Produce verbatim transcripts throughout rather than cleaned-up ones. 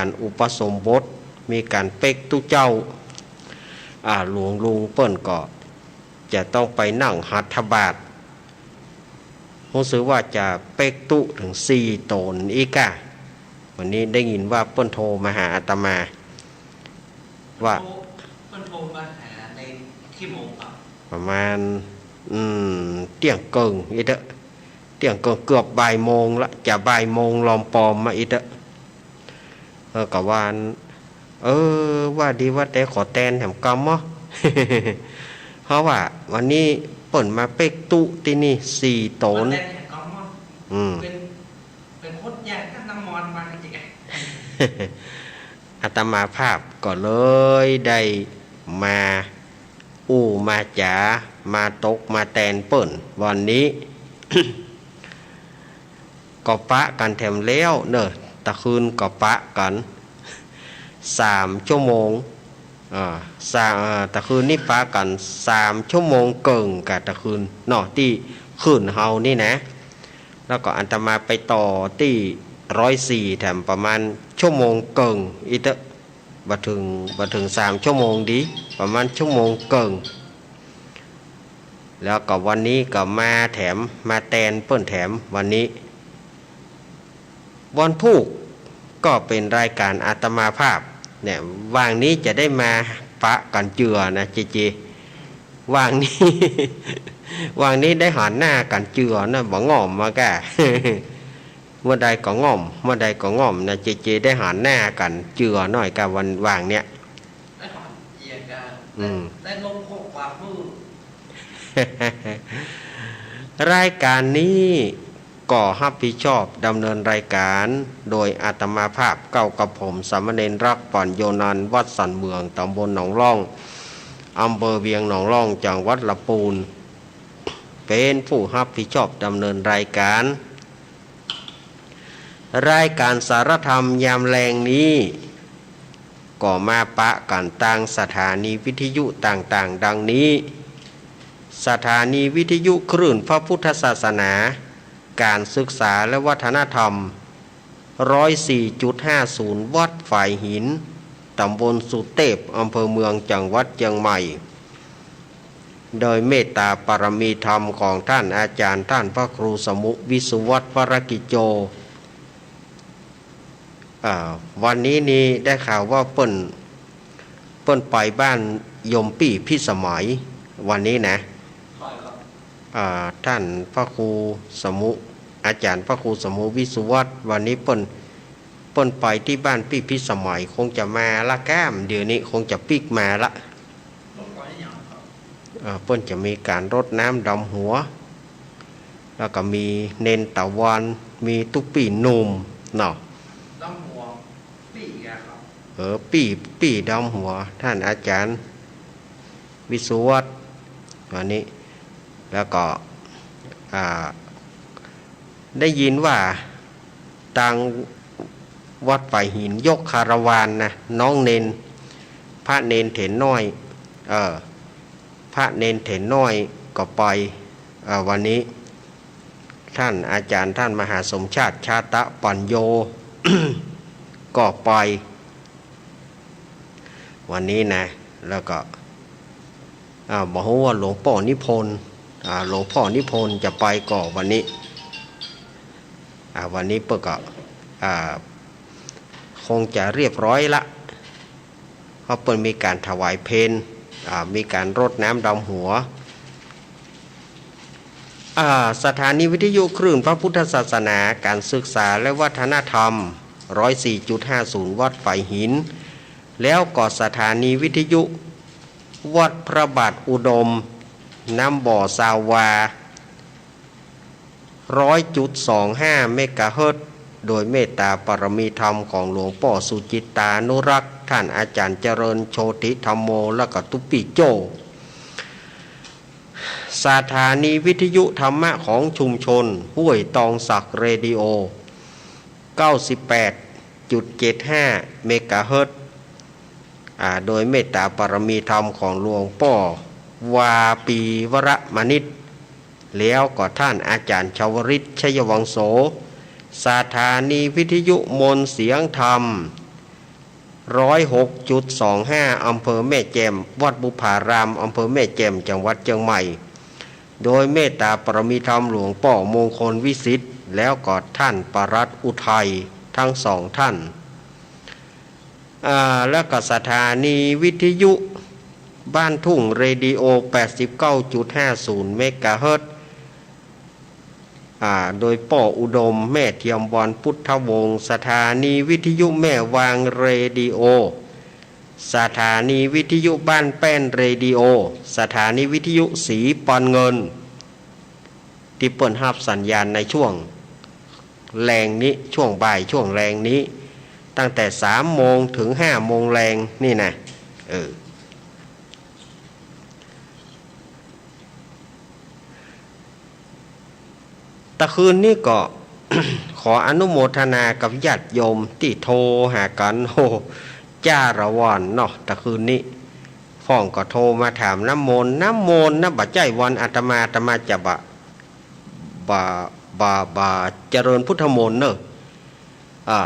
านอุปสมบท มีก๋านเป๊กตุ๊เจ้า อ่า หลวงลุงเปิ้นก็จะต้องไปนั่งหัตถบาตร ฮู้สึกว่าจะเป๊กตุ๊เถิงสี่ต๋นอี้ก้า วันนี้ได้ยินว่าเปิ้นโทรมาหาอาตมา ว่า เปิ้นโทร เปิ้นโทรมาหาในกี่โมงครับ ประมาณ อืม เตี้ยงเกิ่งอี้เต๊อะ เตี้ยงเกิ่งเกือบบ่ายโมงละ จะบ่ายโมงลอมปอมมาอี้เต๊อะ เออ ก็ว่าอั้น เออ ว่าดีว่าแต๊ขอแตนแหมกำเนาะ เพราะว่าวันนี้เปิ้นมาเป๊กตุ๊ตี้นี่สี่ต๋น มาแตนแหมกำเนาะ อืม เป๋น เป๋นคนอย่างกับน้ำมอนมาจริงๆ อาตมาภาพก็เลยได้มาอู้มาจ๋า มาตกมาแตนเปิ้นวันนี้ ก็ปะกั๋นแถมแล้วเนาะ ตะคืนก็ปะกั๋นสามชั่วโมง อ่า สาม อ่า ตะคืนนี้ปะกั๋นสามชั่วโมงเกิ่งกะตะคืนเนาะ ตี้คลื่นเฮานี่นะ แล้วก็อาตมาไปต่อตี้ร้อยสี่แถมประมาณชั่วโมงเกิ่งอี้เต๊อะ บ่เถิง บ่เถิงสามชั่วโมงดี ประมาณชั่วโมงเกิ่ง แล้วก็วันนี้ก็มาแถม มาแตนเปิ้นแถมวันนี้ วันพูกก็เป๋นรายก๋านอาตมาภาพ เนี่ย ว่างนี้จะได้มาปะกั๋นเจือนะเจเจ ว่างนี้ ว่างนี้ได้หันหน้ากั๋นเจือนะ บ่ง่อมมาก้า เมื่อใดก็ง่อม เมื่อใดก็ง่อมนะเจเจ ได้หันหน้ากั๋นเจือหน้อยก้า วันว่างเนี่ย ได้หันเอียงก้า อืม ได้ลมโคกความรู้ รายก๋านนี้ก็ฮับผิดชอบดำเนินรายก๋านโดยอาตมาภาพเก้ากับผม สามเณรรัก ปัญโญนันท์ วัดสันเมือง ตำบลหนองล่อง อำเภอเวียงหนองล่อง จังหวัดลำปูน เป๋นผู้ฮับผิดชอบดำเนินรายก๋าน รายก๋านสารธรรมยามแลงนี้ ก็มาปะกั๋นตางสถานีวิทยุต่างๆ ดังนี้ สถานีวิทยุคลื่นพระพุทธศาสนา ก๋านศึกษาและวัฒนธรรม ร้อยสี่จุดห้าศูนย์ วัดฝายหิน ตำบลสุเตพ อำเภอเมือง จังหวัดเจียงใหม่ โดยเมตตาปารมีธรรมของท่านอาจารย์ ท่านพระครูสมุ วิศวัฒน์ วรกิจโจ อ่า วันนี้นี่ได้ข่าวว่าเปิ้น เปิ้นไปบ้านโยมปี้พิสมัย วันนี้นะ อ่า ท่านพระครูสมุ อาจารย์พระครูสมุ วิศวัฒน์ วันนี้เปิ้น เปิ้นไปตี้บ้านปี้พิสมัย คงจะมาละก้าม เดี๋ยวนี้คงจะปิ๊กมาละ เอ่อ เปิ้นจะมีก๋านรดน้ำดำหัว แล้วก็มีเณรตะวัน มีตุ๊ปี้หนุ่มเนาะ ดำหัวปี้อะครับ เออ ปี้ ปี้ดำหัว ท่านอาจารย์วิศวัฒน์ วันนี้ แล้วก็ อ่า ได้ยินว่าตางวัดฝายหินยกคาราวานนะ น้องเณร พระเณรเถรน้อย เอ่อ พระเณรเถรน้อยก็ไป เอ่อ วันนี้ ท่านอาจารย์ ท่านมหาสมชาติ ชาตะปัญโญ ก็ไป วันนี้นะ แล้วก็ อ่า บ่ฮู้ว่าหลวงป้อนิพนธ์ อ่า หลวงป้อนิพนธ์จะไปก่อวันนี้ อ่า วันนี้เปิ้นก็ อ่า คงจะเรียบร้อยละ เพราะเปิ้นมีก๋านถวายเพล อ่า มีก๋านรดน้ำดำหัว อ่า สถานีวิทยุคลื่นพระพุทธศาสนา ก๋านศึกษาและวัฒนธรรม ร้อยสี่จุดห้าศูนย์ วัดฝายหิน แล้วก็สถานีวิทยุวัดพระบาทอุดม น้ำบ่อซาวา ร้อยจุดสองห้า เมกะเฮิรตซ์ โดยเมตตาปารมีธรรมของหลวงป้อสุจิตตานุรักษ์ ท่านอาจารย์เจริญโชติธัมโม แล้วก็ตุ๊ปี้โจ้ สถานีวิทยุธรรมะของชุมชนห้วยตองสักเรดิโอ เก้าสิบแปดจุดเจ็ดห้า เมกะเฮิรตซ์ อ่า โดยเมตตาปารมีธรรมของหลวงป้อวาปีวรมณิต แล้วก็ท่านอาจารย์ชวริต ชัยวังโส สถานีวิทยุมนต์เสียงธรรม ร้อยหกจุดสองห้า อำเภอแม่แจ่ม วัดบุพาราม อำเภอแม่แจ่ม จังหวัดเจียงใหม่ โดยเมตตาปารมีธรรมหลวงป้อมงคลวิสิทธิ์ แล้วก็ท่านปลัดอุทัย ทั้งสองท่าน อ่า แล้วก็สถานีวิทยุบ้านทุ่งเรดิโอ แปดสิบเก้าจุดห้าศูนย์ เมกะเฮิรตซ์ อ่า โดยป้ออุดม แม่เทียมวรรณพุทธวงศ์ สถานีวิทยุแม่วางเรดิโอ สถานีวิทยุบ้านแป้นเรดิโอ สถานีวิทยุสีปอนเงิน ตี้เปิ้นฮับสัญญาณในช่วงแลงนี้ ช่วงบ่าย ช่วงแลงนี้ ตั้งแต่สามโมงถึงห้าโมงแลงนี่นะ เออ ตะคืนนี้ก็ ขออนุโมทนากับญาติโยมตี้โทรหากั๋น โอ้ จ้าละวันเนาะ ตะคืนนี้ พ่องก็โทรมาถามน้ำมนต์ น้ำมนต์นะ บ่ใจ้วันอาตมา อาตมาจะบ่ บ่ บ่ บ่เจริญพุทธมนต์เน่อ อ่า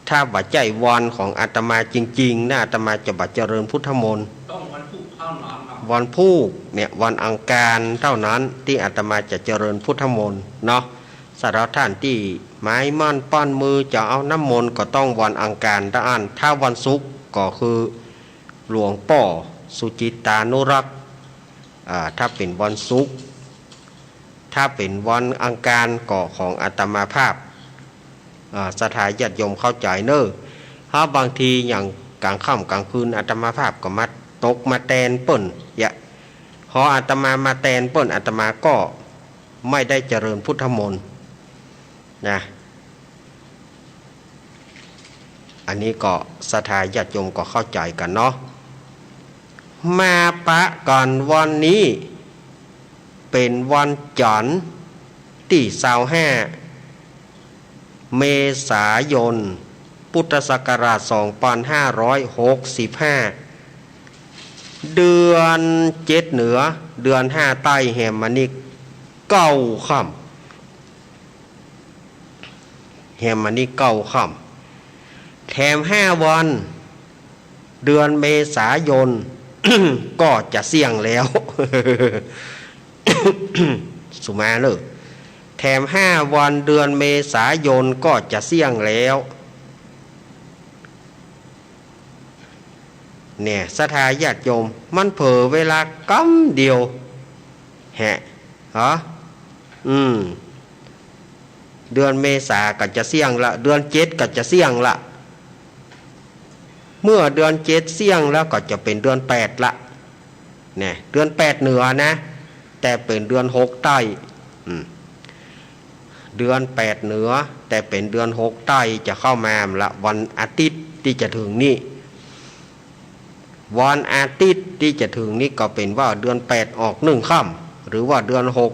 ถ้าบ่ใจ้วันของอาตมาจริงๆ นะ อาตมาจะบ่เจริญพุทธมนต์ ต้องวันพูกเท่านั้นนะ วันพูกเนี่ย วันอังคารเท่านั้นตี้อาตมาจะเจริญพุทธมนต์เนาะ สำหรับท่านตี้หมายมั่นปั้นมือจะเอาน้ำมนต์ก็ต้องวันอังคารเต้าอั้น ถ้าวันศุกร์ก็คือหลวงป้อสุจิตตานุรักษ์ อ่า ถ้าเป๋นวันศุกร์ ถ้าเป๋นวันอังคารก็ของอาตมาภาพ อ่า ศรัทธาญาติโยมเข้าใจ๋เน่อ เพราะบางทีอย่างกลางค่ำกลางคืนอาตมาภาพก็มาตกมาแตนเปิ้น อย่า พออาตมามาแตนเปิ้น อาตมาก็ไม่ได้เจริญพุทธมนต์นะ อันนี้ก็ศรัทธาญาติโยมก็เข้าใจ๋กั๋นเนาะ มาปะกั๋นวันนี้เป๋นวันจันทร์ตี้ซาวห้า เมษายน พุทธศักราชสองพันห้าร้อยหกสิบห้า เดือนเจ็ดเหนือ เดือนห้าใต้ แฮมมานี้เก้าค่ำ แฮมมานี้เก้าค่ำ แถมห้าวัน เดือนเมษายน ก็จะเสี้ยงแล้ว สุมาเน่อ แถมห้าวัน เดือนเมษายนก็จะเสี้ยงแล้ว เนี่ย ศรัทธาญาติโยม มันเผลอเวลากำเดียว แหะ ฮะ อืม เดือนเมษาก็จะเสี้ยงละ เดือนเจ็ดก็จะเสี้ยงละ เมื่อเดือนเจ็ดเสี้ยงแล้วก็จะเป๋นเดือนแปดละ เนี่ย เดือนแปดเหนือนะ แต่เป๋นเดือนหกใต้ อืม เดือนแปดเหนือ แต่เป๋นเดือนหกใต้จะเข้ามาละ วันอาทิตย์ตี้จะเถิงนี้ วันอาทิตย์ตี้จะเถิงนี้ก็เป๋นว่าเดือนแปดออกหนึ่งค่ำ หรือว่าเดือนหก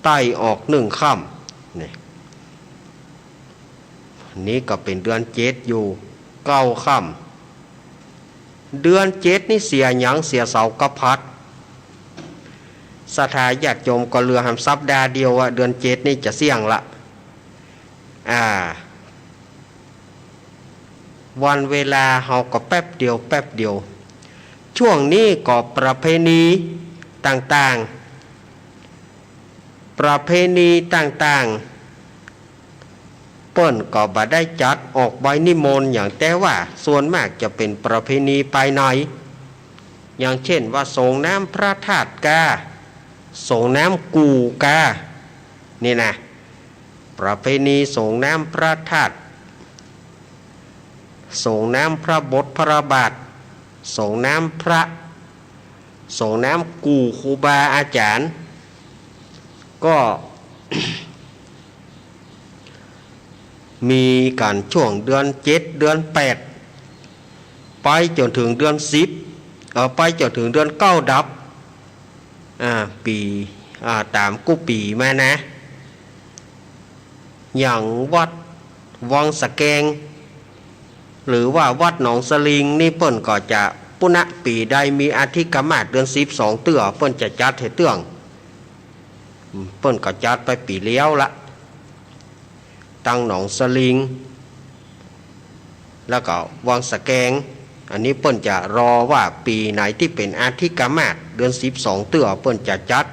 ใต้ออกหนึ่งค่ำ นี่ นี้ก็เป๋นเดือนเจ็ดอยู่เก้าค่ำ เดือนเจ็ดนี่เสียหยัง เสียเสาร์กับพหัส ศรัทธาญาติโยมก็เหลือหำสัปดาห์เดียวอะ เดือนเจ็ดนี่จะเสี้ยงละ อ่า วันเวลาเฮาก็แป๊บเดียว แป๊บเดียว ช่วงนี้ก็ประเพณีต่างๆ ประเพณีต่างๆ เปิ้นก็บ่ได้จัดออกใบนิมนต์หยัง แต่ว่าส่วนมากจะเป๋นประเพณีภายใน อย่างเช่นว่าสรงน้ำพระธาตุกา สรงน้ำกู่กา นี่นะ ประเพณีสรงน้ำพระธาตุ สรงน้ำพระบทพระบาท สรงน้ำพระ สรงน้ำกู่ครูบาอาจ๋ารย์ ก็ มีกั๋นช่วงเดือนเจ็ด เดือนแปด ไปจ๋นเถิงเดือนสิบ เอ่อ ไปจ๋นเถิงเดือนเก้าดับ อ่า ปี๋ อ่า ต๋ามกู้ปี๋มานะ อย่างวัดวังสะแกง หรือว่าวัดหนองสลิงนี่เปิ้นก็จะ ปุณณะปี๋ใดมีอาทิกมาสเดือนสิบสองเตื้อ เปิ้นจะจัดหื้อเตื้อง อืม เปิ้นก็จัดไปปี๋แล้วละ ตังหนองสลิง แล้วก็วังสะแกง อันนี้เปิ้นจะรอว่าปี๋ไหนตี้เป๋นอาทิกามาส เดือนสิบสองเตื้อเปิ้นจะจัด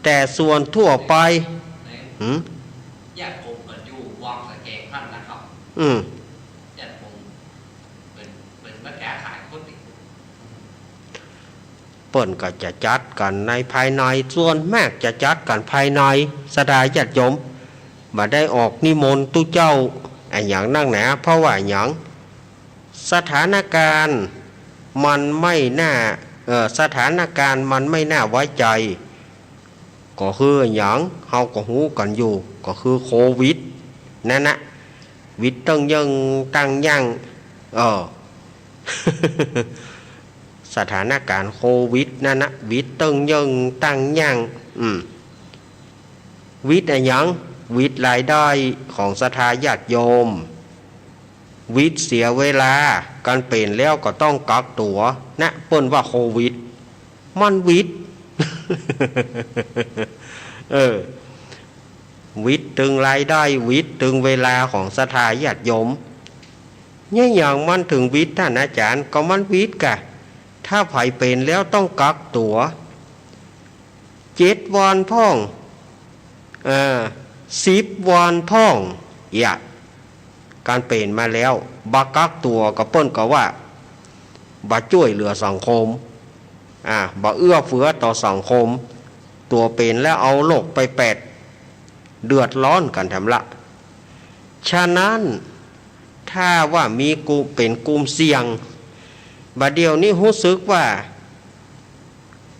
แต่ส่วนทั่วไป หืม ญาติโยมกั๋นอยู่วังสะแกงหั้นนะครับ อืม ญาติโยมเปิ้น เปิ้นมาค้าขายก๋วยเตี๋ยว เปิ้นก็จะจัดกั๋นในภายใน ส่วนมากจะจัดกั๋นภายใน ศรัทธาญาติโยม บ่ได้ออกนิมนต์ตุ๊เจ้าอะหยังนักหนา เพราะว่าหยัง สถานการณ์มันไม่น่า เอ่อ สถานการณ์มันไม่น่าไว้ใจ๋ ก็คือหยัง เฮาก็ฮู้กั๋นอยู่ ก็คือโควิดนั่นนะ วิดเติ้งเยิ่งตั้งยั่ง เออ สถานการณ์โควิดนั่นนะ วิดเติ้งเยิ่งตั้งยั่ง อืม วิดอะหยัง วิดรายได้ของศรัทธาญาติโยม วิดเสียเวลา กั๋นเป๋นแล้วก็ต้องกักตั๋วนะ เปิ้นว่าโควิด มันวิด เออ วิดตึงรายได้ วิดตึงเวลาของศรัทธาญาติโยม เนี่ยหยังมันเถิงวิด ต้านอาจ๋ารย์ ก็มันวิดก่ะ ถ้าใผเป๋นแล้วต้องกักตั๋ว เจ็ดวันพ่อง เอ่อ สิบวันพ่อง เยียะ กั๋นเป๋นมาแล้ว บ่กักตั๋วก็เปิ้นก็ว่า บ่จ้วยเหลือสังคม อ่า บ่เอื้อเฟื้อต่อสังคม ตั๋วเป๋นแล้วเอาโรคไปแปด เดือดร้อนกั๋นแถมละ ฉะนั้น ถ้าว่ามีกุ เป๋นกลุ่มเสี่ยง บ่าเดี่ยวนี้ฮู้สึกว่า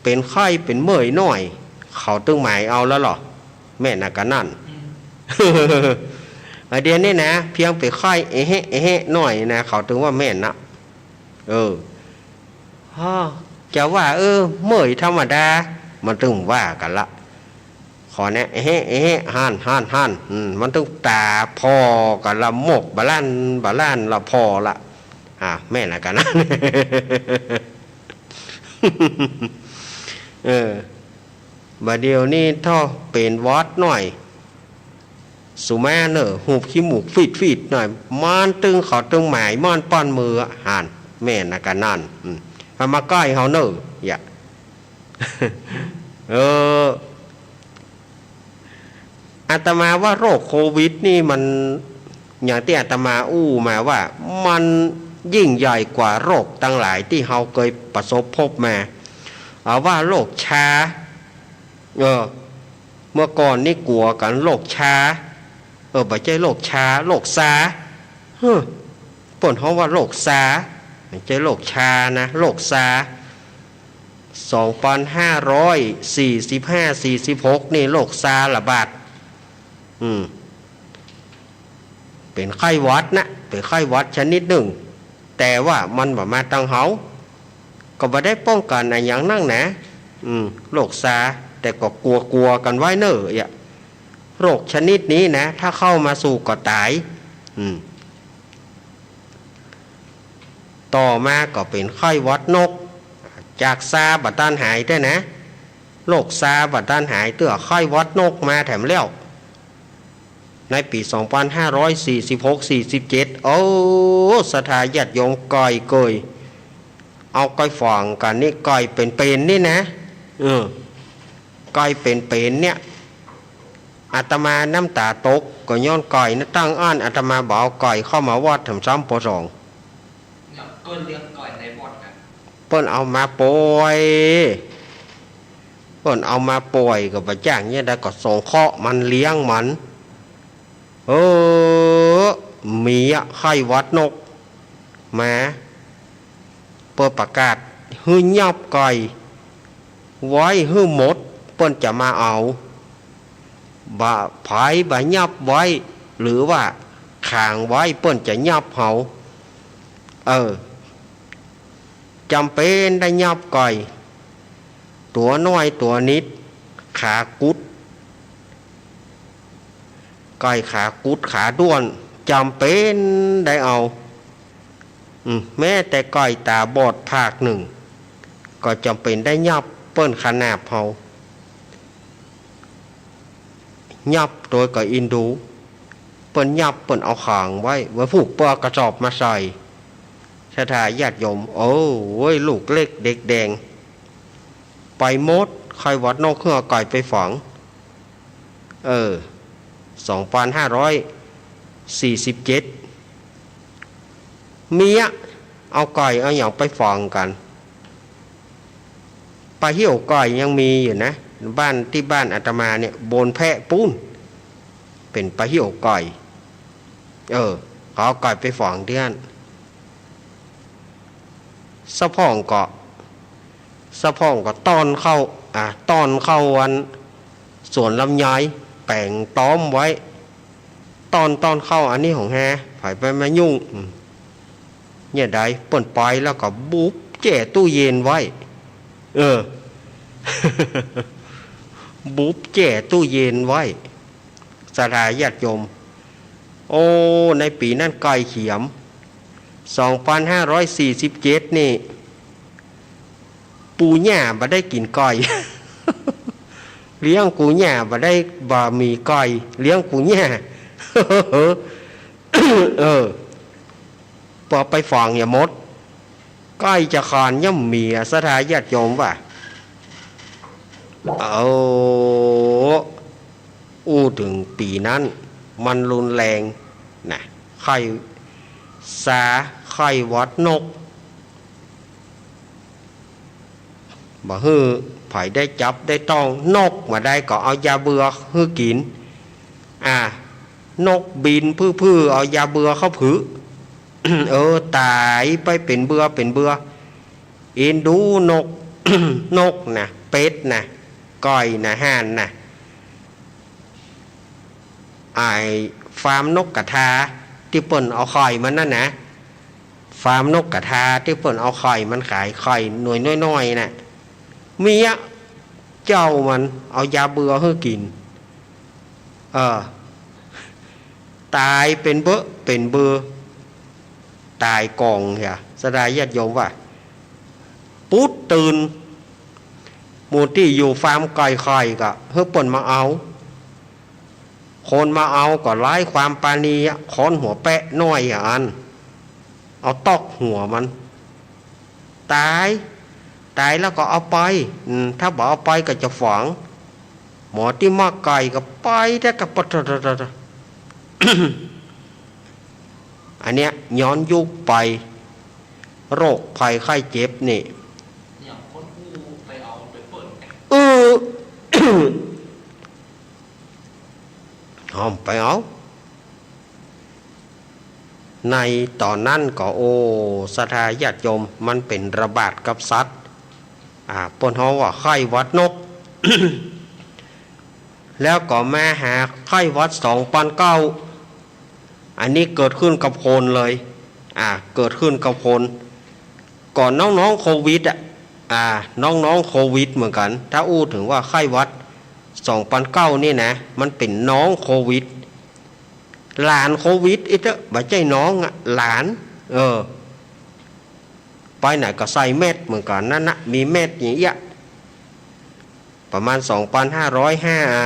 เป๋นไข้เป๋นเมื่อยหน้อย เขาตึงหมายเอาแล้วเหรอ แม่นนะกะนั้น อืม บ่าเดี่ยวนี้นะ เพียงเป๋นไข้ เอะเฮะ เอะเฮะหน้อยนะ เขาตึงว่าแม่นนะ เออ ฮะ จะว่า เออ เมื่อยธรรมดา มันตึงว่ากั๋นละ ขอแนะ เอะเฮะ เอะเฮะ หั้น หั้น หั้น อืม มันตึงต๋าผ่อกั๋นละ หมกบ่าลั่น บ่าลั่นละ ผ่อละ อ่า แม่นนะกะนั้น เออ บ่าเดี่ยวนี้ถ้าเป๋นหวัดหน้อย สุมาเน่อ ฮูบขี้มูกฟีดๆ หน้อย มันตึง เขาตึงหมายม่อนป้อนมือ หั้น แม่นนะกะนั้น อืม เอามาใก้เฮาเน่อ เยียะ เออ อาตมาว่าโรคโควิดนี่มัน อย่างตี้อาตมาอู้มาว่า มันยิ่งใหญ่กว่าโรคตังหลายตี้เฮาเกยประสบพบมา เอาว่าโรคชา เออ เมื่อก่อนนี่กั๋วกั๋นโรคชา เออ บ่ใจ้โรคชา โรคซา เฮ้อ เปิ้นฮ้องว่าโรคซา บ่ใจ้โรคชานะ โรคซา สองปันห้าร้อยสี่สิบห้า สี่สิบหก นี่โรคซาระบาด อืม เป๋นไข้หวัดนะ เป๋นไข้หวัดชนิดนึ่ง แต่ว่ามันบ่มาตังเฮา ก็บ่ได้ป้องกั๋นอะหยังนักหนา อืม โรคซา แต่ก็กั๋วๆ กั๋นไว้เน่อ เยียะ โรคชนิดนี้นะ ถ้าเข้ามาสูดก็ต๋าย อืม ต่อมาก็เป๋นไข้หวัดนก จากซาบ่ตันหายแต๊นะ โรคซาบ่ตันหายเตื้อ ไข้หวัดนกมาแถมแล้ว ในปี๋สองปันห้าร้อยสี่สิบหก สี่สิบเจ็ด โอ้ ศรัทธาญาติโยม ก้อยเกย เอาก้อยฝังกั๋นนี่ ก้อยเป๋นๆ นี่นะ เออ ก้อยเป๋นๆ เนี่ย อาตมาน้ำต๋าตก ก็ย้อนก้อยนะ ตั้งอั้นอาตมาบ่เอาก้อยเข้ามาวัดแถมซ้ำปอสอง เนี่ย เปิ้นเลี้ยงก้อยในวัดนะ เปิ้นเอามาป่อย เปิ้นเอามาป่อยก็บ่จ้างเนี่ยได้ ก็สงเคราะห์มัน เลี้ยงมัน เออ มีอะ ไข้หวัดนกมา เปิ้นประกาศหื้อยับก้อย ไว้หื้อหมด เปิ้นจะมาเอา บ่า ใผบ่ายับไว้ หรือว่าขังไว้ เปิ้นจะยับเฮา เออ จ๋ำเป๋นได้ยับก้อย ตั๋วน้อยตั๋วนิด ขากุด ก้อยขากุดขาด้วน จ๋ำเป๋นได้เอา อืม แม้แต่ก้อยต๋าบอดภาคนึ่ง ก็จ๋ำเป๋นได้ยับเปิ้นขนาบเฮา ยับโตยก็อินดู เปิ้นยับ เปิ้นเอาขังไว้ ไว้ผูกเปื้อกระสอบมาใส่ ศรัทธาญาติโยม โอ้ย ลูกเล็กเด็กแดง ไปหมด ไข้หวัดนก เหื้อเอาไก่ไปฝัง เออ สองปันห้าร้อยสี่สิบเจ็ด เมียเอาไก่เอาหยังไปฝังกั๋น ปะเหี่ยวไก่ยังมีอยู่นะ บ้าน ตี้บ้านอาตมาเนี่ย บนแพะปู๊น เป๋นปะเหี่ยวไก่ เออ เขาเอาไก่ไปฝังตี้หั้น สะพ่องก็ สะพ่องก็ต้อนเข้า อ่า ต้อนเข้าอัน สวนลำไย แป๋งต๊อมไว้ ต้อน ต้อนเข้า อันนี้ของแฮ ใผไปมายุ่ง อืม เนี่ยใด เปิ้นไปแล้วก็บุบแจ้ตู้เย็นไว้ เออ บุบแจ้ตู้เย็นไว้ ศรัทธาญาติโยม โอ้ ในปี๋นั้นไก่เขียม สองปันห้าร้อยสี่สิบเจ็ด นี่ ปู่ย่าบ่ได้กิ๋นไก่ เลี้ยงปู่ย่าบ่ได้ บ่มีไก่ เลี้ยงปู่ย่า เออ ปอไปฝังเหียหมด ไก่จะขานย่ำเมีย ศรัทธาญาติโยมว่า เอา อู้เถิงปี๋นั้น มันรุนแรงนะ ไข้ซา ไข้หวัดนก บ่หื้อใผได้จับได้ต้อง นกมาได้ก็เอายาเบื่อหื้อกิ๋น อ่า นกบินพื้อๆ เอายาเบื่อเข้าผึ เออ ต๋ายไปเป๋นเบื่อเป๋นเบื่อ อินดูนก นกนะ เป็ดนะ ไก่นะ ห่านนะ ไอ้ฟาร์มนกกระทาตี้เปิ้นเอาไข่มันนั่นนะ ฟาร์มนกกระทาตี้เปิ้นเอาไข่มันขาย ไข่หน่วยน้อยๆ น่ะ เมียเจ้ามันเอายาเบื่อหื้อกิ๋น เออ ต๋ายเป๋นเบ้อเป๋นเบอ ต๋ายก่องเหีย ศรัทธาญาติโยมว่า ปุ๊ดตื่น หมู่ตี้อยู่ฟาร์มไก่ไข่ก็หื้อเปิ้นมาเอา คนมาเอาก็หลายความปราณีอะ ค้อนหัวแปะน้อยอะอัน เอาตอกหัวมัน ต๋าย ต๋ายแล้วก็เอาไป อืม ถ้าบ่เอาไปก็จะฝัง หมอตี้มักไก่ก็ไป แต่ก็ปะทะทะทะทะ อันเนี้ยย้อนยุคไป โรคภัยไข้เจ็บนี่ อย่างคนอู้ไปเอาไปเปิ้น เออ ห้ามไปเอา ในต๋อนนั้นก็ โอ้ ศรัทธาญาติโยม มันเป๋นระบาดกับสัตว์ อ่า เปิ้นฮ้องว่าไข้หวัดนก แล้วก็มาหาไข้หวัดสองปันเก้า อันนี้เกิดขึ้นกับคนเลย อ่า เกิดขึ้นกับคน ก่อนน้องๆ โควิดอะ อ่า น้องๆ โควิดเหมือนกั๋น ถ้าอู้เถิงว่าไข้หวัดสองปันเก้านี่นะ มันเป๋นน้องโควิด หลานโควิด อิเต๊อะ บ่ใจ้น้องอะ หลาน เออ ไปไหนก็ใส่แมสเหมือนกั๋นนั่นนะ มีแมสอย่างเอี้ย ประมาณสองปันห้าร้อยห้า อ่า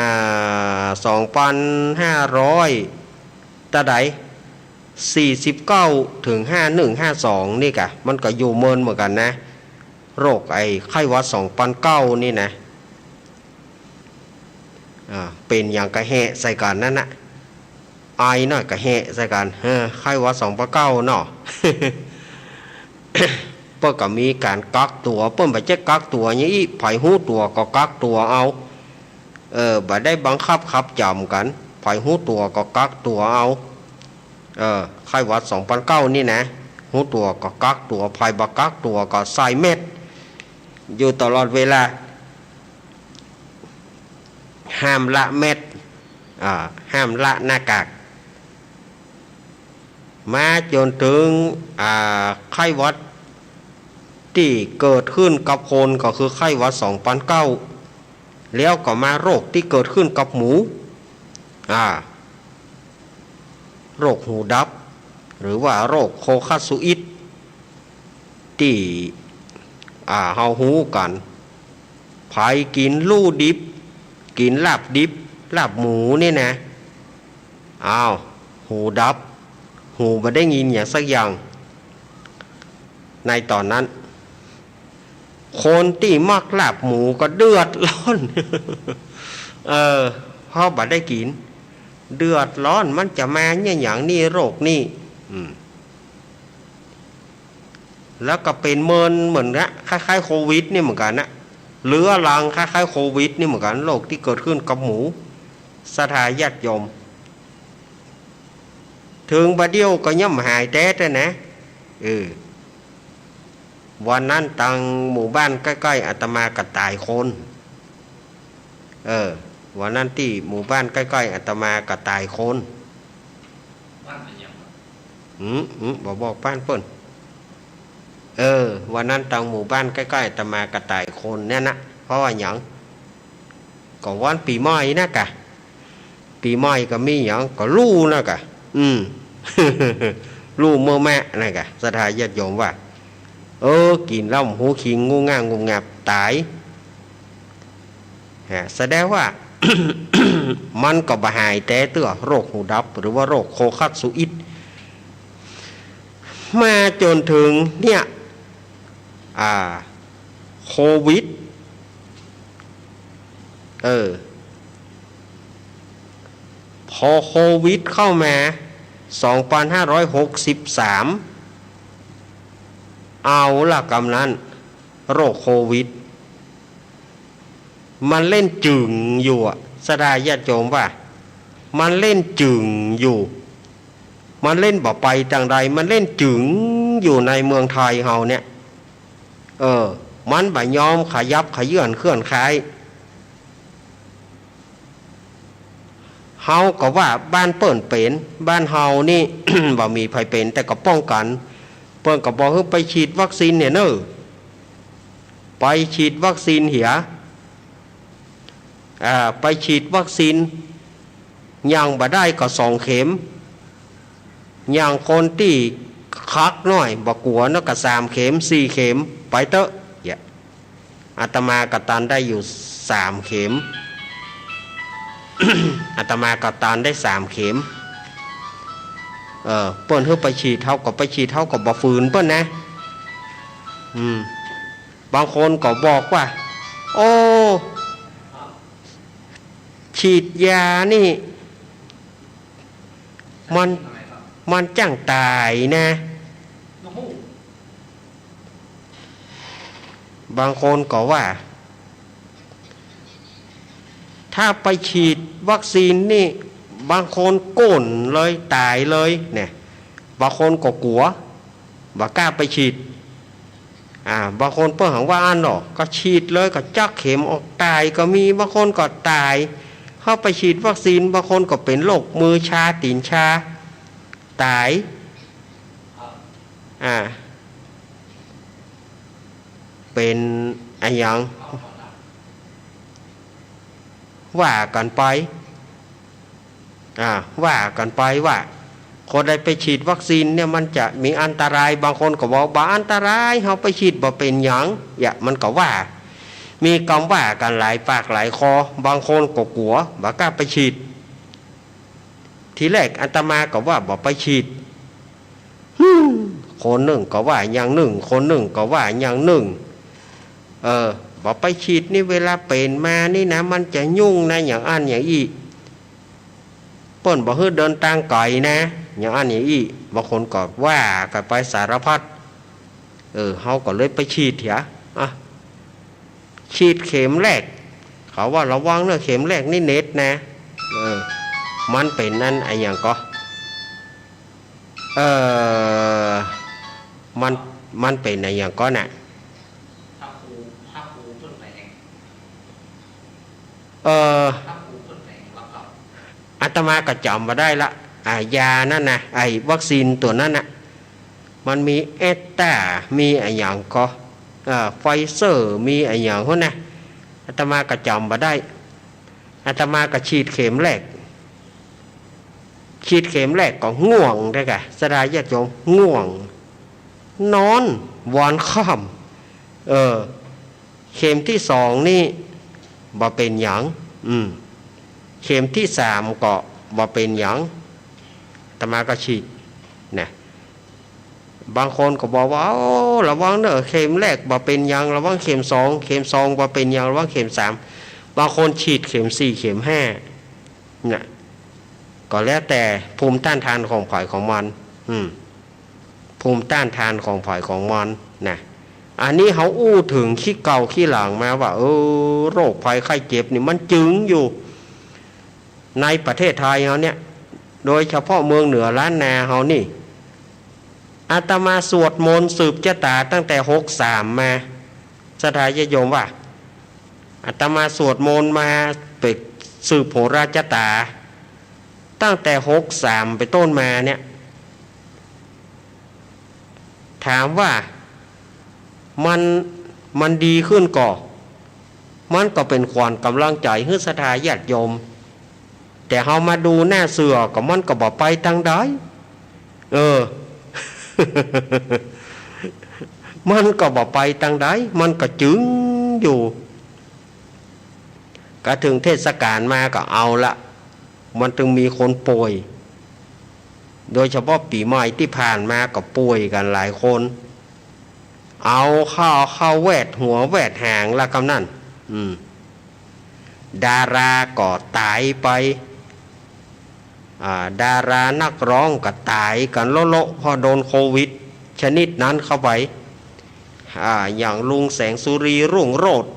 สองปันห้าร้อย ตาใด สี่สิบเก้า เถิง ห้าหนึ่ง ห้าสอง นี่กะ มันก็อยู่เมินเหมือนกั๋นนะ โรคไอ้ไข้หวัดสองปันเก้านี่นะ อ่า เป๋นหยังก็แหะใส่กั๋นนั่นนะ ไอหน่อยก็แหะใส่กั๋น เออ ไข้หวัดสองปันเก้าเนาะ เปิ้นก็มีก๋านกักตั๋ว เปิ้นบ่ใจ้กักตั๋วอย่างอี้ ใผฮู้ตั๋วก็กักตั๋วเอา เออ บ่ได้บังคับขับจ๋ำกั๋น ใผฮู้ตั๋วก็กักตั๋วเอา เออ ไข้หวัดสองปันเก้านี่นะ ฮู้ตั๋วก็กักตั๋ว ใผบ่กักตั๋วก็ใส่แมสอยู่ตลอดเวลา ห้ามละแมส อ่า ห้ามละหน้ากาก มาจ๋นเถิง อ่า ไข้หวัดตี้เกิดขึ้นกับคนก็คือไข้หวัดสองปันเก้า แล้วก็มาโรคตี้เกิดขึ้นกับหมู อ่า โรคหูดับ หรือว่าโรคโคคัสซูอิส ตี้ อ่า เฮาฮู้กั๋น ใผกิ๋นลู่ดิบ กิ๋นลาบดิบ ลาบหมูนี่นะ อ้าว หูดับ หูบ่ได้ยินหยังสักอย่าง ในต๋อนนั้น คนตี้มักลาบหมูก็เดือดร้อน เออ เพราะบ่ได้กิ๋น เดือดร้อน มันจะมาเนี่ยหยังนี่ โรคนี่ อืม แล้วก็เป๋นเมินเหมือนนะ คล้ายๆ โควิดนี่เหมือนกั๋นนะ เรื้อรังคล้ายๆ โควิดนี่เหมือนกั๋น โรคตี้เกิดขึ้นกับหมู ศรัทธาญาติโยม เถิงบ่าเดี่ยวก็ยังบ่หายแต๊ๆ นะ เออ วันนั้นตังหมู่บ้านใก้ๆ อาตมาก็ต๋ายคน เออ วันนั้นตี้หมู่บ้านใก้ๆ อาตมาก็ต๋ายคน บ้านอะหยัง อืม อืม บ่บอกบ้านเปิ้น เออ วันนั้นตังหมู่บ้านใก้ๆ อาตมาก็ต๋ายคนเนี่ยนะ เพราะว่าหยัง ก็วันปี๋ใหม่นะกะ ปี๋ใหม่ก็มีหยัง ก็ลู่นะกะ อืม ลู่เมื่อแมะนะกะ ศรัทธาญาติโยมว่า เออ กิ๋นเหล้าหูคิง งูง่างงุบงับ ต๋าย ฮะ แสดงว่า มันก็บ่หายแต๊เตื้อ โรคหูดับ หรือว่าโรคโคคัสสุอิด มาจ๋นเถิงเนี่ย อ่า โควิด เออ พอโควิดเข้ามา สองปันห้าร้อยหกสิบสาม เอาละกำนั้น โรคโควิด มันเล่นจึงอยู่อะ ศรัทธาญาติโยมว่า มันเล่นจึงอยู่ มันเล่นบ่ไปตางใด มันเล่นจึงอยู่ในเมืองไทยเฮาเนี่ย เออ มันบ่ยอมขยับเขยื้อนเคลื่อนย้าย เฮาก็ว่าบ้านเปิ้นเป๋น บ้านเฮานี่ บ่มีใผเป๋น แต่ก็ป้องกั๋น เปิ้นก็บอกหื้อไปฉีดวัคซีนเนี่ยเน่อ ไปฉีดวัคซีนเหีย อ่า ไปฉีดวัคซีน ยังบ่ได้ก็สองเข็ม อย่างคนตี้คักหน้อย บ่กั๋วเนาะ ก็สามเข็ม สี่เข็ม ไปเต๊อะ เนี่ย อาตมาก็ตันได้อยู่สามเข็ม อาตมาก็ตันได้สามเข็ม เออ เปิ้นหื้อไปฉีด เฮาก็ไปฉีด เฮาก็บ่ฝืนเปิ้นนะ อืม บางคนก็บอกว่า โอ้ ฉีดยานี่ มัน มันจั้งต๋ายนะ บางคนก็ว่า ถ้าไปฉีดวัคซีนนี่ บางคนก้นเลย ต๋ายเลยเนี่ย บางคนก็กั๋ว บ่กล้าไปฉีด อ่า บางคนเปิ้นหังว่าอั้นเนาะ ก็ฉีดเลย ก็จักเข็มออก ต๋ายก็มี บางคนก็ต๋าย เฮาไปฉีดวัคซีน บางคนก็เป๋นโรคมือชา ตี๋นชา ต๋าย อ่า เป๋นอะหยัง ว่ากั๋นไป อ่า ว่ากั๋นไปว่า คนใดไปฉีดวัคซีนเนี่ย มันจะมีอันตราย บางคนก็บอก บ่อันตราย เฮาไปฉีดบ่เป๋นหยัง เนี่ย มันก็ว่า มีกำว่ากั๋นหลายปากหลายคอ บางคนก็กั๋ว บ่กล้าไปฉีด ทีแรกอาตมาก็ว่าบ่ไปฉีด อืม คนนึ่งก็ว่าอย่างนึ่ง คนนึ่งก็ว่าอย่างนึ่ง เออ บ่ไปฉีดนี่ เวลาเป๋นมานี่นะ มันจะยุ่งนะ อย่างอั้นอย่างอี้ เปิ้นบ่หื้อเดินตางไก๋นะ อย่างอั้นอย่างอี้ บางคนก็ว่ากั๋นไปสารพัด เออ เฮาก็เลยไปฉีดเหีย อ่ะ ฉีดเข็มแรก เขาว่าระวังเน่อ เข็มแรกนี่เหน็ดนะ เออ มันเป๋นอันอะหยังก็ เออ มัน มันเป๋นอะหยังก็น่ะ เออ อาตมาก็จ๋ำบ่ได้ละ อ่า ยานั้นนะ ไอ้วัคซีนตั๋วนั้นนะ มันมีแอสตรา มีอะหยังก็ เอ่อ ไฟเซอร์ มีอะหยังหั้นนะ อาตมาก็จ๋ำบ่ได้ อาตมาก็ฉีดเข็มแรก ฉีดเข็มแรกก็ง่วงเต๊อะกะ ศรัทธาญาติโยม ง่วง นอน วอนค่ำ เออ เข็มตี้สองนี่ บ่เป๋นหยัง อืม เข็มตี้สามก็บ่เป๋นหยัง อาต ตมาก็ฉีดนะ บางคนก็บอกว่า โอ้ ระวังเน่อ เข็มแรกบ่เป๋นหยัง ระวังเข็มสอง เข็มสองบ่เป๋นหยัง ระวังเข็มสาม บางคนฉีดเข็มสี่ เข็มห้า นะ ก็แล้วแต่ภูมิต้านทานของใผของมัน อืม ภูมิต้านทานของใผของมันนะ อันนี้เฮาอู้เถิงขี้เก่าขี้หลังมาว่า เออ โรคภัยไข้เจ็บนี่มันจึงอยู่ ในประเทศไทยเฮาเนี่ย โดยเฉพาะเมืองเหนือล้านนาเฮานี่ อาตมาสวดมนต์สืบจะต๋าตั้งแต่หกสามมา ศรัทธาญาติโยมว่า อาตมาสวดมนต์มาไปสืบโหราจะต๋า ตั้งแต่หกสามไปนต้นมาเนี่ย ถามว่ามัน มันดีขึ้นก่อ มันก็เป๋นขวัญก๋ำลังใจ๋หื้อศรัทธาญาติโยม แต่เฮามาดูหน้าเสือก็มันก็บ่ไปตางใด เออ มันก็บ่ไปตางใด มันก็จึงอยู่ ก็เถิงเทศกาลมาก็เอาละ มันตึงมีคนป่วย โดยเฉพาะปี๋ใหม่ตี้ผ่านมาก็ป่วยกั๋นหลายคน เอาเข้า เข้าแวดหัวแวดหางละกำนั้น อืม ดาราก็ต๋ายไป อ่า ดารานักร้องก็ต๋ายกั๋นโละๆ เพราะโดนโควิดชนิดนั้นเข้าไป อ่า อย่างลุงแสงสุรีรุ่งโรจน์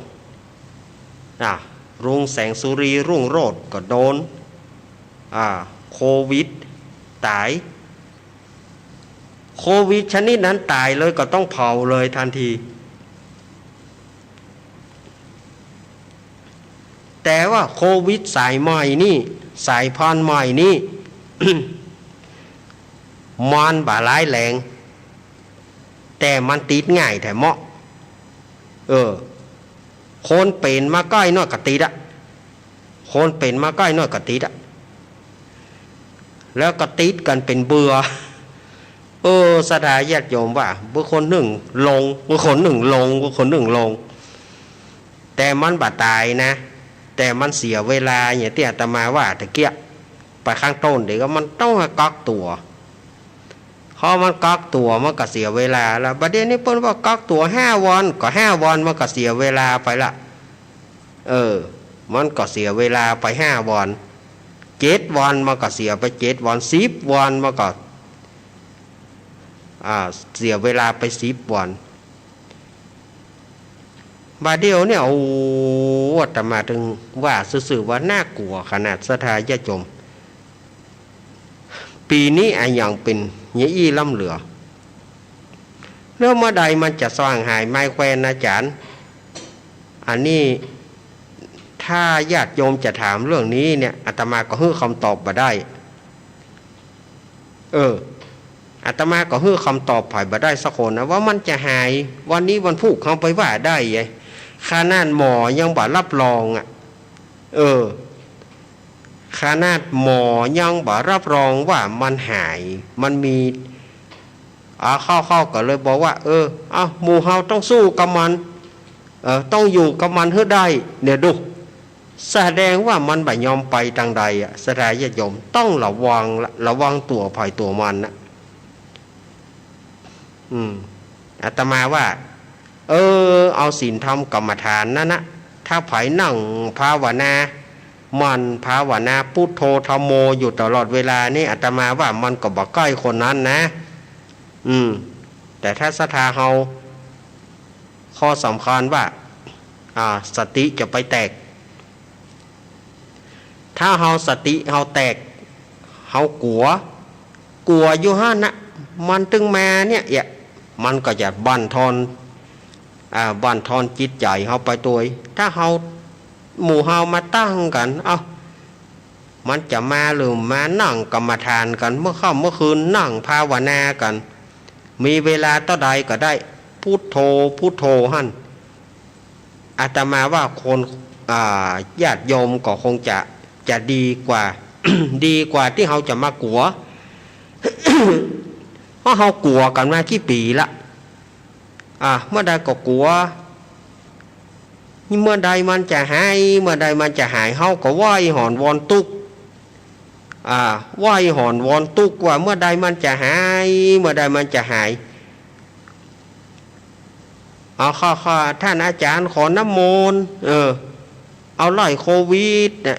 อ่า ลุงแสงสุรีรุ่งโรจน์ก็โดน อ่า โควิดต๋าย โควิดชนิดนั้นต๋ายเลยก็ต้องเผาเลยทันที แต่ว่าโควิดสายใหม่นี่ สายพันธุ์ใหม่นี่ มันบ่ร้ายแรง แต่มันติดง่ายแท้เมาะ เออ คนเป๋นมาใก้น้อยก็ติดอะ คนเป๋นมาใก้น้อยก็ติดอะ แล้วก็ติดกั๋นเป๋นเบื่อ เออ ศรัทธาญาติโยมว่า บางคนนึ่งลง บางคนนึ่งลง บางคนนึ่งลง แต่มันบ่ต๋ายนะ แต่มันเสียเวลา อย่างตี้อาตมาว่าตะเกียะ ไปข้างต้น เดี๋ยวก็มันต้องกักตั๋ว พอมันกักตั๋วมันก็เสียเวลาละ บัดเดี๋ยวนี้เปิ้นว่ากักตั๋วห้าวัน ก็ห้าวันมันก็เสียเวลาไปละ เออ มันก็เสียเวลาไปห้าวัน เจ็ดวันมันก็เสียไปเจ็ดวัน สิบวันมันก็ อ่า เสียเวลาไปสิบวัน บ่าเดี่ยวเนี่ย โอ้ อาตมาตึงว่าซื่อๆ ว่าน่ากลัวขนาด ศรัทธาญาติโยม ปี๋นี้อะหยังเป๋นอย่างอี้ล้ำเหลือ แล้วเมื่อใดมันจะส่างหายไมแควนอาจ๋ารย์ อันนี้ถ้าญาติโยมจะถามเรื่องนี้เนี่ย อาตมาก็หื้อคำตอบบ่ได้ เออ อาตมาก็หื้อคำตอบใผบ่ได้สักคนนะ ว่ามันจะหายวันนี้วันพูก เฮาไปว่าได้ไง ขนาดหมอยังบ่รับรองอะ เออ ขนาดหมอยังบ่รับรองว่ามันหาย มันมี อ่า เข้า เข้าก็เลยบอกว่า เออ เอ้า หมู่เฮาต้องสู้กับมัน เออ ต้องอยู่กับมันหื้อได้ เนี่ยดู แสดงว่ามันบ่ยอมไปตางใดอะ ศรัทธาญาติโยม ต้องระวังละ ระวังตั๋วใผตั๋วมันนะ อืม อาตมาว่า เออ เอาศีลธรรมกรรมฐานนั้นนะ ถ้าใผนั่งภาวนา หมั่นภาวนาพุทโธธัมโมอยู่ตลอดเวลานี่ อาตมาว่ามันก็บ่ใก้คนนั้นนะ อืม แต่ถ้าศรัทธาเฮา ข้อสำคัญว่า อ่า สติจะไปแตก ถ้าเฮาสติเฮาแตก เฮากั๋ว กั๋วอยู่หั้นนะ มันตึงมาเนี่ย เอียะ มันก็จะบั่นทอน อ่า บั่นทอนจิตใจ๋เฮาไปตวย ถ้าเฮา หมู่เฮามาตั้งกั๋น เอ้า มันจะมาหรือมานั่งกรรมฐานกั๋น เมื่อค่ำเมื่อคืนนั่งภาวนากั๋น มีเวลาเต้าใดก็ได้ พุทโธ พุทโธหั้น อาตมาว่าคน อ่า ญาติโยมก็คงจะ จะดีกว่า ดีกว่าตี้เฮาจะมากั๋ว เพราะเฮากั๋วกั๋นมากี่ปี๋ละ อ่า เมื่อใดก็กั๋ว เมื่อใดมันจะหาย เมื่อใดมันจะหาย เฮาก็ไหว้หอนวอนตุ๊กข์ อ่า ไหว้หอนวอนตุ๊กว่าเมื่อใดมันจะหาย เมื่อใดมันจะหาย เอา ข้า ข้า ท่านอาจารย์ขอน้ำมนต์ เออ เอาไล่โควิดเนี่ย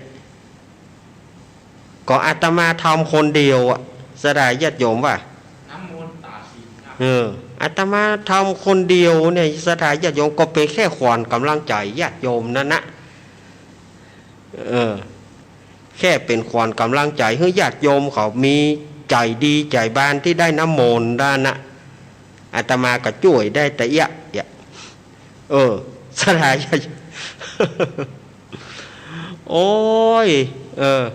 ก็อาตมาทำคนเดียวอะ ศรัทธาญาติโยมว่า น้ำมนต์ตาสินครับ เออ อาตมาทำคนเดียวเนี่ย ศรัทธาญาติโยม ก็เป๋นแค่ขวัญกำลังใจ๋ญาติโยมนั้นนะ เออ แค่เป๋นขวัญกำลังใจ๋หื้อญาติโยมเขามีใจ๋ดีใจ๋บานตี้ได้น้ำมนต์นั้นนะ อาตมาก็จ้วยได้แต่เอี้ยะเอี้ยะ เออ ศรัทธาญาติ โอ้ย เออ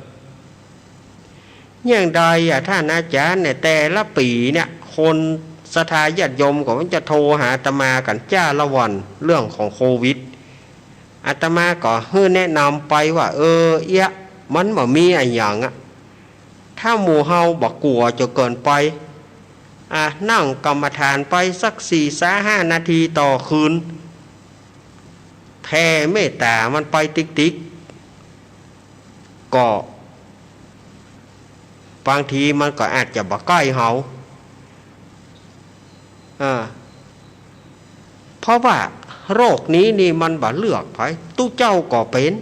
อย่างใดอะท่านอาจารย์เนี่ย แต่ละปี๋เนี่ย คนศรัทธาญาติโยมก็จะโทรหาอาตมากั๋นจ้าละวัน เรื่องของโควิด อาตมาก็หื้อแนะนำไปว่า เออ เอี้ยะ มันบ่มีอะหยังอะ ถ้าหมู่เฮาบ่กั๋วจ๋นเกินไป อ่ะ นั่งกรรมฐานไปสักสี่สาห้านาทีต่อคืน แผ่เมตต๋ามันไปติ๊กๆ ก็บางทีมันก็อาจจะบ่ใก้เฮา อ่า เพราะว่าโรคนี้นี่มันบ่เลือกใผ ตุ๊เจ้าก็เป๋น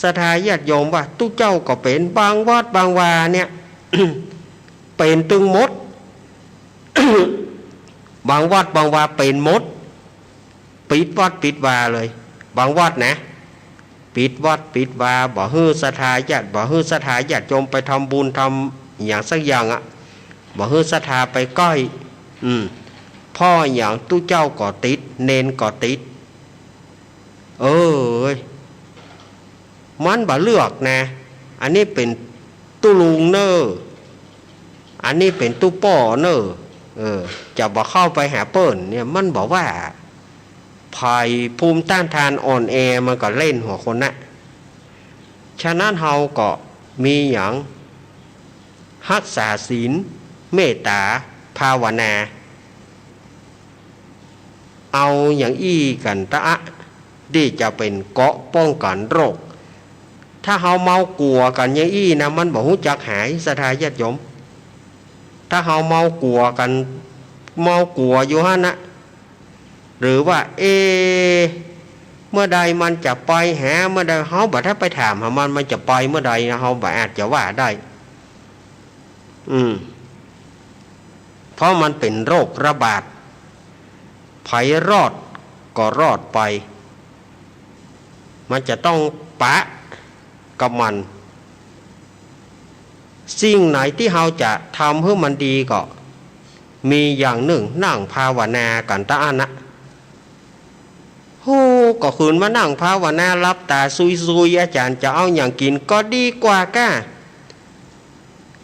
ศรัทธาญาติโยมว่าตุ๊เจ้าก็เป๋น บางวัดบางวาเนี่ย เป๋นตึงหมด บางวัดบางวาเป๋นหมด ปิดวัดปิดวาเลย บางวัดนะ ปิดวัดปิดวา บ่หื้อศรัทธาญาติ บ่หื้อศรัทธาญาติโยมไปทำบุญทำหยังสักอย่างอะ บ่หื้อศรัทธาไปใก้ อืม เพราะหยัง ตุ๊เจ้าก็ติด เณรก็ติด เอ้ย มันบ่เลือกนะ อันนี้เป๋นตุ๊ลุงเน่อ อันนี้เป๋นตุ๊ป้อเน่อ เออ จะบ่เข้าไปหาเปิ้นเนี่ย มันบ่ว่า ฝ่ายภูมิต้านทานอ่อนแอมันก็เล่นหัวคนนะ ฉะนั้นเฮาก็มีหยัง ฮักษาศีล เมตต๋า ภาวนา เอาอย่างอี้กั๋นตะอะ ตี้จะเป๋นเกราะป้องกั๋นโรค ถ้าเฮาเมากั๋วกั๋นอย่างอี้นะ มันบ่ฮู้จักหาย ศรัทธาญาติโยม ถ้าเฮาเมากั๋วกั๋น เมากั๋วอยู่หั้นนะ หรือว่า เอ เมื่อใดมันจะไปหา เมื่อใด เฮาบ่ทันไปถามหามัน มันจะไปเมื่อใดนะ เฮาบ่อาจจะว่าได้ อืม เพราะมันเป๋นโรคระบาด ใผรอดก็รอดไป มันจะต้องปะกับมัน สิ่งไหนตี้เฮาจะทำหื้อมันดีก็ มีอย่างนึ่ง นั่งภาวนากั๋นตะอั้นนะ โห ก็คืนมานั่งภาวนา หลับต๋าซุยๆ อาจ๋ารย์จะเอาหยังกิ๋นก็ดีกว่าก้า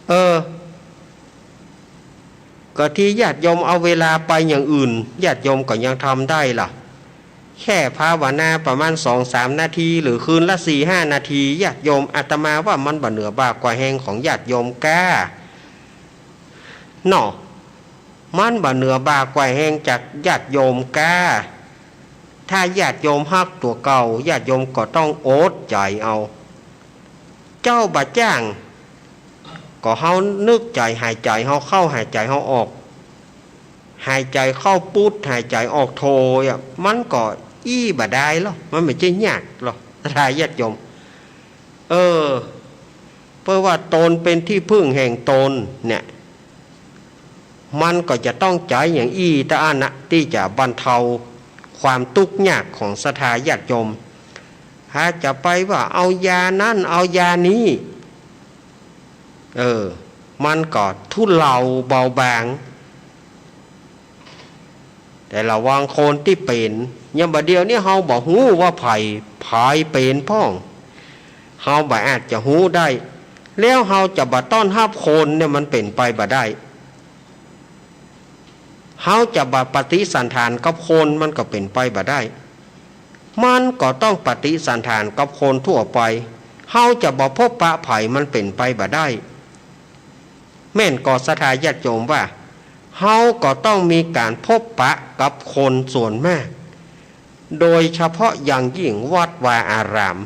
เออ ก็ตี้ญาติโยมเอาเวลาไปอย่างอื่น ญาติโยมก็ยังทำได้ล่ะ แค่ภาวนาประมาณสองสามนาที หรือคืนละสี่ห้านาที ญาติโยม อาตมาว่ามันบ่เหนือบ่ากว่าแฮงของญาติโยมก้า เนาะ มันบ่เหนือบ่ากว่าแฮงจากญาติโยมก้า ถ้าญาติโยมฮักตั๋วเก่า ญาติโยมก็ต้องอดใจ๋เอา เจ้าบ่าจ้าง ก็เฮานึกใจ๋ หายใจ๋เฮาเข้า หายใจ๋เฮาออก หายใจ๋เข้าปุ๊ด หายใจ๋ออกโทอะ มันก็อี้บ่ได้ลอ มันบ่ใจ้ยากลอ ศรัทธาญาติโยม เออ เปิ้นว่าตนเป๋นตี้พึ่งแห่งตนเนี่ย มันก็จะต้องใจ๊อย่างอี้ตะอั้นนะ ตี้จะบรรเทาความตุ๊กข์ยากของศรัทธาญาติโยม ถ้าจะไปว่าเอายานั้นเอายานี้ เออ มันก็ทุเลาเบาบาง แต่ละวังคนตี้เป๋น อย่างบ่าเดี่ยวนี้เฮาบ่ฮู้ว่าใผ ใผเป๋นพ่อง เฮาบ่อาจจะฮู้ได้ แล้วเฮาจะบ่ต้อนฮับคนเนี่ยมันเป๋นไปบ่ได้ เฮาจะบ่ปฏิสันถานกับคนมันก็เป๋นไปบ่ได้ มันก็ต้องปฏิสันถานกับคนทั่วไป เฮาจะบ่พบปะใผมันเป๋นไปบ่ได้ แม่นก่อศรัทธาญาติโยมว่า เฮาก็ต้องมีก๋านพบปะกับคนส่วนมาก โดยเฉพาะอย่างยิ่งวัดวาอาราม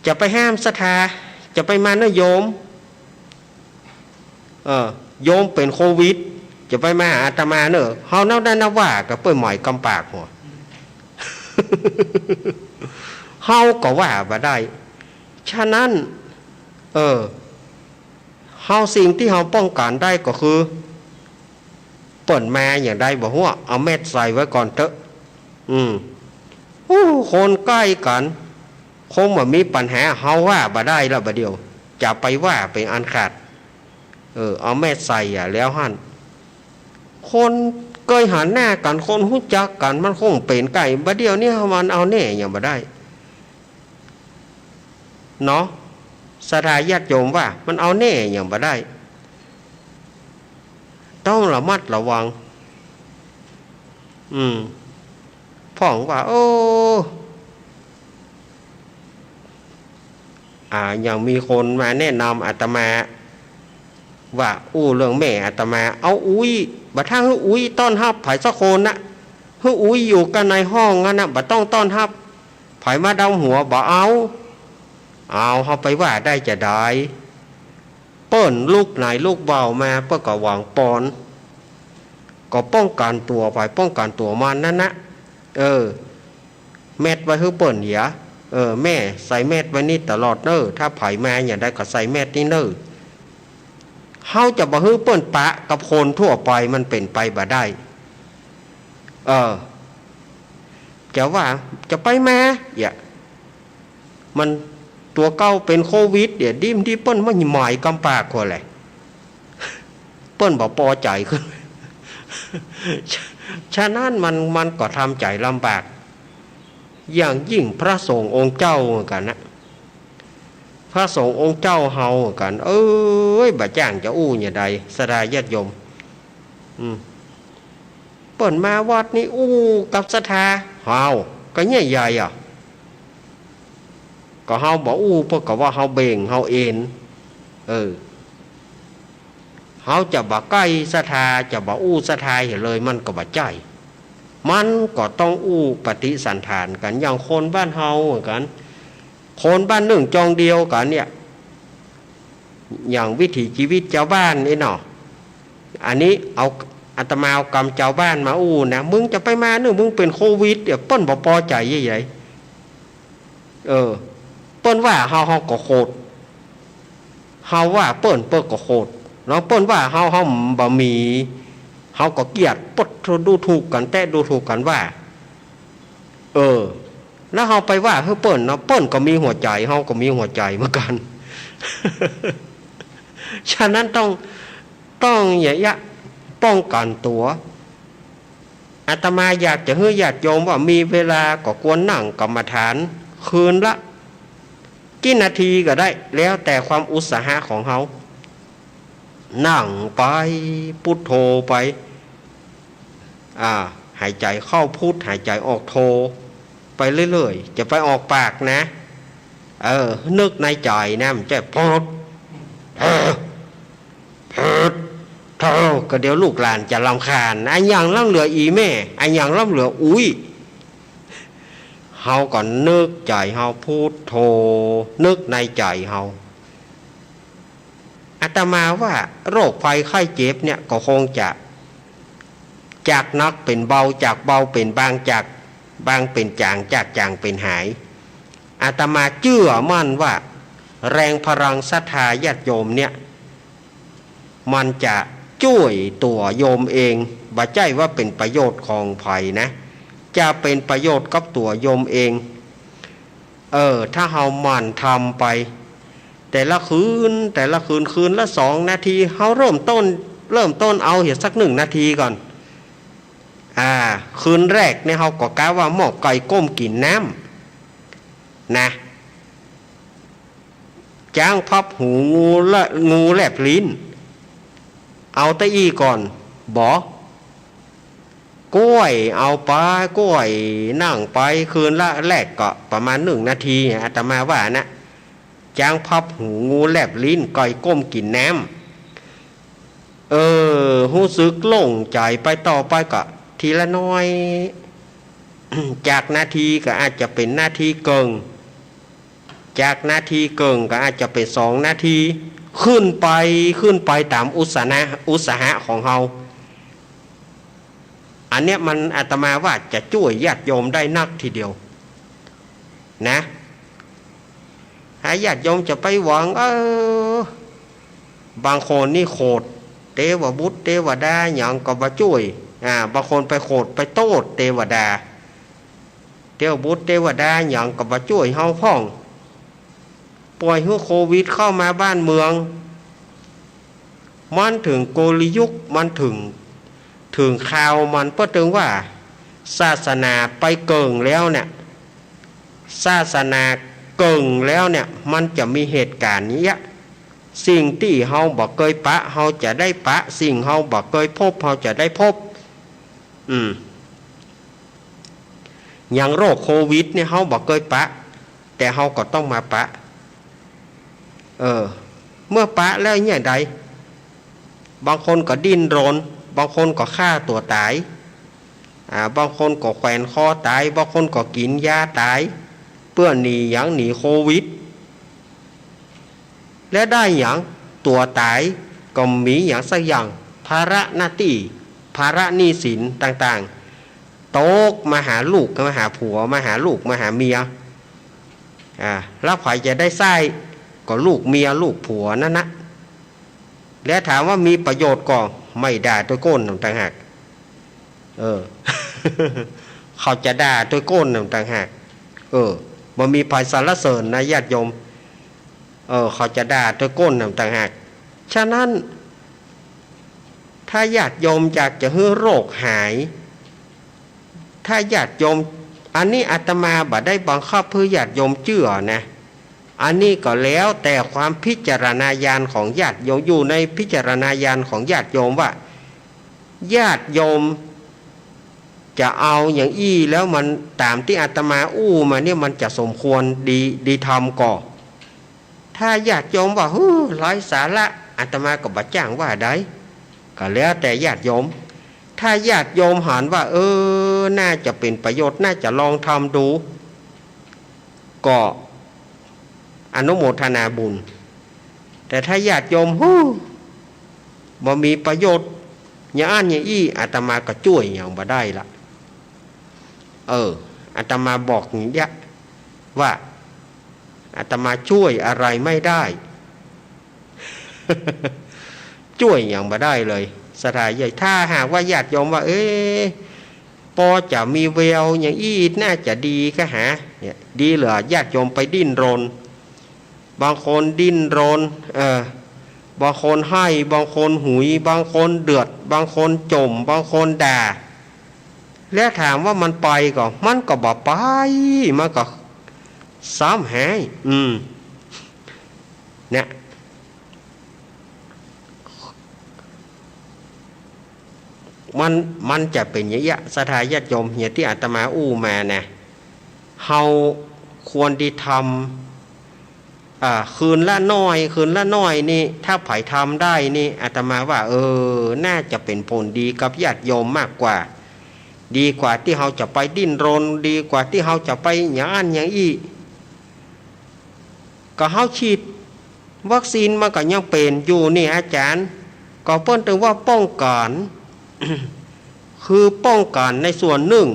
จะไปห้ามศรัทธา จะไปมาเน่อโยม เออ โยมเป๋นโควิด จะไปมาหาอาตมาเน่อ เฮาเน่านั้นนะ ว่ากั๋นเปิ้นหมายกำปากหัว เฮาก็ว่าบ่ได้ ฉะนั้น เออ เฮาสิ่งตี้เฮาป้องกั๋นได้ก็คือ เปิ้นมาอย่างใดบ่ฮู้ เอาแมสใส่ไว้ก่อนเต๊อะ อืม อู้ คนใก้กั๋น คงบ่มีปัญหา เฮาว่าบ่ได้แล้วบ่าเดี่ยว จะไปว่าเป๋นอันขาด เออ เอาแมสใส่อะ แล้วหั้น คนเกยหันหน้ากั๋น คนฮู้จักกั๋น มันคงเป๋นใก้ บ่าเดี่ยวนี้มันเอาแน่อย่างบ่ได้ เนาะ ศรัทธาญาติโยมว่ามันเอาแน่อย่างบ่ได้ ต้องระมัดระวัง อืม พ่องว่า โอ้ อ่า ยังมีคนมาแนะนำอาตมา ว่าอู้เรื่องแม่อาตมา เอาอุ๊ย บ่าถ้าหื้ออุ๊ยต้อนฮับใผสักคนนะ หื้ออุ๊ยอยู่กั๋นในห้องนั้นนะ บ่ต้องต้อนฮับ ใผมาดำหัวบ่เอา เอา เฮาไปว่าได้จาใด เปิ้นลุกไหนลุกเบ่ามา เปิ้นก็หวังปอน ก็ป้องกั๋นตั๋วใผป้องกั๋นตั๋วมันนั้นนะ เออ แมสไว้หื้อเปิ้นเหีย เออ แม่ใส่แมสไว้นี่ตลอดเน่อ ถ้าใผมาอย่างใดก็ใส่แมสนี่เน่อ เฮาจะบ่หื้อเปิ้นปะกับคนทั่วไป มันเป๋นไปบ่ได้ เออ จะว่าจะไปมา เหีย มันตั๋วเก่าเป๋นโควิด เหีย ดีมดีเปิ้นมาหมายกำปากหัวแหละ เปิ้นบ่ปอใจ๋ ฉะ ฉะนั้นมัน มันก็ทำใจ๋ลำบาก อย่างยิ่งพระสงฆ์องค์เจ้าเหมือนกั๋นนะ พระสงฆ์องค์เจ้าเฮาเหมือนกั๋น เอ้ย บ่าจ้างจะอู้อย่างใด ศรัทธาญาติโยม อืม เปิ้นมาวัดนี้อู้กับศรัทธา เฮา ก็เยียะใหญ่อะ ก็เฮาบ่อู้ เปิ้นก็ว่าเฮาเบ่ง เฮาเอน เออ เฮาจะบ่ใก้ศรัทธา จะบ่อู้ศรัทธาเหียเลย มันก็บ่ใจ้ มันก็ต้องอู้ปฏิสันถานกั๋น อย่างคนบ้านเฮาเหมือนกั๋น คนบ้านนึ่งจองเดียวกั๋นเนี่ย อย่างวิถีชีวิตจาวบ้านนี่เนาะ อันนี้เอา อาตมาเอากำจาวบ้านมาอู้นะ มึงจะไปมานึ่ง มึงเป๋นโควิด เหีย เปิ้นบ่ปอใจ๋ใหญ่ๆ เออ เปิ้นว่าเฮา เฮาก็โขด เฮาว่าเปิ้น เปิ้นก็โขด แล้วเปิ้นว่าเฮา เฮาบ่มี เฮาก็เกลียด ปดดูถูกกั๋น แต๊ดูถูกกั๋นว่า เออ แล้วเฮาไปว่าหื้อเปิ้นเนาะ เปิ้นก็มีหัวใจ๋ เฮาก็มีหัวใจ๋เหมือนกั๋น ฉะนั้นต้อง ต้องเยียะ ป้องกั๋นตั๋ว อาตมาอยากจะหื้อญาติโยมว่ามีเวลาก็ควรนั่งกรรมฐานคืนละกี่นาทีก็ได้ แล้วแต่ความอุตสาหะของเฮา นั่งไป พุทโธไป อ่า หายใจ๋เข้าพุท หายใจ๋ออกโธ ไปเรื่อยๆ จะไปออกปากนะ เออ นึกในใจ๋นะ มันจะพุท เออ พุทโธ ก็เดี๋ยวลูกหลานจะรำคาญ อะหยังล้ำเหลืออี่แม่ อะหยังล้ำเหลืออุ๊ย เฮาก็นึกใจ๋เฮาพุทโธ นึกในใจ๋เฮา อาตมาว่าโรคภัยไข้เจ็บเนี่ยก็คงจะจากหนักเป๋นเบา จากเบาเป๋นบาง จากบางเป๋นจ๋าง จากจ๋างเป๋นหาย อาตมาเจื้อมั่นว่าแรงพลังศรัทธาญาติโยมเนี่ย มันจะจ้วยตั๋วโยมเอง บ่ใจ้ว่าเป๋นประโยชน์ของใผนะ จะเป๋นประโยชน์กับตั๋วโยมเอง เออ ถ้าเฮาหมั่นทำไป แต่ละคืน แต่ละคืน คืนละสองนาที เฮาเริ่มต้น เริ่มต้นเอาเหียสักหนึ่งนาทีก่อน อ่า คืนแรกเนี่ยเฮาก็กะว่าหม้อก๋อยก้มกิ๋นน้ำ นะ จ๊างพับหู งูและ งูแลบลิ้น เอาตะอี้ก่อน บ่ ก๊วยเอาไป ก๊วยนั่งไป คืนละแรกก็ประมาณหนึ่งนาที อาตมาว่านะ จ๊างพับหู งูแลบลิ้น ก๋อยก้มกิ๋นน้ำ เออ ฮู้สึกโล่งใจ๋ไป ต่อไปก็ทีละน้อย จากนาทีก็อาจจะเป๋นนาทีเกิ่ง จากนาทีเกิ่งก็อาจจะเป๋นสองนาที ขึ้นไป ขึ้นไปต๋ามอุตสาหะ อุตสาหะของเฮา อันเนี้ยมันอาตมาว่าจะจ้วยญาติโยมได้นักทีเดียวนะ ถ้าญาติโยมจะไปหวัง เออ บางคนนี่โขดเตวบุตรเตวดาหยังก็บ่จ้วย อ่า บางคนไปโขดไปโต้ษเตวดา เตวบุตรเตวดาหยังก็บ่จ้วยเฮาพ่อง ป่อยหื้อโควิดเข้ามาบ้านเมือง มันเถิงกาลยุค มันเถิง เถิงคราวมัน เปิ้นเถิงว่า ศาสนาไปเกิ่งแล้วเนี่ย ศาสนาเกิ่งแล้วเนี่ย มันจะมีเหตุก๋ารณ์เนี้ย สิ่งตี้เฮาบ่เกยปะ เฮาจะได้ปะ สิ่งเฮาบ่เกยพบ เฮาจะได้พบ อืม อย่างโรคโควิดเนี่ย เฮาบ่เกยปะ แต่เฮาก็ต้องมาปะ เออ เมื่อปะแล้วเนี่ยใด บางคนก็ดิ้นรน บางคนก็ฆ่าตั๋วต๋าย อ่า บางคนก็แขวนคอต๋าย บางคนก็กิ๋นยาต๋าย เปื้อหนีหยัง หนีโควิด และได้หยัง ตั๋วต๋ายก็บ่มีหยังสักอย่าง ภาระหน้าตี้ ภาระหนี้สินต่างๆ ตกมาหาลูก มาหาผัว มาหาลูก มาหาเมีย อ่า แล้วใผจะได้ใซ้ ก็ลูกเมียลูกผัวนั่นนะ และถามว่ามีประโยชน์ก่อ ไม่ด่าตวยก้นต่างหาก เออ เขาจะด่าตวยก้นต่างหาก เออ บ่มีใผสรรเสริญนะญาติโยม เออ เขาจะด่าตวยก้นต่างหาก ฉะนั้น ถ้าญาติโยมอยากจะหื้อโรคหาย ถ้าญาติโยม อันนี้อาตมาบ่ได้บังคับหื้อญาติโยมเจื้อนะ อันนี้ก็แล้วแต่ความพิจารณาญาณของญาติโยม อยู่ในพิจารณาญาณของญาติโยมว่า ญาติโยมจะเอาอย่างอี้ แล้วมันต๋ามตี้อาตมาอู้มาเนี่ย มันจะสมควรดี ดีธรรมก่อ ถ้าญาติโยมว่า "หื้อ ไร้สาระ" อาตมาก็บ่จ้างว่าใด ก็แล้วแต่ญาติโยม ถ้าญาติโยมหันว่า เออ น่าจะเป๋นประโยชน์ น่าจะลองทำดู ก็อนุโมทนาบุญ แต่ถ้าญาติโยม "หื้อ บ่มีประโยชน์ อย่างอั้นอย่างอี้" อาตมาก็จ้วยหยังบ่ได้ละ เออ อาตมาบอกอย่างเนี้ยว่า อาตมาจ้วยอะไรไม่ได้ จ้วยหยังบ่ได้เลย ศรัทธาใหญ่ ถ้าหากว่าญาติโยมว่า เอ๊ะ ปอจะมีแววอย่างอี้ น่าจะดีก็หา เนี่ย ดีเหลือญาติโยมไปดิ้นรน บางคนดิ้นรน เออ บางคนไห้ บางคนหุย บางคนเดือด บางคนจ่ม บางคนด่า แล้วถามว่ามันไปก่อ มันก็บ่ไป มันก็ซ้ำหาย อืม เนี่ย มัน มันจะเป๋นอย่างเนี้ย ศรัทธาญาติโยม อย่างตี้อาตมาอู้มานะ เฮาควรดีทำ อ่า คืนละน้อย คืนละน้อยนี่ ถ้าใผทำได้นี่ อาตมาว่า เออ น่าจะเป๋นผลดีกับญาติโยมมากกว่า ดีกว่าตี้เฮาจะไปดิ้นรน ดีกว่าตี้เฮาจะไปอย่างอั้นอย่างอี้ ก็เฮาฉีดวัคซีนมันก็ยังเป๋นอยู่นี่อาจ๋ารย์ ก็เปิ้นเถิงว่าป้องกั๋น คือป้องกั๋นในส่วนนึ่ง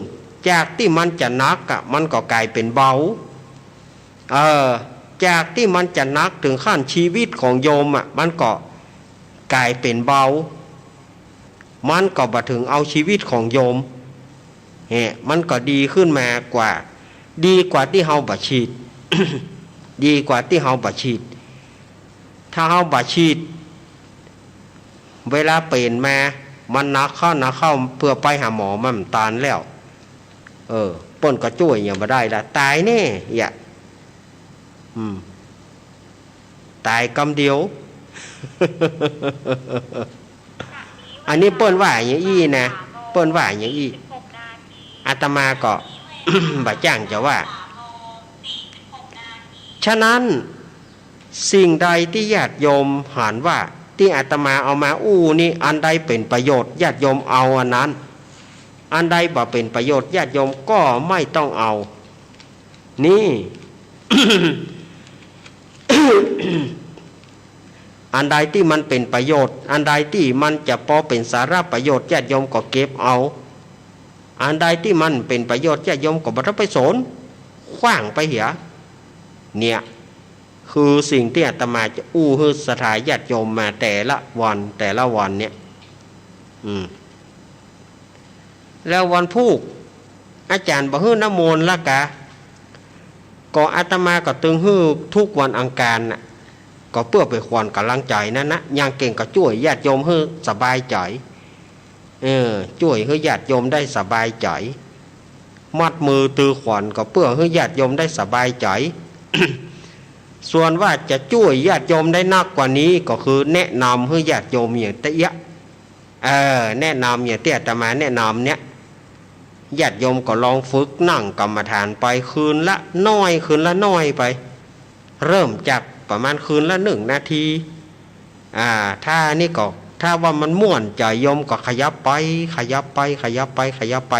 จากตี้มันจะหนักอะ มันก็ก๋ายเป๋นเบา เออ จากตี้มันจะหนักเถิงขั้นชีวิตของโยมอะ มันก็ก๋ายเป๋นเบา มันก็บ่เถิงเอาชีวิตของโยม แหม มันก็ดีขึ้นมากว่า ดีกว่าตี้เฮาบ่ฉีด ดีกว่าตี้เฮาบ่ฉีด ถ้าเฮาบ่ฉีด เวลาเป๋นมา มันหนักเข้า หนักเข้า เปื้อไปหาหมอมันตันแล้ว เออ เปิ้นก็จ้วยหยังบ่ได้ละ ต๋ายแน่ เยียะ อืม ต๋ายกำเดียว อันนี้เปิ้นว่าอย่างอี้นะ เปิ้นว่าอย่างอี้ อาตมาก็ บ่จ้างจะว่า ฉะนั้น สิ่งใดตี้ญาติโยมหันว่า ตี้อาตมาเอามาอู้นี่ อันใดเป๋นประโยชน์ ญาติโยมเอาอันนั้น อันใดบ่เป๋นประโยชน์ ญาติโยมก็ไม่ต้องเอา นี่ อันใดตี้มันเป๋นประโยชน์ อันใดตี้มันจะปอเป๋นสาระประโยชน์ ญาติโยมก็เก็บเอา อันใดตี้มันเป๋นประโยชน์ ญาติโยมก็บ่ต้องไปสน ขว้างไปเหีย เนี่ย คือสิ่งตี้อาตมาจะอู้หื้อศรัทธาญาติโยมมาแต่ละวันแต่ละวันเนี่ย อืม แล้ววันพูก อาจ๋ารย์บ่หื้อน้ำมนต์ละกา ก็อาตมาก็ตึงหื้อทุกวันอังคารน่ะ ก็เปื้อเป๋นขวัญก๋ำลังใจ๋นั้นนะ อย่างเก่งก็จ้วยญาติโยมหื้อสบายใจ๋ เออ จ้วยหื้อญาติโยมได้สบายใจ๋ มัดมือตือขวัญก็เปื้อหื้อญาติโยมได้สบายใจ๋ ส่วนว่าจะจ้วยญาติโยมได้นักกว่านี้ก็คือแนะนำหื้อญาติโยมอย่างเตี้ย เออ แนะนำอย่างตี้อาตมาแนะนำเนี่ย ญาติโยมก็ลองฝึกนั่งกรรมฐานไปคืนละน้อย คืนละน้อยไป เริ่มจากประมาณคืนละหนึ่งนาที อ่า ถ้านี่ก็ ถ้าว่ามันม่วนใจ๋โยมก็ขยับไป ขยับไป ขยับไป ขยับไป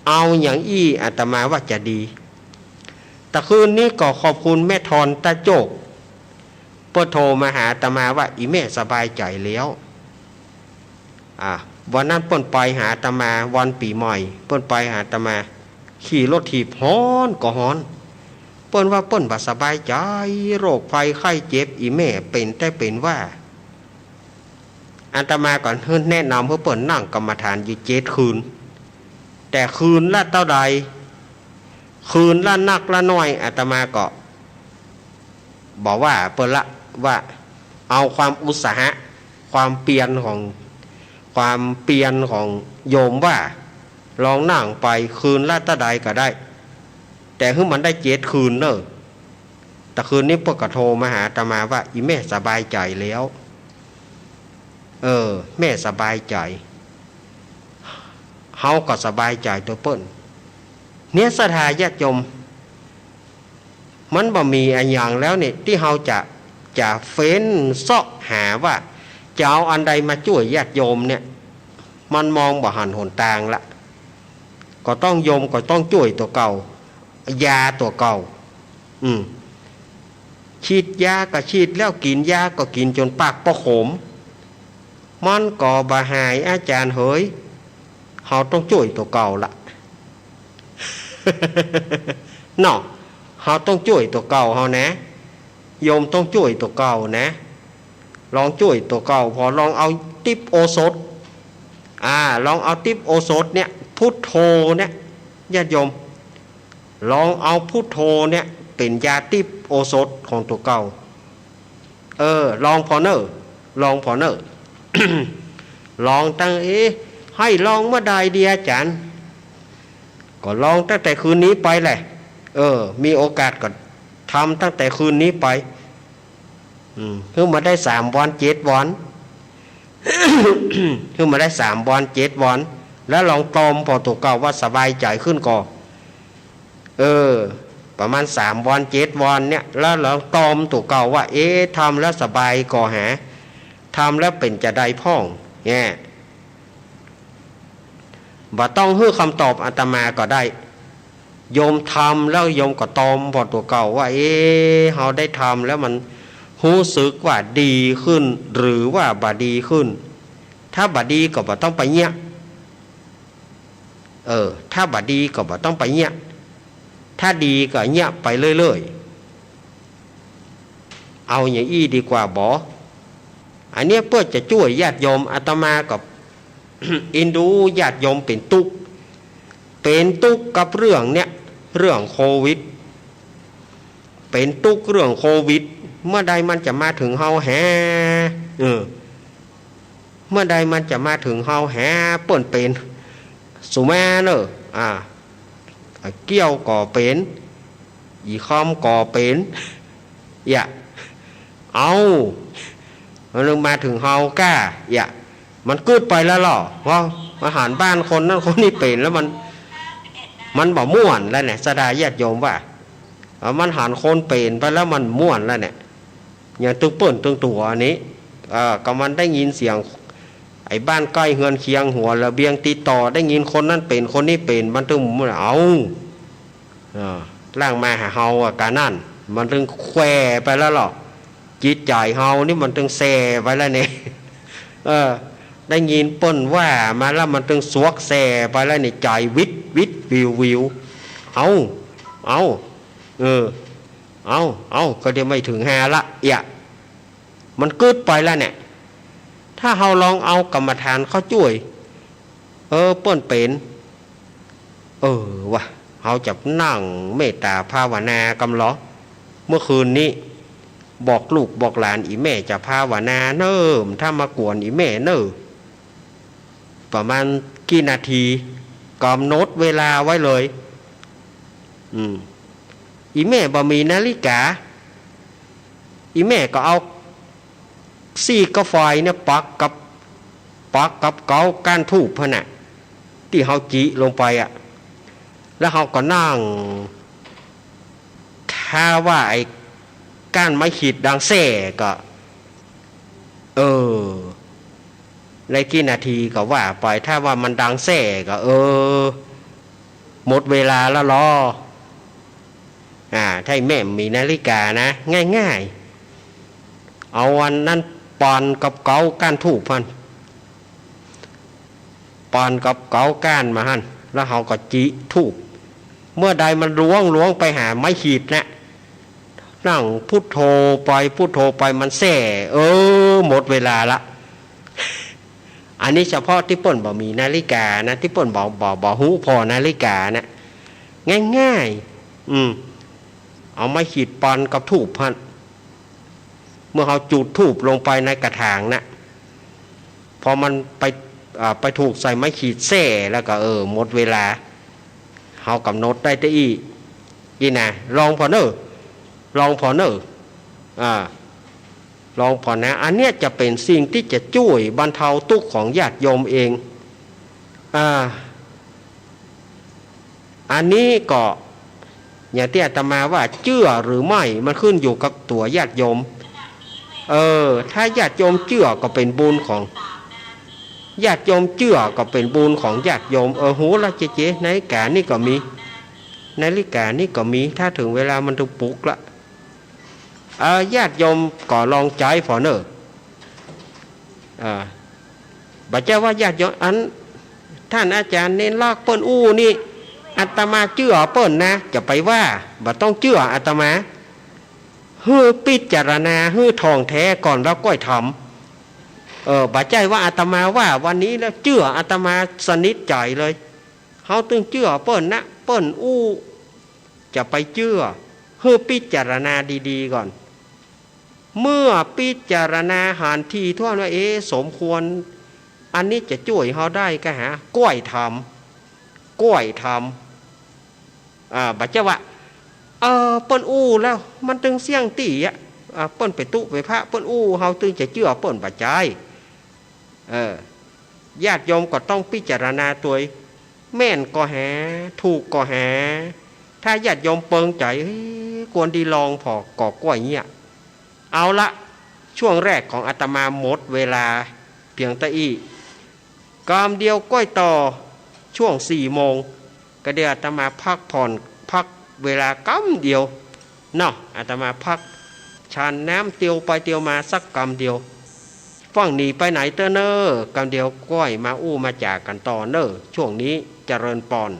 เอาอย่างอี้อาตมาว่าจะดี ตะคืนนี้ก็ขอบคุณแม่ทอนตะโจก เปิ้นโทรมาหาอาตมาว่า อี่แม่สบายใจ๋แล้ว อ่า วันนั้นเปิ้นไปหาอาตมา วันปี๋ใหม่ เปิ้นไปหาอาตมา ขี่รถถีบฮ้อนก็ฮ้อน เปิ้นว่าเปิ้นบ่สบายใจ๋ โรคภัยไข้เจ็บ อี่แม่เป๋นแต๊เป๋นว่า อาตมาก็แนะนำหื้อเปิ้นนั่งกรรมฐานอยู่เจ็ดคืน แต่คืนละเต้าใด คืนละนักละน้อย อาตมาก็บ่ว่าเปิ้นละ ว่าเอาความอุตสาหะ ความเปียรของ ความเปียรของโยมว่า ลองนั่งไปคืนละเต้าใดก็ได้ แต่หื้อมันได้เจ็ดคืนเน่อ ตะคืนนี้เปิ้นก็โทรมาหาอาตมาว่า อี่แม่สบายใจ๋แล้ว เออ แม่สบายใจ๋ เฮาก็สบายใจ๋ตวยเปิ้น เนี่ยศรัทธาญาติโยม มันบ่มีอะหยังแล้วนี่ ตี้เฮาจะ จะเฟ้นเซาะหาว่า จะเอาอันใดมาจ้วยญาติโยมเนี่ย มันมองบ่หันหนตางละ ก็ต้องโยมก็ต้องจ้วยตั๋วเก่า ยาตั๋วเก่า อืม ฉีดยาก็ฉีดแล้ว กิ๋นยาก็กิ๋นจ๋นปากปอขม มันก็บ่หาย อาจ๋ารย์เหย เฮาต้องจ้วยตั๋วเก่าละ เนาะ เฮาต้องจ้วยตั๋วเก่าเฮานะ โยมต้องจ้วยตั๋วเก่านะ ลองจ้วยตั๋วเก่า พอลองเอาติ๊บโอสถ อ่า ลองเอาติ๊บโอสถเนี่ย พุทโธเนี่ย ญาติโยม ลองเอาพุทโธเนี่ยเป๋นยาติ๊บโอสถของตั๋วเก่า เออ ลองผ่อเน่อ ลองผ่อเน่อ ลองตั้ง เอ๊ะ หื้อลองเมื่อใดดีอาจ๋ารย์ ก็ลองตั้งแต่คืนนี้ไปแหละ เออ มีโอกาสก็ทำตั้งแต่คืนนี้ไป อืม หื้อมาได้สามวันเจ็ดวัน หื้อมาได้สามวันเจ็ดวัน แล้วลองตอมผ่อตั๋วเก่าว่าสบายใจ๋ขึ้นก่อ เออ ประมาณสามวันเจ็ดวันเนี่ย แล้วลองตอมตั๋วเก่าว่า เอ๊ะ ทำแล้วสบายก่อหา ทำแล้วเป๋นจาใดพ่อง เนี่ย บ่ต้องหื้อคำตอบอาตมาก็ได้ โยมทำแล้วโยมก็ตอมผ่อตั๋วเก่าว่า เอ๊ะ เฮาได้ทำแล้วมันฮู้สึกว่าดีขึ้น หรือว่าบ่ดีขึ้น ถ้าบ่ดีก็บ่ต้องไปเยียะ เออ ถ้าบ่ดีก็บ่ต้องไปเยียะ ถ้าดีก็เยียะไปเรื่อยๆ เอาอย่างอี้ดีกว่าบ่ อันเนี้ยเปื้อจะจ้วยญาติโยม อาตมาก็ เอ็นดูญาติโยมเป๋นตุ๊กข์ เป๋นตุ๊กข์กับเรื่องเนี้ย เรื่องโควิด เป๋นตุ๊กข์เรื่องโควิด เมื่อใดมันจะมาเถิงเฮาแห เออ เมื่อใดมันจะมาเถิงเฮาแห เปิ้นเป๋น สุมาเน่อ อ่า เกี้ยวก็เป๋น อี่คอมก็เป๋น เยียะ เอ้า มันมาเถิงเฮาก้า เยียะ มันกึ๊ดไปแล้วลอ เพราะอาหารบ้านคนนั้นคนนี้เป๋นแล้วมัน มันบ่ม่วนแล้วเนี่ย ศรัทธาญาติโยมว่า เออ มันหันคนเป๋นไปแล้วมันม่วนแล้วเนี่ย อย่างตึงเปิ้นตึงตั๋วอันนี้ เออ ก็มันได้ยินเสียง ไอ้บ้านใก้เฮือนเคียงหัวระเบียงติดต่อ ได้ยินคนนั้นเป๋นคนนี้เป๋น มันตึงม่วน เอ้า เออ ล่างมาหาเฮาอะกานั่น มันตึงแขว่ไปแล้วลอ จิตใจ๋เฮานี่มันตึงแส่ไปแล้วเนี่ย เออ ได้ยินเปิ้นว่ามาแล้วมันตึงสวกแส่ไปแล้วเนี่ย ใจ๋วิดวิดวิววิว เอ้า เอ้า เออ เอ้า เอ้า ก็เดี๋ยวไม่เถิงฮาละ เอียะ มันกึ๊ดไปแล้วเนี่ย ถ้าเฮาลองเอากรรมฐานเข้าจ้วย เออ เปิ้นเป๋น เออวะ เฮาจะนั่งเมตต๋าภาวนากำลอ เมื่อคืนนี้ บอกลูกบอกหลาน อี่แม่จะภาวนาเน่อ บ่ต้องมากวนอี่แม่เน่อ ประมาณกี่นาที กำหนดเวลาไว้เลย อืม อี่แม่บ่มีนาฬิกา อี่แม่ก็เอา สีกาไฟเนี่ยปักกับ ปักกับเก๊าก้านธูปหั้นน่ะ ตี้เฮาจิลงไปอะ แล้วเฮาก็นั่ง ถ้าว่าไอ้ก้านไม้ขีดดังแส่ก็ เออ ในกี่นาทีก็ว่าไป ถ้าว่ามันดังแส่ก็ เออ หมดเวลาแล้วลอ อ่า ถ้าแม่มีนาฬิกานะ ง่ายๆ เอาอันนั้นป่อนกับเก๊าก้านธูปหั้น ป่อนกับเก๊าก้านมาหั้น แล้วเฮาก็จิธูป เมื่อใดมันล้วง ล้วงไปหาไม้ขีดนะ นั่งพุทโธไป พุทโธไป มันแส่ เออ หมดเวลาละ อันนี้เฉพาะตี้เปิ้นบ่มีนาฬิกานะ ตี้เปิ้นบ่ บ่ บ่ฮู้ผ่อนาฬิกานะ ง่ายๆ อืม เอาไม้ขีดป่อนกับธูปหั้น เมื่อเฮาจุดธูปลงไปในกระถางนะ พอมันไป อ่า ไปถูกใส่ไม้ขีดแส่แล้วก็ เออ หมดเวลา เฮากำหนดได้แต่อี้ อี้นะ ลองผ่อเน่อ ลองผ่อเน่อ อ่า ลองผ่อนะ อันเนี้ยจะเป๋นสิ่งตี้จะจ้วยบรรเทาตุ๊กข์ของญาติโยมเอง อ่า อันนี้ก็อย่างตี้อาตมาว่า เจื้อหรือไม่ มันขึ้นอยู่กับตั๋วญาติโยม เออ ถ้าญาติโยมเจื้อก็เป๋นบุญของ ญาติโยมเจื้อก็เป๋นบุญของญาติโยม เออ ฮู้ละเจ๊ๆ นาฬิกานี่ก็มี นาฬิกานี่ก็มี ถ้าเถิงเวลามันต้องปลุกละ เอ่อ ญาติโยมก็ลองใจ๊ผ่อเน่อ อ่า บ่ใจ้ว่าญาติโยม อัน ท่านอาจ๋ารย์เณรลักษณ์เปิ้นอู้นี่ อาตมาเจื้อเปิ้นนะ จะไปว่า บ่ต้องเจื้ออาตมา หื้อพิจารณา หื้อถ่องแท้ก่อนแล้วก้อยทำ เออ บ่ใจ้ว่าอาตมาว่าวันนี้แล้วเจื้ออาตมาสนิทใจ๋เลย เฮาตึงเจื้อเปิ้นนะ เปิ้นอู้ จะไปเจื้อ หื้อพิจารณาดีๆ ก่อน เมื่อพิจารณาหันทีท่วนว่า เอ๊ะ สมควร อันนี้จะจ้วยเฮาได้กาหา ก้อยทำ ก้อยทำ อ่า บ่ใจ้ว่า เออ เปิ้นอู้แล้ว มันตึงเสี้ยงตี้อะ อ่า เปิ้นไปตุ๊ไปพระ เปิ้นอู้ เฮาตึงจะเจื้อเปิ้น บ่ใจ้ เออ ญาติโยมก็ต้องพิจารณาตวย แม่นก็แห ถูกก็แห ถ้าญาติโยมเปิงใจ๋ เฮ้ย ควรดีลองผ่อ ก็ก้อยเยียะ เอาละ ช่วงแรกของอาตมาหมดเวลาเพียงเต้าอี้ กำเดียวก้อยต่อ ช่วงสี่โมง ก็เดี๋ยวอาตมาพักผ่อน พักเวลากำเดียวเนาะ อาตมาพักฉันน้ำเตียวไปเตียวมาสักกำเดียว ฟั่งหนีไปไหนเต๊อะเน่อ กำเดียวก้อยมาอู้มาจ๋ากั๋นต่อเน่อ ช่วงนี้เจริญปอน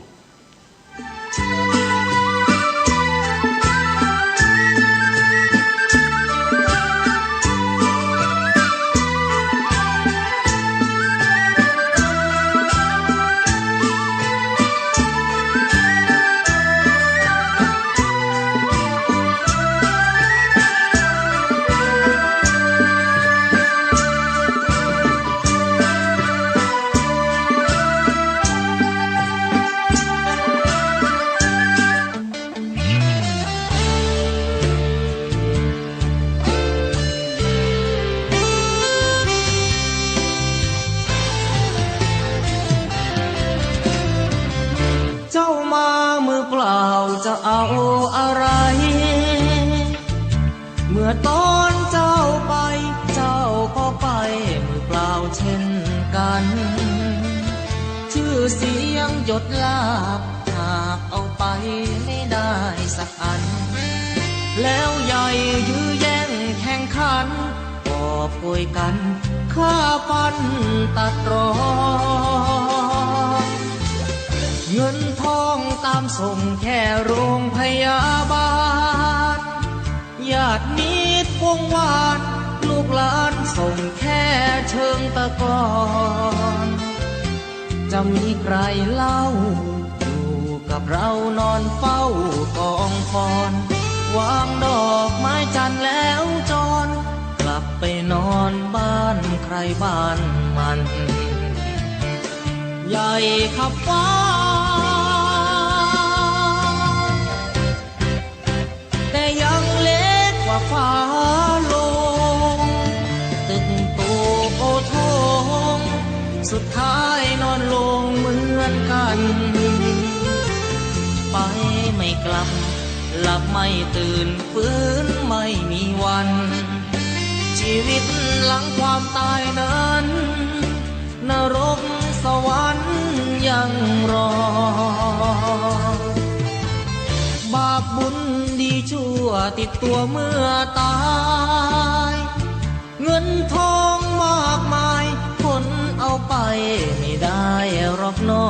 เจ้ามามือเปล่าจะเอาอะไร เมื่อตอนเจ้าไป เจ้าก็ไปมือเปล่าเช่นกัน ชื่อเสียงยศลาภหากเอาไปไม่ได้สักอัน ห แล้วใหญ่ยื้อแย่งแข่งขัน กอบโกยกั๋นฆ่าฟันตัดรอน เงินทองตามส่งแค่โรงพยาบาล ญาติมิตรวงวาน ลูกหลานส่งแค่เชิงตะกอน จะมีใครเล่า อยู่กับเรานอนเฝ้ากองฟอน วางดอกไม้จันทร์แล้วจร กลับไปนอนบ้านใครบ้านมัน ใหญ่ขับฟ้า แต่ยังเล็กกว่าฝาโลง ตึกโตโอโถง สุดท้ายนอนโลงเหมือนกั๋น ไปไม่กลับ หลับไม่ตื่น ฟื้นไม่มีวัน ชีวิตหลังความตายนั้น นรกสวรรค์ยังรอ บาปบุญดีชั่วติดตัวเมื่อตาย เงินทองมากมาย คนเอาไปไม่ได้หรอกหนอ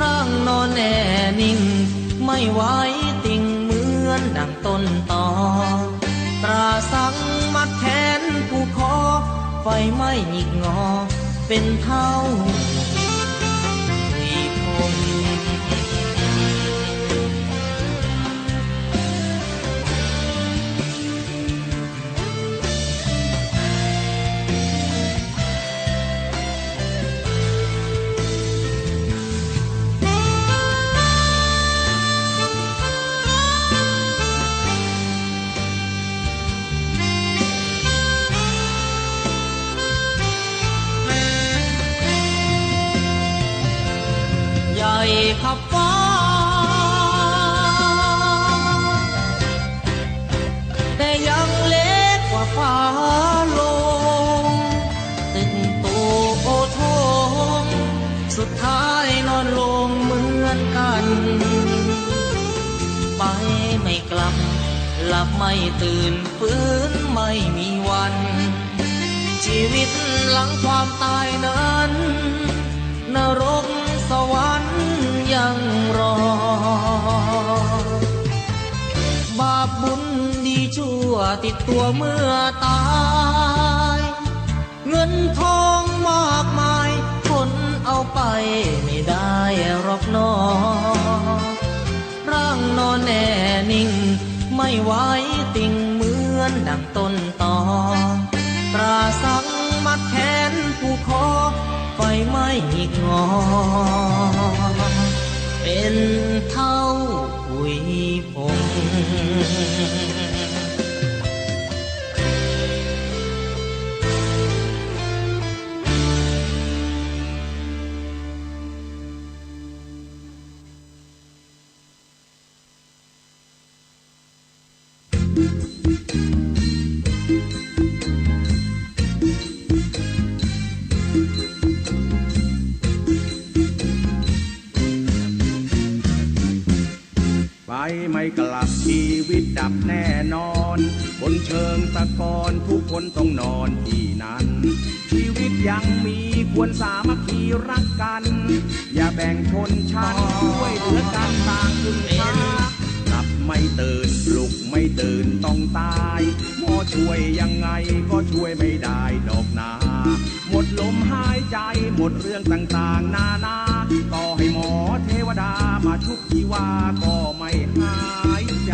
ร่างนอนแน่นิ่ง ไม่ไหวติงเหมือนดังต้นตอ ตราสังมัดแขนผูกคอ ไฟไหม้หงิกงอเป็นเท่าผุยผง ใหญ่ขับฟ้า แต่ยังเล็กกว่าฝาโลง ตึกโตโอโถง สุดท้ายนอนโลงเหมือนกั๋น ไปไม่กลับ หลับไม่ตื่น ฟื้นไม่มีวัน ชีวิตหลังความตายนั้น นรกสวรรค์ยังรอ บาปบุญดีชั่วติดตัวเมื่อตาย เงินทองมากมาย คนเอาไปไม่ได้หรอกหนอ ร่างนอนแน่นิ่ง ไม่ไหวติงเหมือนดังต้นตอ ตราสังมัดแขนผูกคอ ไฟไหม้หงิกงอเป็นเท่าผุยผงไปไม่กลับชีวิตดับแน่นอน บนเชิงตะกอนทุกคนต้องนอนที่นั้น ชีวิตยังมีควรสามัคคีรักกัน อย่าแบ่งชนชั้น ช่วยเหลือกันต่างพึ่งพา หลับไม่ตื่น ลุกไม่ตื่นต้องตาย หมอช่วยยังไงก็ช่วยไม่ได้ดอกนา หมดลมหายใจ หมดเรื่องต่างๆนานา ต่อให้หมอเทวดามาชุบชีวาก็ไม่หายใจ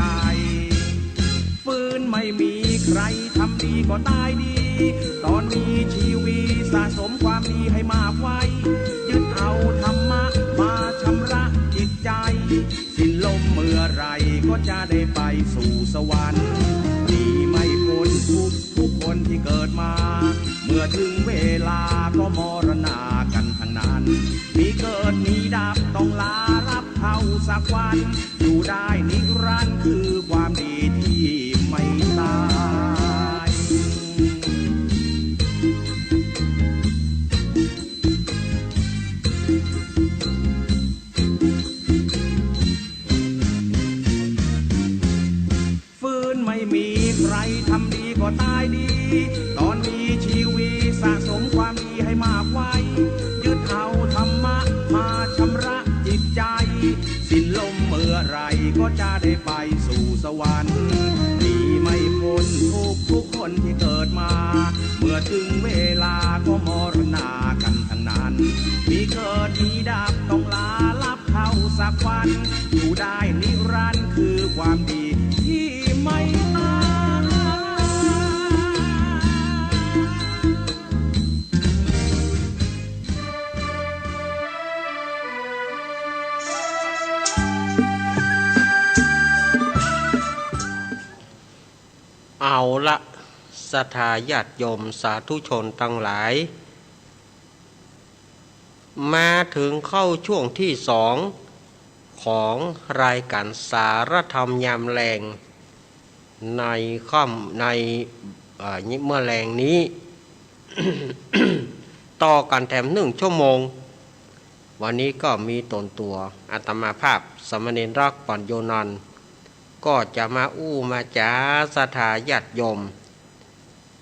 ฟื้นไม่มีใครทำดีก็ตายดี ตอนมีชีวิตสะสมความดีให้มากไว้ ยึดเอาธรรมะมาชำระจิตใจ สิ้นลมเมื่อไหร่ก็จะได้ไปสู่สวรรค์ หนีไม่พ้นทุกข์ทุกคนที่เกิดมา เมื่อถึงเวลาก็มรณากันทั้งนั้น มีเกิดมีดับต้องลารับเท่าสักวัน อยู่ได้นิรันดร์คือความดีที่ไม่ตาย เอาละ ศรัทธาญาติโยมสาธุชนตังหลาย มาเถิงเข้าช่วงตี้สองของรายก๋านสารธรรมยามแลง ในค่ำ ใน เอ่อ เมื่อแลงนี้ ต่อกั๋นแถมนึ่งชั่วโมง วันนี้ก็มีต๋นตั๋วอาตมาภาพสามเณรรักษ์ ปัญโญนันท์ ก็จะมาอู้มาจ๋าศรัทธาญาติโยม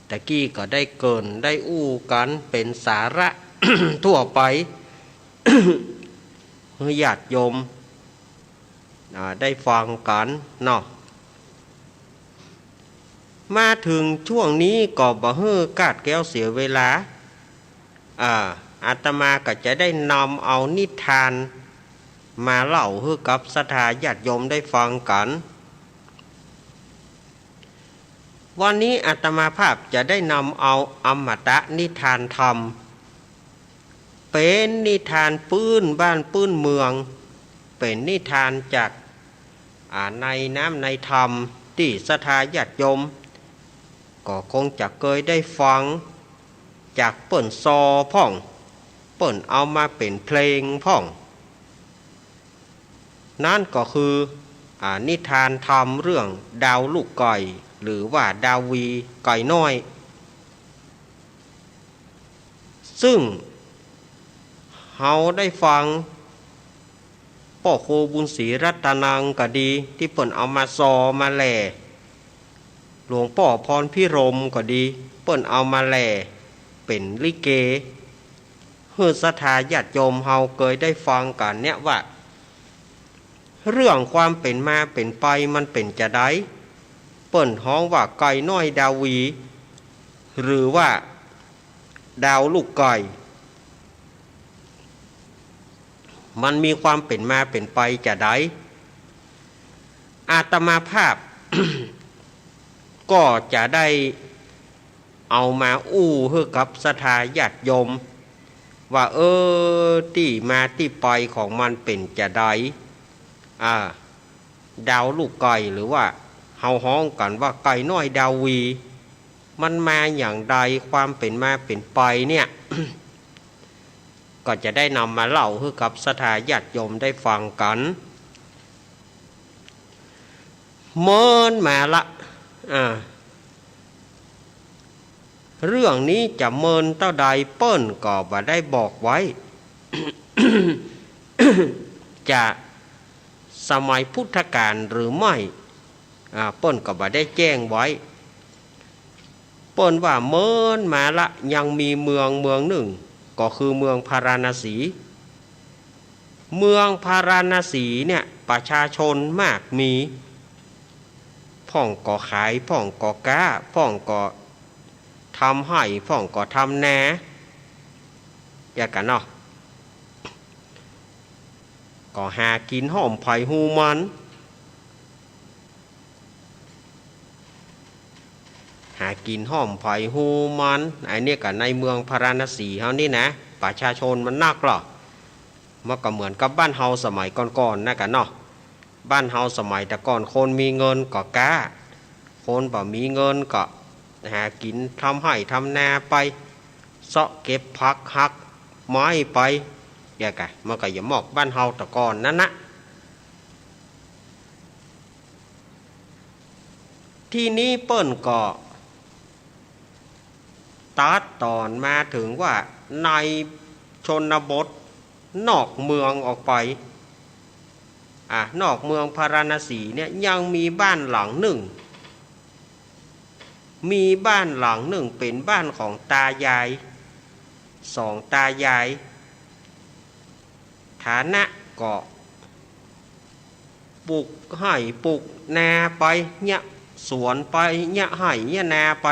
ตะกี้ก็ได้เกริ่นได้อู้กั๋นเป๋นสาระทั่วไป หื้อญาติโยม อ่า ได้ฟังกั๋นเนาะ มาเถิงช่วงนี้ก็บ่หื้อคลาดแคลนเสียเวลา อ่า อาตมาก็จะได้นำเอานิทานมาเล่าหื้อกับศรัทธาญาติโยมได้ฟังกั๋น วันนี้อาตมาภาพจะได้นำเอาอมตะนิทานธรรม เป๋นนิทานปื้นบ้านปื้นเมือง เป๋นนิทานจาก อ่า ในน้ำในธรรมตี้ศรัทธาญาติโยม ก็คงจะเกยได้ฟัง จากเปิ้นซอพ่อง เปิ้นเอามาเป๋นเพลงพ่อง นั้นก็คือ อ่า นิทานธรรมเรื่องดาวลูกไก่ หรือว่าดาววีไก่น้อย ซึ่งเฮาได้ฟังป้อครูบุญศรีรัตนังก็ดี ตี้เปิ้นเอามาซอมาแหล่ หลวงป้อพรพิรมย์ก็ดี เปิ้นเอามาแหล่เป๋นลิเก หื้อศรัทธาญาติโยมเฮาเกยได้ฟังกั๋นเนี่ยว่า เรื่องความเป๋นมาเป๋นไปมันเป๋นจาใด เปิ้นฮ้องว่าไก่น้อยดาววี หรือว่าดาวลูกไก่ มันมีความเป๋นมาเป๋นไปจาใด อาตมาภาพ ก็จะได้เอามาอู้หื้อกับศรัทธาญาติโยม ว่า เออ ตี้มาตี้ไปของมันเป๋นจาใด อ่า ดาวลูกไก่ หรือว่าเฮาฮ้องกั๋นว่าไก่น้อยดาววี มันมาอย่างใด ความเป๋นมาเป๋นไปเนี่ย ก็จะได้นำมาเล่าหื้อกับศรัทธาญาติโยมได้ฟังกั๋น เมินมาละ อ่า เรื่องนี้จะเมินเต้าใดเปิ้นก็บ่ได้บอกไว้ จะสมัยพุทธกาลหรือไม่ อ่า เปิ้นก็บ่ได้แจ้งไว้ เปิ้นว่าเมินมาละ ยังมีเมืองเมืองนึ่ง ก็คือเมืองพาราณสี เมืองพาราณสีเนี่ยประชาชนมากมี พ่องก็ขาย พ่องก็ก๊า พ่องก็ทำไฮ่ พ่องก็ทำนา อย่างกั๋นเนาะ ก็หากิ๋นห้อมใผฮูมัน หากิ๋นห้อมใผฮูมัน อันนี้ก็ในเมืองพาราณสีเฮานี่นะ ประชาชนมันนักลอ มันก็เหมือนกับบ้านเฮาสมัยก่อนๆ นะกั๋นเนาะ บ้านเฮาสมัยแต่ก่อนคนมีเงินก็ก๊า คนบ่มีเงินก็หากิ๋นทำไฮ่ทำนาไป เซาะเก็บผักหักไม้ไป อย่างกั๋น มันก็อย่ามอกบ้านเฮาแต่ก่อนนั้นนะ ทีนี้เปิ้นก็ตัดตอนมาเถิงว่าในชนบทนอกเมืองออกไป อ่ะ นอกเมืองพาราณสีเนี่ยยังมีบ้านหลังนึ่ง มีบ้านหลังนึ่งเป๋นบ้านของตายาย สองตายาย ฐานะก็ปลูกไฮ่ปลูกนาไป เยียะสวนไป เยียะไฮ่เยียะนาไป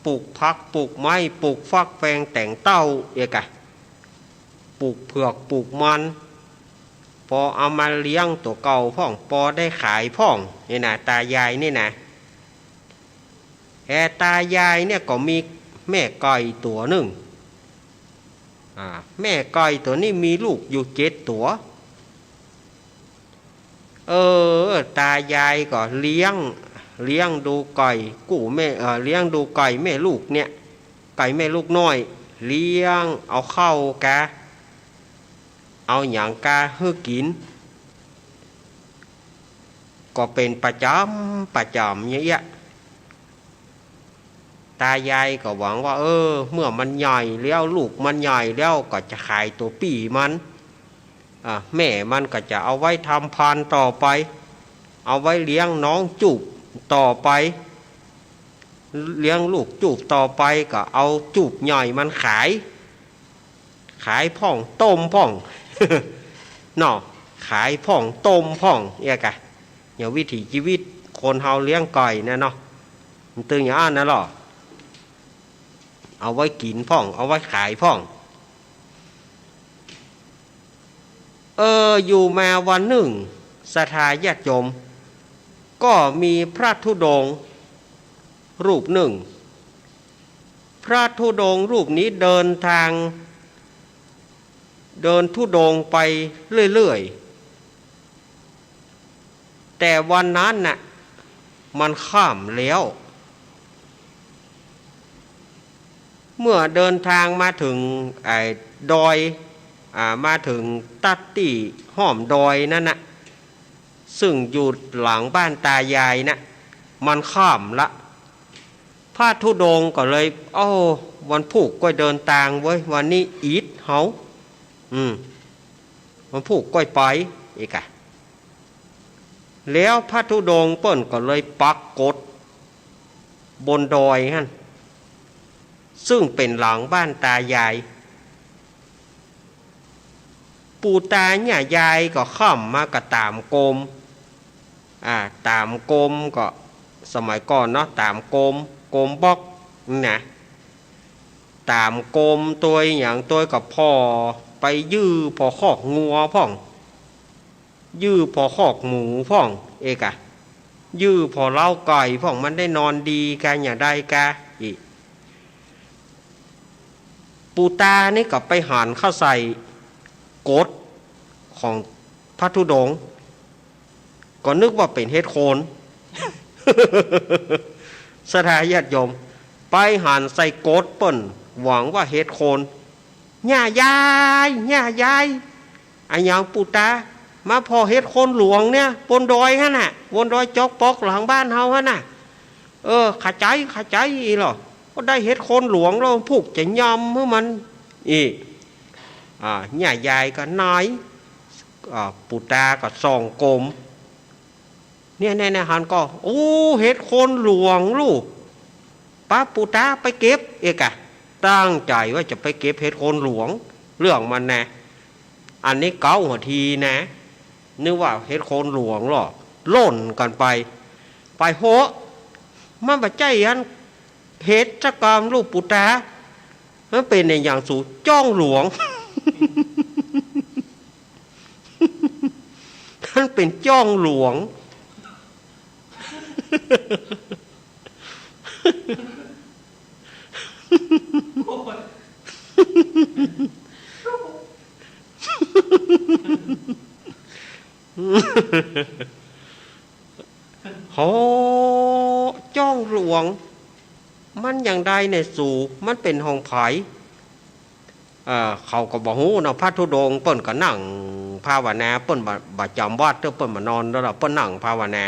ปลูกผักปลูกไม้ ปลูกฟักแฟงแต๋งเต้า อย่างกั๋น ปลูกเผือกปลูกมัน ปอเอามาเลี้ยงตั๋วเก่าพ่อง ปอได้ขายพ่อง นี่นะ ตายายนี่นะ แต่ตายายเนี่ยก็มีแม่ไก่ตั๋วนึ่ง อ่า แม่ไก่ตั๋วนี้มีลูกอยู่เจ็ดตั๋ว เออ ตายายก็เลี้ยง เลี้ยงดูไก่กู้แม่ เอ่อ เลี้ยงดูไก่แม่ลูกเนี่ย ไก่แม่ลูกน้อย เลี้ยง เอาข้าวกา เอาหยังกาหื้อกิ๋น ก็เป๋นประจ๋ำประจ๋ำอย่างเงี้ย ตายายก็หวังว่า เออ เมื่อมันใหญ่แล้ว ลูกมันใหญ่แล้ว ก็จะขายตั๋วปี้มัน อ่า แม่มันก็จะเอาไว้ทำพานต่อไป เอาไว้เลี้ยงน้องจูบต่อไป เลี้ยงลูกจูบต่อไป ก็เอาจูบใหญ่มันขาย ขายพ่อง ต้มพ่อง เนาะ ขายพ่อง ต้มพ่อง เอี้ยกะ เนี่ยวิถีชีวิตคนเฮาเลี้ยงไก่นะเนาะ มันตึงอย่างอั้นนะลอ เอาไว้กิ๋นพ่อง เอาไว้ขายพ่อง เออ อยู่มาวันนึ่ง ศรัทธาญาติโยม ก็มีพระธุดงค์รูปนึ่ง พระธุดงค์รูปนี้เดินตาง เดินธุดงค์ไปเรื่อยๆ แต่วันนั้นน่ะ มันค่ำแล้ว เมื่อเดินตางมาเถิงไอ้ดอย อ่า มาเถิงตั๊ดตี้ห้อมดอยนั้นน่ะ ซึ่งอยู่หลังบ้านตายายน่ะ มันค่ำละ พระธุดงค์ก็เลย โอ้ วันพูกก้อยเดินตางเว้ย วันนี้อิดเฮา อืม วันพูกก้อยไป เอี้ยกะ แล้วพระธุดงค์เปิ้นก็เลยปักกฏบนดอยหั้น ซึ่งเป๋นหลังบ้านตายาย ปู่ตาย่ายายก็ค่ำมาก็ต๋ามกรม อ่า ต๋ามกรมก็ สมัยก่อนเนาะ ต๋ามกรม กรมบล็อกนะ ต๋ามกรมตวยหยังตวยก็ผ่อ ไปยื้อผ่อคอกงัวพ่อง ยื้อผ่อคอกหมูพ่อง เอี้ยกะ ยื้อผ่อเล้าไก่พ่อง มันได้นอนดีกา อย่าได้กา อิ ปู่ตานี่ก็ไปหันเข้าใส่กฏของพระธุดงค์ ก็นึกว่าเป๋นเห็ดโคน ศรัทธาญาติโยม ไปหันใส่กฏเปิ้น หวังว่าเห็ดโคน ย่ายาย ย่ายาย อะหยังปู่ตา มาผ่อเห็ดโคนหลวงเนี่ย บนดอยหั้นน่ะ บนดอยจอกปอกหลังบ้านเฮาหั้นน่ะ เออ ขะใจ๋ ขะใจ๋อี้ลอ ก็ได้เห็ดโคนหลวงแล้ว พูกจะยำหื้อมัน อี้ อ่า ย่ายายก็ไหน อ่า ปู่ตาก็ส่องกรม เนี่ย เนี่ย เนี่ย หันก่อ โอ้ เห็ดโคนหลวงลูก ปะปู่ตาไปเก็บ เอี้ยกะ ตั้งใจ๋ว่าจะไปเก็บเห็ดโคนหลวง เรื่องมันนะ อันนี้เก๊าหัวทีนะ นึกว่าเห็ดโคนหลวงลอ ล่นกั๋นไป ไปเหาะ มันบ่ใจ้อันเห็ดสักกำลูกปู่ตา มันเป๋นอะหยังสู จ้องหลวง มันเป๋นจ้องหลวง โห จ้องหลวง มันอย่างใดเนี่ยสู มันเป๋นของใผ เอ่อ เขาก็บ่ฮู้เนาะ พระธุดงค์เปิ้นก็นั่งภาวนา เปิ้นบ่ บ่จ๋ำวัดเต๊อะ เปิ้นบ่นอนแล้วล่ะ เปิ้นนั่งภาวนา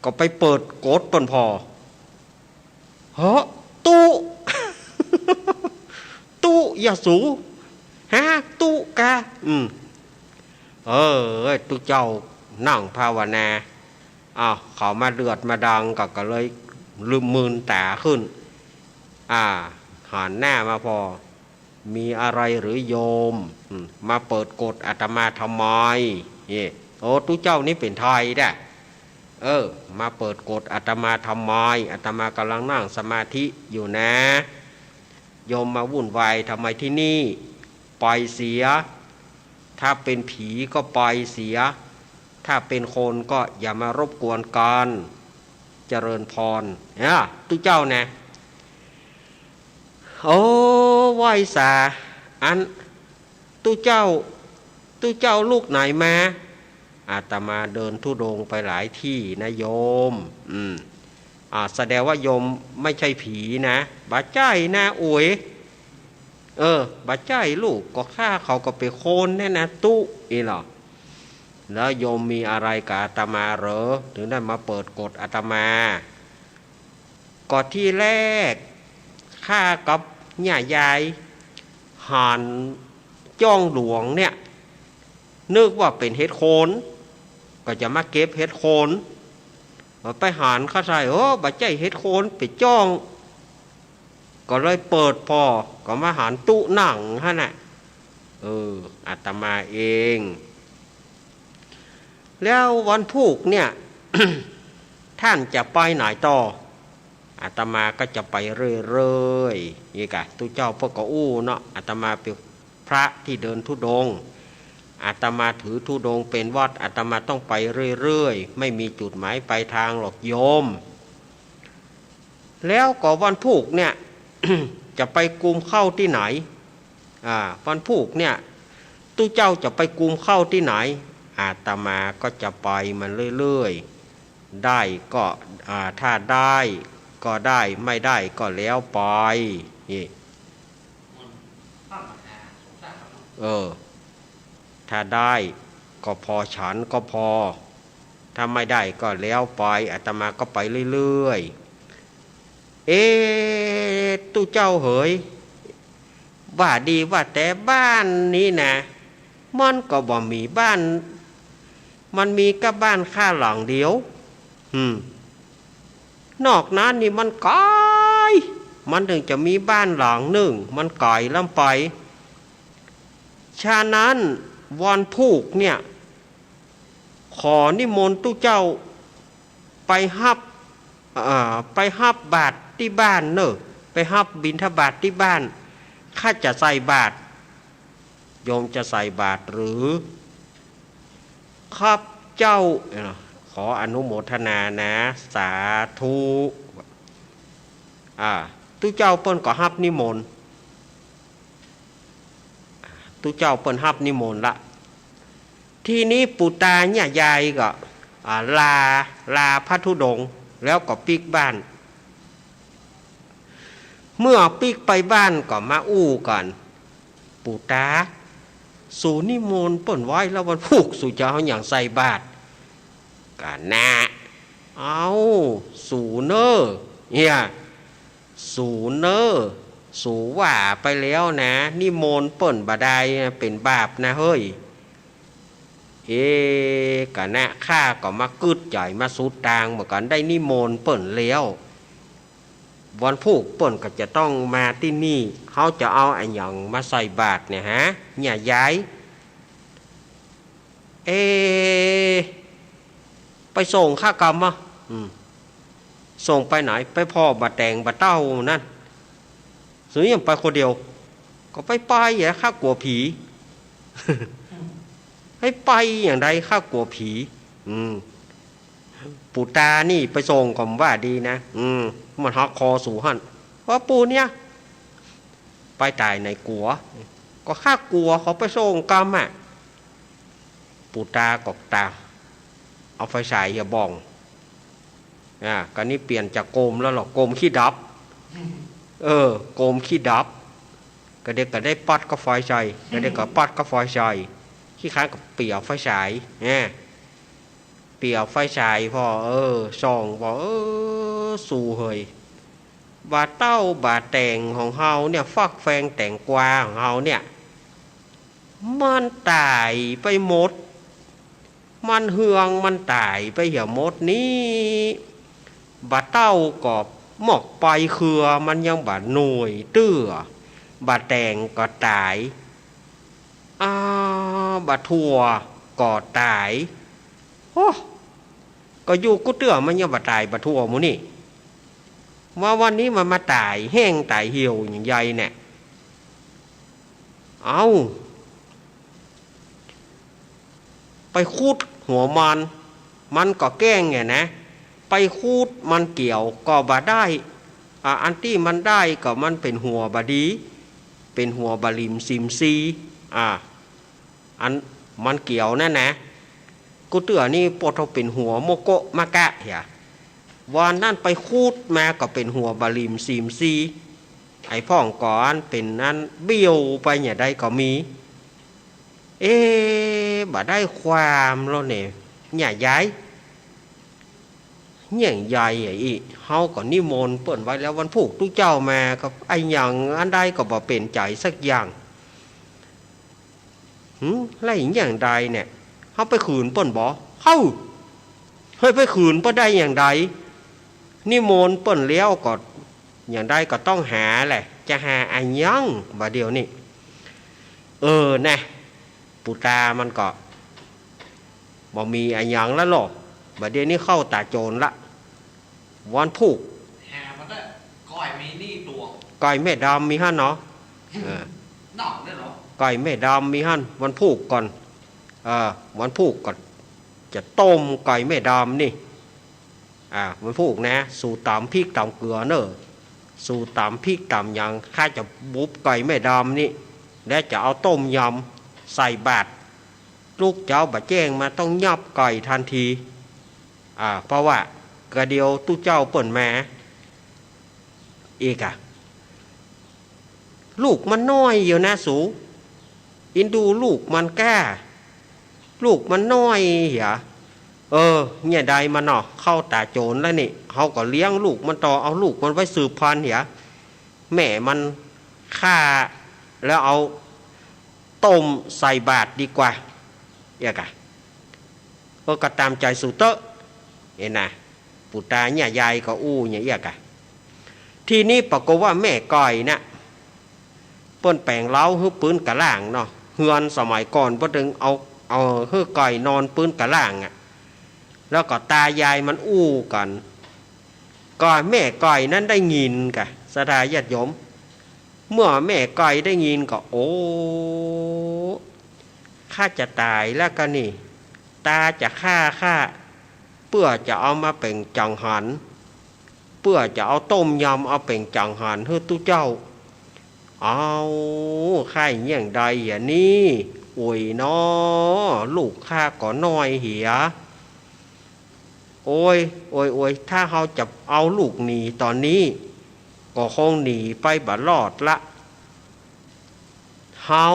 ก็ไปเปิดกฏเปิ้นผ่อ เฮ้อ ตุ๊ ตุ๊ อย่าสู ฮะ ตุ๊กา อืม เออ ตุ๊เจ้านั่งภาวนา อ้าว เขามาเดือดมาดังก็ ก็เลยลืมมืนต๋าขึ้น อ่า หันหน้ามาผ่อ มีอะไรหรือโยม อืม มาเปิดกฏอาตมาทำไม นี่ โอ้ ตุ๊เจ้านี่เป๋นใผแต๊ เออ มาเปิดกฏอาตมาทำไม อาตมากำลังนั่งสมาธิอยู่นะ โยมมาวุ่นวายทำไมที่นี่ ไปเสีย ถ้าเป๋นผีก็ไปเสีย ถ้าเป๋นคนก็อย่ามารบกวนกั๋น เจริญพร เนี่ย ตุ๊เจ้านะ โอ้ ไหว้สา อัน ตุ๊เจ้า ตุ๊เจ้าลูกไหนมา อาตมาเดินธุดงค์ไปหลายตี้นะโยม อืม อ่า แสดงว่าโยมไม่ใช่ผีนะ บ่ใจ้นะ อุ๋ย เออ บ่ใจ้ลูก ก็ข้าเขาก็เป๋นคนแน่นะ ตุ๊ อี้เหรอ แล้วโยมมีอะไรกับอาตมาเหรอ ถึงได้มาเปิดกฏอาตมา ก็ตี้แรก ข้ากับเนี่ยยาย หันจ้องหลวงเนี่ย นึกว่าเป๋นเห็ดโคน ก็จะมาเก็บเห็ดโคน ไปหันเข้าใส่ โอ้ บ่ใจ้เห็ดโคน เป๋นจ้อง ก็เลยเปิดผ่อ ก็มาหันตุ๊นั่งหั้นน่ะ เออ อาตมาเอง แล้ววันพูกเนี่ย ท่านจะไปไหนต่อ อาตมาก็จะไปเรื่อยๆ นี่กะ ตุ๊เจ้าเปิ้นก็อู้เนาะ อาตมาเป๋นพระตี้เดินธุดงค์ อาตมาถือธุดงค์เป๋นวัตร อาตมาต้องไปเรื่อยๆ ไม่มีจุดหมายปลายตางหรอกโยม แล้วก็วันพูกเนี่ย จะไปกุมเข้าตี้ไหน อ่า วันพูกเนี่ย ตุ๊เจ้าจะไปกุมเข้าตี้ไหน อาตมาก็จะไปมันเรื่อยๆ ได้ก็ อ่า ถ้าได้ก็ได้ ไม่ได้ก็แล้วไป นี่ เออ ถ้าได้ก็พอฉันก็พอ ถ้าไม่ได้ก็แล้วไป อาตมาก็ไปเรื่อยๆ เอ๊ะ ตุ๊เจ้าเหย ว่าดีว่าแต่บ้านนี้นะ มันก็บ่มีบ้าน มันมีก้าบ้านข้าหลังเดียว อืม นอกนั้นนี่มันไก๋ มันถึงจะมีบ้านหลังนึ่ง มันไก๋ล้ำไป ฉะนั้นวันพูกเนี่ย ขอนิมนต์ตุ๊เจ้าไปฮับ เอ่อ ไปฮับบาตรตี้บ้านเน่อ ไปฮับบิณฑบาตตี้บ้าน ข้าจะใส่บาตร โยมจะใส่บาตรหรือ ครับเจ้า เอ่อ ขออนุโมทนานะ สาธุ อ่า ตุ๊เจ้าเปิ้นก็ฮับนิมนต์ ตุ๊เจ้าเปิ้นฮับนิมนต์ละ ทีนี้ปู่ตาเนี่ยยายก็ อ่า ลา ลาพระธุดงค์ แล้วก็ปิ๊กบ้าน เมื่อปิ๊กไปบ้านก็มาอู้กั๋น ปู่ตา สูนิมนต์เปิ้นไว้แล้ววันพูก สูจะเอาหยังใส่บาตร กะนะ เอ้า สูเน่อ เนี่ย สูเน่อ สูว่าไปแล้วนะ นิมนต์เปิ้นบ่ได้นะ เป๋นบาปนะเฮ้ย เอ๊ะ กะนะ ข้าก็มากึ๊ดใจ๋มาสุดตางเหมือนกั๋น ได้นิมนต์เปิ้นแล้ว วันพูกเปิ้นก็จะต้องมาตี้นี่ เฮาจะเอาอะหยังมาใส่บาตรเนี่ยฮะ เนี่ยยาย เอ๊ะ ไปส่งข้ากำมะ อืม ส่งไปไหน ไปผ่อบ่าแต่งบ่าเต้านั่น สูยังไปคนเดียว ก็ไปไปอะ ข้ากั๋วผี ให้ไปอย่างใด ข้ากั๋วผี อืม ปู่ตานี่ไปส่งก็บ่ว่าดีนะ อืม มันหักคอสูหั้น ว่าปู่เนี่ย ไปต๋ายไหนกั๋ว ก็ข้ากั๋วเขาไปส่งกำอะ ปู่ตาก็ตา เอาไฟฉายเหียบ่อง อ่า กะนี้เปลี่ยนจากโกมแล้วเหรอ โกมขี้ดับ เออ โกมขี้ดับ กะเดียวกะได้ปัดก้าไฟใส่ กะเดียวกะปัดก้าไฟใส่ ขี้คร้านก็เปลี่ยนไฟฉาย เนี่ย เปลี่ยนไฟฉายผ่อ เออ ส่องผ่อ เออ สูเหย บ่าเต้าบ่าแต่งของเฮาเนี่ย ฟักแฟงแตงกวาของเฮาเนี่ย มันต๋ายไปหมด มันเฮืองมันต๋ายไปเหียหมดนี้ บ่าเต้าก็หมอกไปเครือมันยังบ่หน่วยเตื้อ บ่าแต่งก็ต๋าย อ่า บ่าถั่วก็ต๋าย โอ้ ก็อยู่กู้เตื้อมันยังบ่ต๋ายบ่าถั่วหมู่นี่ ว่าวันนี้มันมาต๋ายแห้งต๋ายเหี่ยวอย่างใยเนี่ย เอ้า ไปขุดหัวมัน มันก็แก้งเนี่ยนะ ไปขุดมันเกี่ยวก็บ่ได้ อ่า อันตี้มันได้ก็มันเป๋นหัวบ่ดี เป๋นหัวบ่หลิมสิมซี อ่า อันมันเกี่ยวนั่นนะ กู้เตื้อนี่ปวดเต้าเป๋นหัวโมโกะมะกะเหีย วันนั้นไปขุดมาก็เป๋นหัวบ่าหลิ่มสี่สี่ ไอ้พ่องก็อันเป๋นอันเบี้ยวไปเนี่ยใดก็มี เอ๊ะ บ่ได้ความแล้วเนี่ย เนี่ยยาย เนี่ยยายอะอี้ เฮาก็นิมนต์เปิ้นไว้แล้ววันพูกตุ๊เจ้ามา ก็อะหยังอันใดก็บ่เป๋นใจ๋สักอย่าง หึ แล้วอะหยังใดเนี่ย เฮาไปขืนเปิ้นบ่ เฮ้า เฮ้ย ไปขืนเปิ้นได้หยังใด นิมนต์เปิ้นแล้วก็ หยังใดก็ต้องหาแหละ จะหาอะหยังบ่าเดี่ยวนี้ เออ นะ ปู๋ต๋ามันก็ บ่มีอะหยังแล้วลอ บ่าเดี่ยวนี้เข้าต๋าโจรละ วันพูก หามาได้ ก้อยมีนี่ตวง ก้อยแม่ดำมีหั้นเนาะ เออ นอกเนี่ยเนาะ ก้อยแม่ดำมีหั้น วันพูกก่อน เออ วันพูกก่อน จะต้มก้อยแม่ดำนี่ อ่า วันพูกนะ สูต๋ต๋ำพริกต๋ำเกลือเน่อ สูต๋ต๋ำพริกต๋ำหยัง ข้าจะบุบก้อยแม่ดำนี่ และจะเอาต้มยำใส่บาตร ลูกเจ้าบ่าแจ้งมาต้องยับก้อยทันที อ่า เพราะว่ากะเดี่ยวตุ๊เจ้าเปิ้นมา อีกอะ ลูกมันน้อยอยู่นะสู อินดูลูกมันก้า ลูกมันน้อยเหีย เออ เนี่ยใดมันเนาะ เข้าต๋าโจรแล้วนี่ เฮาก็เลี้ยงลูกมันต่อ เอาลูกมันไว้สืบพันธุ์เหีย แม่มันฆ่าแล้วเอาต้มใส่บาตรดีกว่า เอียกะ เออ ก็ต๋ามใจ๋สูเต๊อะ เอ็นนะ ปู๋ต๋าเนี่ยยายก็อู้เนี่ยเอียกะ ทีนี้ปรากฏว่าแม่ก้อยน่ะ เปิ้นแป๋งเล้าหื้อปื๊นกะล่างเนาะ เฮือนสมัยก่อนเปิ้นตึงเอา เอาหื้อก้อยนอนปื๊นกะล่างอะ แล้วก็ต๋ายายมันอู้กั๋น ก็แม่ก้อยนั้นได้ยินกะ ศรัทธาญาติโยม เมื่อแม่ก้อยได้ยินก็ โอ้ ข้าจะต๋ายแล้วกะนี่ ต๋าจะฆ่าข้า เปื้อจะเอามาเป๋นจ๋องหัน เปื้อจะเอาต้มยำเอาเป๋นจ๋องหันหื้อตุ๊เจ้า เอา ใค่เยี่ยงใดเหียนี่ โอยน้อ ลูกข้าก็น้อยเหีย โอย โอย โอย ถ้าเฮาจะเอาลูกหนีต๋อนนี้ ก็คงหนีไปบ่รอดละ เฮา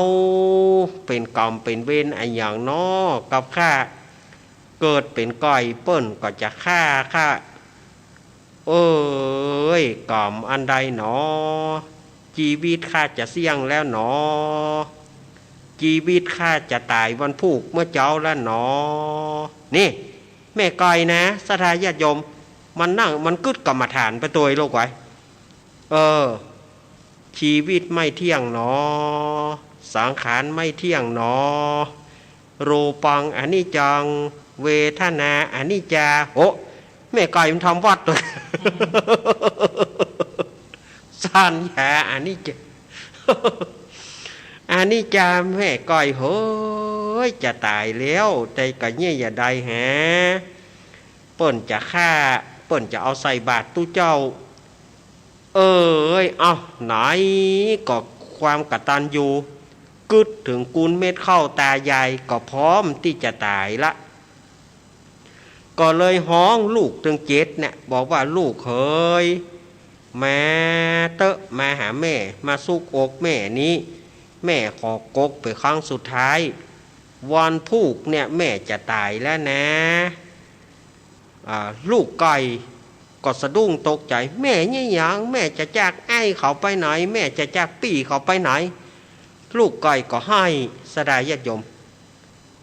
เป๋นกรรมเป๋นเวรอะหยังน้อกับข้า เกิดเป๋นก้อยเปิ้นก็จะฆ่าข้า เอ้ย กรรมอันใดหนอ จีวิตข้าจะเสี้ยงแล้วหนอ จีวิตข้าจะต๋ายวันพูกเมื่อเจ๊าแล้วหนอ นี่ แม่ก้อยนะ ศรัทธาญาติโยม มันนั่ง มันกึ๊ดกรรมฐานไปตวยลูกไว้ เออ ชีวิตไม่เที่ยงหนอ สังขารไม่เที่ยงหนอ รูปังอนิจจัง เวทนาอนิจจา โอ้ แม่ก้อยมันทำวัตร สัญญาอนิจจา อนิจจา แม่ก้อยเฮ้ย จะต๋ายแล้ว แต่ก็เยียะอย่าใดแห เปิ้นจะฆ่า เปิ้นจะเอาใส่บาตรตุ๊เจ้า เอ้ย เอ้า ไหนก็ความกตัญญู กึ๊ดเถิงกุนเม็ดข้าวต๋ายายก็พร้อมตี้จะต๋ายละ ก็เลยฮ้องลูกตึงเจ็ดเนี่ย บอกว่า ลูกเหย มาเต๊อะ มาหาแม่ มาซุกอกแม่นี้ แม่ขอกกเป๋นครั้งสุดท้าย วันพูกเนี่ยแม่จะต๋ายแล้วนะ อ่า ลูกก้อยก็สะดุ้งตกใจ๋ แม่เนี่ยหยัง แม่จะจากอ้ายเขาไปไหน แม่จะจากปี้เขาไปไหน ลูกก้อยก็ไห้ ศรัทธาญาติโยม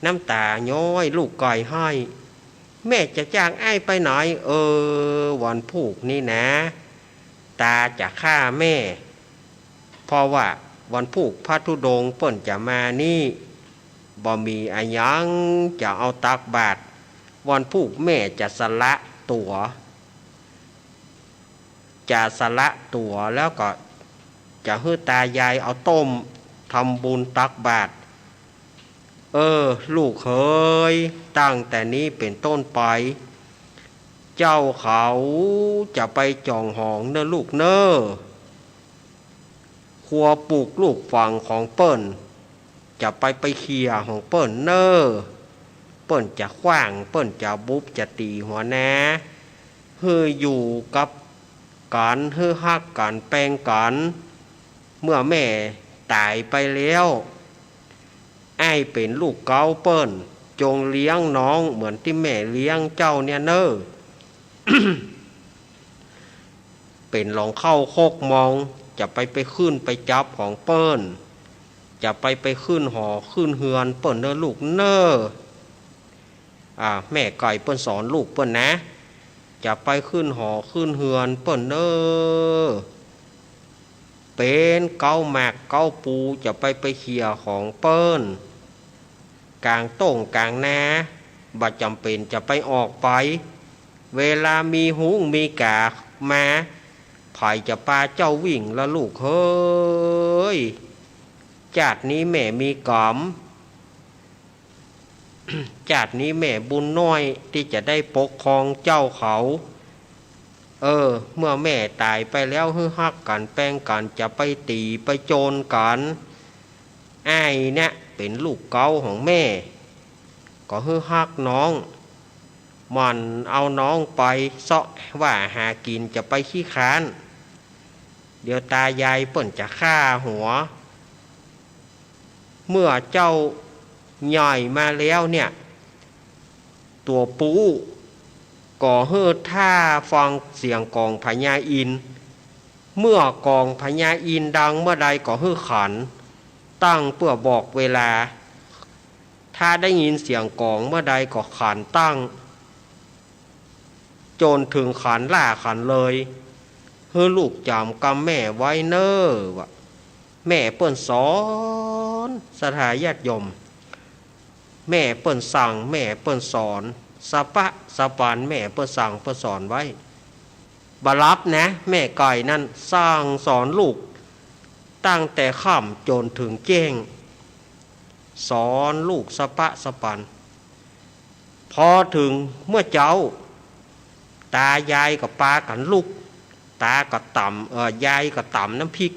น้ำต๋าย้อย ลูกก้อยไห้ แม่จะจากอ้ายไปไหน เออ วันพูกนี้นะ ต๋าจะฆ่าแม่ เพราะว่าวันพูกพระธุดงค์เปิ้นจะมานี่ บ่มีอะหยังจะเอาตักบาตร วันพูกแม่จะสละตั๋ว จะสละตั๋วแล้วก็จะหื้อต๋ายายเอาต้มทำบุญตักบาตร เออ ลูกเหย ตั้งแต่นี้เป๋นต้นไป เจ้าเขาจะไปจ๋องหองเน่อลูกเน่อ ครัวปลูกลูกฝังของเปิ้น จะไปไปเขี่ยของเปิ้นเน่อ ปิ้นจะขว้าง ปิ้นจะบุบจะตี๋หัวนา หื้ออยู่กับกั๋น หื้อฮักกั๋นแปงกั๋น เมื่อแม่ต๋ายไปแล้ว อ้ายเป๋นลูกเก๊าเปิ้น จงเลี้ยงน้องเหมือนตี้แม่เลี้ยงเจ้าเนี่ยเน่อ เป๋นหลองเข้าคอกมอง จะไป ไปขึ้นไปจับของเปิ้น จะไป ไปขึ้นหอขึ้นเฮือนเปิ้นเน่อลูกเน่อ อ่า แม่ไก่เปิ้นสอนลูกเปิ้นนะ จะไปขึ้นหอขึ้นเฮือนเปิ้นเน่อ เป๋นเก๊าหมากเก๊าปู จะไป ไปเขี่ยของเปิ้น ก๋างต้งก๋างนา บ่จ๋ำเป๋นจะไปออกไป เวลามีฮุ้งมีก๋ามา ใผจะปาเจ้าวิ่งละลูกเฮ้ย จาตินี้แม่มีก๋รรม จาตินี้แม่บุญน้อยตี้จะได้ปกครองเจ้าเขา เออ เมื่อแม่ต๋ายไปแล้ว หื้อฮักกั๋นแปงกั๋น จะไปตี๋ไปโจรกั๋น อ้ายเนี่ยเป๋นลูกเก๊าของแม่ ก็หื้อฮักน้อง หมั่นเอาน้องไปเซาะว่าหากิ๋น จะไปขี้คร้าน เดี๋ยวตายายเปิ้นจะฆ่าหัว เมื่อเจ้าใหญ่มาแล้วเนี่ย ตั๋วปู๊ก็หื้อถ้าฟังเสียงก๋องพญาอินทร์ เมื่อก๋องพญาอินทร์ดังเมื่อใดก็หื้อขันตั้งเปื้อบอกเวลา ถ้าได้ยินเสียงก๋องเมื่อใดก็ขันตั้ง จ๋นเถิงขันหล้าขันเลย หื้อลูกจ๋ำกำแม่ไว้เน่อ ว่าแม่เปิ้นสอน ศรัทธาญาติโยม แม่เปิ้นสั่ง แม่เปิ้นสอน สะป๊ะสะปัน แม่เปิ้นสั่งเปิ้นสอนไว้ บ่หลับนะ แม่ไก่นั้นสั่งสอนลูก ตั้งแต่ค่ำจ๋นเถิงแจ้ง สอนลูกสะป๊ะสะปัน พอเถิงเมื่อเจ๊า ตายายก็ปากั๋นลุก ตาก็ต๋ำ เอ่อ ยายก็ต๋ำน้ำพริก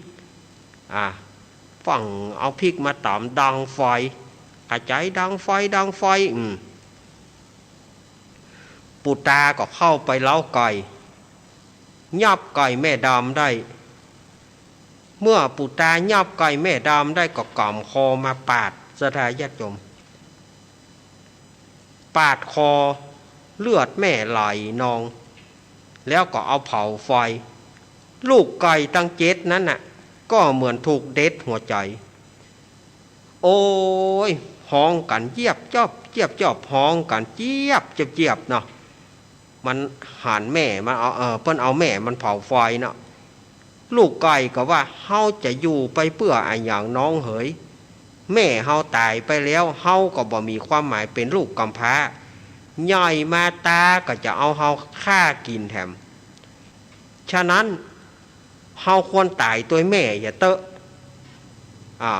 อ่า ฟั่งเอาพริกมาต๋ำดังไฟ เข้าใจ๋ ดังไฟ ดังไฟ อืม ปู่ตาก็เข้าไปเล้าไก่ ยับไก่แม่ดำได้ เมื่อปู่ตายับไก่แม่ดำได้ก็ก๋ำคอมาปาด ศรัทธาญาติโยม ปาดคอ เลือดแม่ไหลนอง แล้วก็เอาเผาไฟ ลูกไก่ตังเจ็ดนั้นน่ะ ก็เหมือนถูกเด็ดหัวใจ๋ โอ๊ย ฮ้องกั๋นเจี๊ยบจ๊อบ เจี๊ยบจ๊อบ ฮ้องกั๋นเจี๊ยบจ๊อบ เจี๊ยบจ๊อบเนาะ มันหันแม่มันเอา เออ เปิ้นเอาแม่มันเผาไฟเนาะ ลูกไก่ก็ว่า เฮาจะอยู่ไปเปื้ออะหยังน้องเหย แม่เฮาต๋ายไปแล้ว เฮาก็บ่มีความหมาย เป๋นลูกกำพร้า ใหญ่มาต๋าก็จะเอาเฮาฆ่ากิ๋นแถม ฉะนั้น เฮาควรต๋ายตวยแม่เหียเต๊อะ อ่า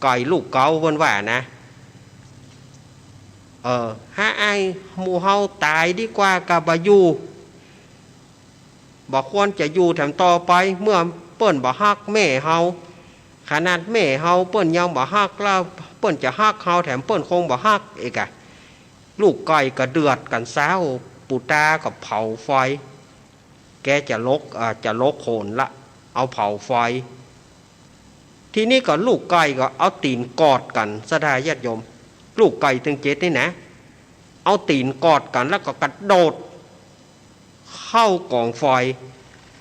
ไก่ลูกเก๊าเปิ้นว่านะ เออ หาอ้ายหมู่เฮาต๋ายดีกว่า กาบ่อยู่ บ่ควรจะอยู่แถมต่อไป เมื่อเปิ้นบ่ฮักแม่เฮา ขนาดแม่เฮาเปิ้นยังบ่ฮักแล้ว เปิ้นจะฮักเฮาแถมเปิ้นคงบ่ฮักอีกอะ ลูกไก่ก็เดือดกั๋นซ้าว ปู่ตาก็เผาไฟ แกจะลก อ่า จะลกโขนละ เอาเผาไฟ ทีนี้ก็ลูกไก่ก็เอาตี๋นกอดกั๋น ศรัทธาญาติโยม ลูกไก่ตึงเจ็ดนี่นะ เอาตี๋นกอดกั๋นแล้วก็กระโดดเข้ากองไฟ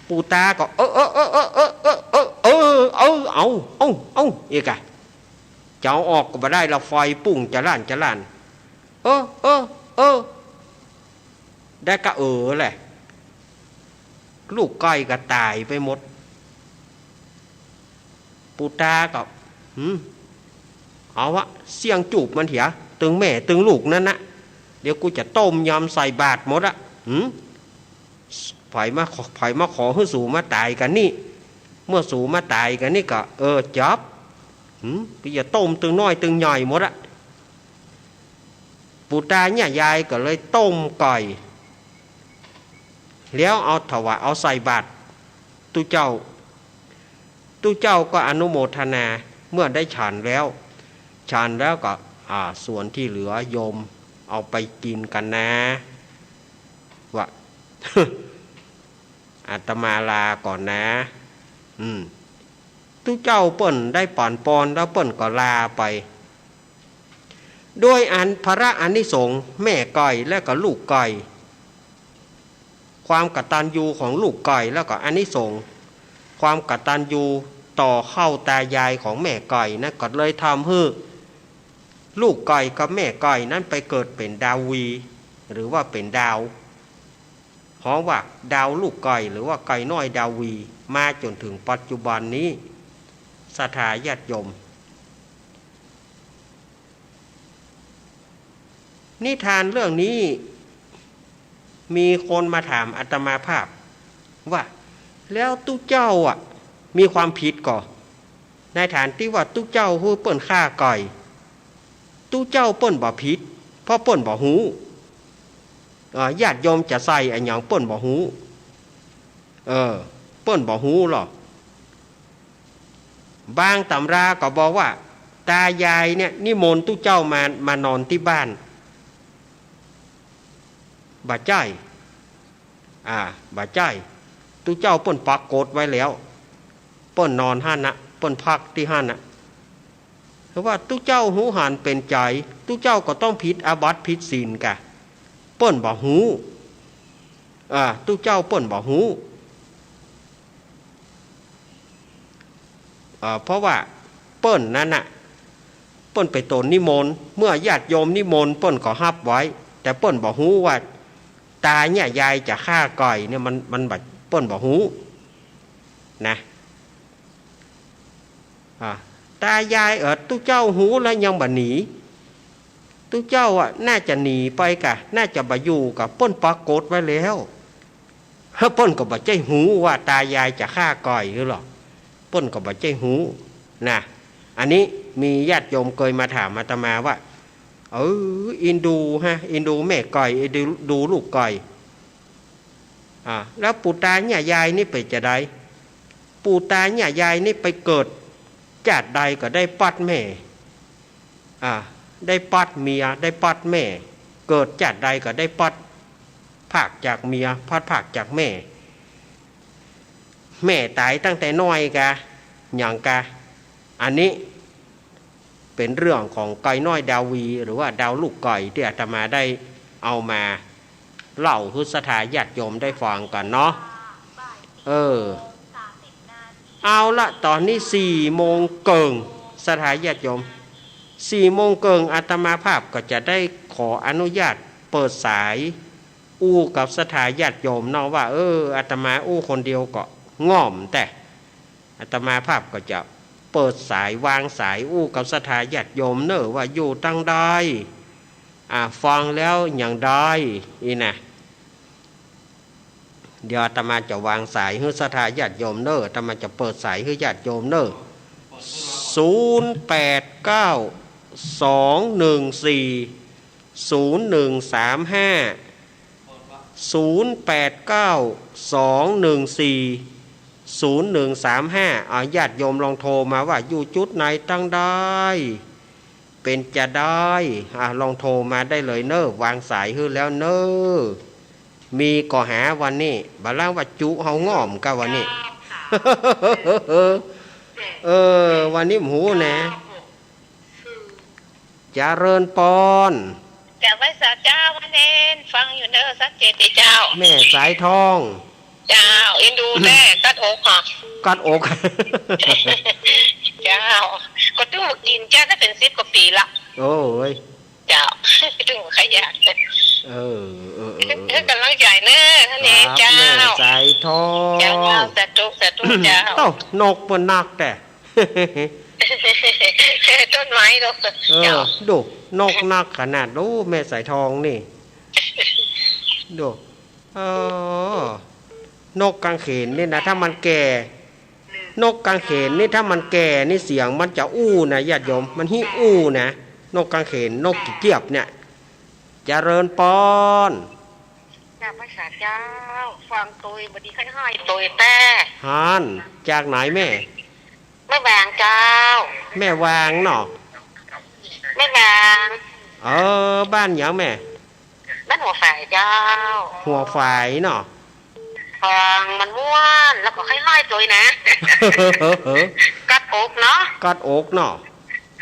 ปู่ตาก็ เออ เออ เอา เอา เอา อีกอะ จะเอาออกก็บ่ได้ละ ไฟปุ้งจะล่านจะล่าน เออ เออ เออ ได้กะเออแหละ ลูกไก่ก็ต๋ายไปหมด ปู่ตาก็ หืม เอาวะ เสี้ยงจูบมันเหีย ตึงแม่ตึงลูกนั้นนะ เดี๋ยวกูจะต้มยำใส่บาตรหมดอะ หืม ใผมาขอ ใผมาขอหื้อสูมาต๋ายกั๋นนี่ เมื่อสูมาต๋ายกั๋นนี่ก็ เออ จับ หืม กูจะต้มตึงน้อยตึงใหญ่หมดอะ ปู่ตาเนี่ยยายก็เลยต้มไก่ แล้วเอาถวาย เอาใส่บาตรตุ๊เจ้า ตุ๊เจ้าก็อนุโมทนา เมื่อได้ฉันแล้ว ฉันแล้วก็ อ่า ส่วนที่เหลือโยม เอาไปกิ๋นกั๋นนะ ว่า อาตมาลาก่อนนะ อืม ตุ๊เจ้าเปิ้นได้ป๋นปอนแล้วเปิ้นก็ลาไป โดยอันพระอานิสงส์แม่ไก่และก็ลูกไก่ ความกตัญญูของลูกไก่แล้วก็อานิสงส์ความกตัญญูต่อเข้าตายายของแม่ไก่นั้นก็เลยทำหื้อลูกไก่กับแม่ไก่นั้นไปเกิดเป๋นดาววี หรือว่าเป๋นดาว ฮ้องว่าดาวลูกไก่ หรือว่าไก่น้อยดาววี มาจ๋นเถิงปัจจุบันนี้ ศรัทธาญาติโยม นิทานเรื่องนี้ มีคนมาถามอาตมาภาพว่า แล้วตุ๊เจ้าอะ มีความผิดก่อ ในฐานตี้ว่าตุ๊เจ้าหื้อเปิ้นฆ่าไก่ ตุ๊เจ้าเปิ้นบ่ผิด เพราะเปิ้นบ่ฮู้ เอ่อ ญาติโยมจะใส่อะหยังเปิ้นบ่ฮู้ เออ เปิ้นบ่ฮู้หรอก บางต๋ำราก็บอกว่า ตายายเนี่ยนิมนต์ตุ๊เจ้ามา มานอนตี้บ้าน บ่ใจ้ อ่า บ่ใจ้ ตุ๊เจ้าเปิ้นปักกฎไว้แล้ว เปิ้นนอนหั้นน่ะ เปิ้นพักตี้หั้นน่ะ แต่ว่าตุ๊เจ้าฮู้หันเป๋นใจ๋ ตุ๊เจ้าก็ต้องผิดอาบัติผิดศีลก่ะ เปิ้นบ่ฮู้ อ่า ตุ๊เจ้าเปิ้นบ่ฮู้ เอ่อ เพราะว่าเปิ้นนั้นน่ะ เปิ้นไปตนนิมนต์ เมื่อญาติโยมนิมนต์เปิ้นก็ฮับไว้ แต่เปิ้นบ่ฮู้ว่าตาเนี่ยยายจะฆ่าไก่เนี่ย มัน มันบ่ เปิ้นบ่ฮู้นะ อ่า ตายาย เอ่อ ตุ๊เจ้าฮู้แล้วยังบ่หนี ตุ๊เจ้าอะน่าจะหนีไปก่ะ น่าจะบ่อยู่ก่ะ เปิ้นปักกฎไว้แล้ว เปิ้นก็บ่ใจ้ฮู้ว่าตายายจะฆ่าไก่หื้อหรอก เปิ้นก็บ่ใจ้ฮู้นะ อันนี้มีญาติโยมเกยมาถามอาตมาว่า เออ อินดูฮะ อินดูแม่ไก่ อินดู ดูลูกไก่ อ่า แล้วปู่ตาเนี่ยยายนี่เป๋นจาใด ปู่ตาเนี่ยยายนี่ไปเกิดจาติใดก็ได้ปัดแม่ อ่า ได้ปัดเมีย ได้ปัดแม่ เกิดจาติใดก็ได้ปัดพรากจากเมีย พัดพรากจากแม่ แม่ต๋ายตั้งแต่น้อยก่ะ หยังก่ะ อันนี้เป๋นเรื่องของไก่น้อยดาววี หรือว่าดาวลูกไก่ตี้อาตมาได้เอามาเล่าหื้อศรัทธาญาติโยมได้ฟังกั๋นเนาะ เออ เอาละ ต๋อนนี้สี่โมงเกิ่ง ศรัทธาญาติโยม สี่โมงเกิ่ง อาตมาภาพก็จะได้ขออนุญาตเปิดสายอู้กับศรัทธาญาติโยมเนาะ ว่า เออ อาตมาอู้คนเดียวก็ง่อมแต๊ อาตมาภาพก็จะเปิดสายวางสายอู้กับศรัทธาญาติโยมเน่อ ว่าอยู่ตังใด อ่า ฟังแล้วอย่างใด อี้นะ เดี๋ยวอาตมาจะวางสายหื้อศรัทธาญาติโยมเน่อ อาตมาจะเปิดสายหื้อญาติโยมเน่อ ศูนย์แปดเก้า สองหนึ่งสี่ ศูนย์หนึ่งสามห้า ศูนย์แปดเก้า สองหนึ่งสี่ ศูนย์หนึ่งสามห้า อ่า ญาติโยมลองโทรมาว่าอยู่จุดไหนตังใด เป๋นจาใด อ่า ลองโทรมาได้เลยเน่อ วางสายหื้อแล้วเน่อ มีก่อหาวันนี้ บ่าลางว่าจุเฮาง่อมก่ะวันนี้ เออ วันนี้บ่ฮู้นะ เจริญปอน เจ้าไหว้สาเจ้า วันเอนฟังอยู่เน่อ ชัดเจนดีเจ้า แม่สายทอง เจ้า อินดูแต๊ กัดอกค่ะ กัดอก เจ้า ก็ตึงบ่กิ๋นเจ้าได้เป๋นสิบกว่าปี๋ละ โอ้ย เจ้า ตึงบ่ใค่อยาก เออ เออ เออ เออ เออ ก๋ำลังใจ๋เน่อ ท่านเอง ครับ เจ้า แม่สายทอง เจ้า สาธุ สาธุ เจ้า เอ้า นกเปิ้นนักแต๊ ต้นไม้เนาะ เออ เจ้า ดู นกนักขนาด โอ้ แม่สายทองนี่ ดู เออ นกกางเขนนี่นะ ถ้ามันแก่ นกกางเขนนี่ ถ้ามันแก่นี่ เสียงมันจะอู้นะ ญาติโยม มันฮิอู้นะ นกกางเขน นกขี้เกียจเนี่ย เจริญปอน กราบไหว้สาเจ้า ฟังโตย บ่ดีใค่ฮ้ายโตยแต๊ หัน จากไหนแม่ แม่วางเจ้า แม่วางเนาะ แม่วาง เออ บ้านหยังแม่ บ้านหัวฝายเจ้า หัวฝายเนาะ ฟังมันม่วน แล้วก็ค่อยๆ ตวยนะ กอดอกเนาะ กอดอกเนาะ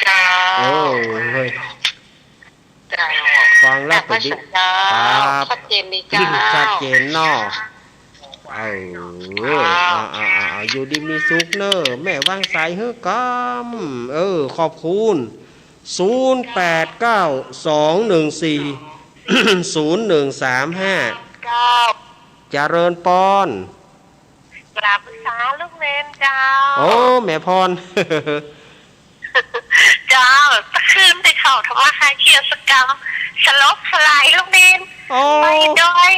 เจ้า เออ เฮ้ย เจ้า ฟังแล้วก็ดี เจ้า ครับ ชัดเจนดีเจ้า ชัดเจนเนาะ เออ เจ้า อ่า อ่า อ่า อ่า อยู่ดีมีสุขเน่อ แม่วางสายหื้อกำ เออ ขอบคุณ ศูนย์แปดเก้า สองหนึ่งสี่ ศูนย์หนึ่งสามห้า เจ้า เจริญปอน กราบนมัสการลูกเณรเจ้า โอ้ แม่พร เจ้า ตะคืนไปเข้าธรรมะคลายเครียดสักกำ สลบสลายลูกเณร โอ้ ไปดอย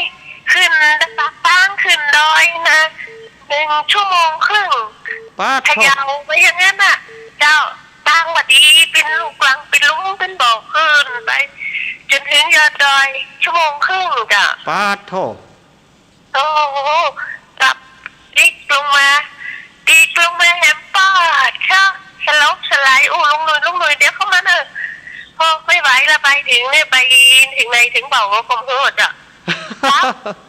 ขึ้นปากตางขึ้นดอยนะ หนึ่งชั่วโมงครึ่ง ป๊าดโธ่ เขย่าไปอย่างนั้นน่ะ เจ้า ตางบ่ดี เป๋นลูกรัง เป๋นหลุม เป๋นบ่อ ขึ้นไป จ๋นเถิงยอดดอย ชั่วโมงครึ่งเจ้า ป๊าดโธ่ โอ้โห กลับดิกลงมา ดิกลงมาแหมป๊าดเชอะ สลบสลาย อู้ ลุงหนุ่ย ลุงหนุ่ย เดี๋ยวเข้ามาเน่อ โอ้ ไม่ไหวละ ไปเถิงเนี่ย ไปเถิงไหนเถิงเบาก็บ่ฮู้เจ้า หลับ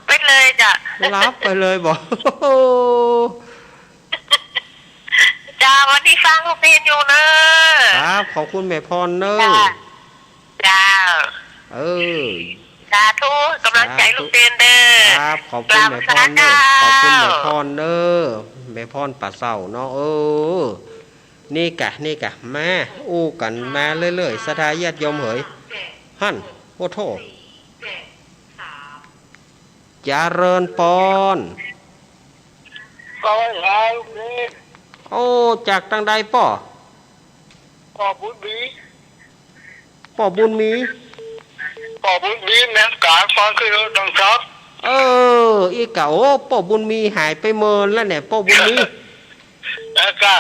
ไปเลยเจ้า หลับไปเลยบ่ เจ้า วันนี้ฟังลูกเณรอยู่เน่อ ครับ ขอบคุณแม่พรเน่อ เจ้า เจ้า เออ สาธุ ก๋ำลังใจ๋ สาธุ ลูกเณรเน่อ ครับ ขอบคุณแม่พรเน่อ กราบนมัสการเจ้า ขอบคุณแม่พรเน่อ แม่พรป่าเศร้าเนาะ เออ นี่กะ นี่กะ มา อู้กั๋นมาเรื่อยๆ ศรัทธาญาติโยมเหย หั้น โอ้โธ่ เจริญปอน ก็ไหว้พระลูกเณร โอ้ จากตางใดป้อ ป้อบุญมี ป้อบุญมี ป้อบุญมี แม่กาฟังคือต้องครับ เออ อีกะ โอ้ ป้อบุญมีหายไปเมินแล้วเนี่ย ป้อบุญมี แล้วก็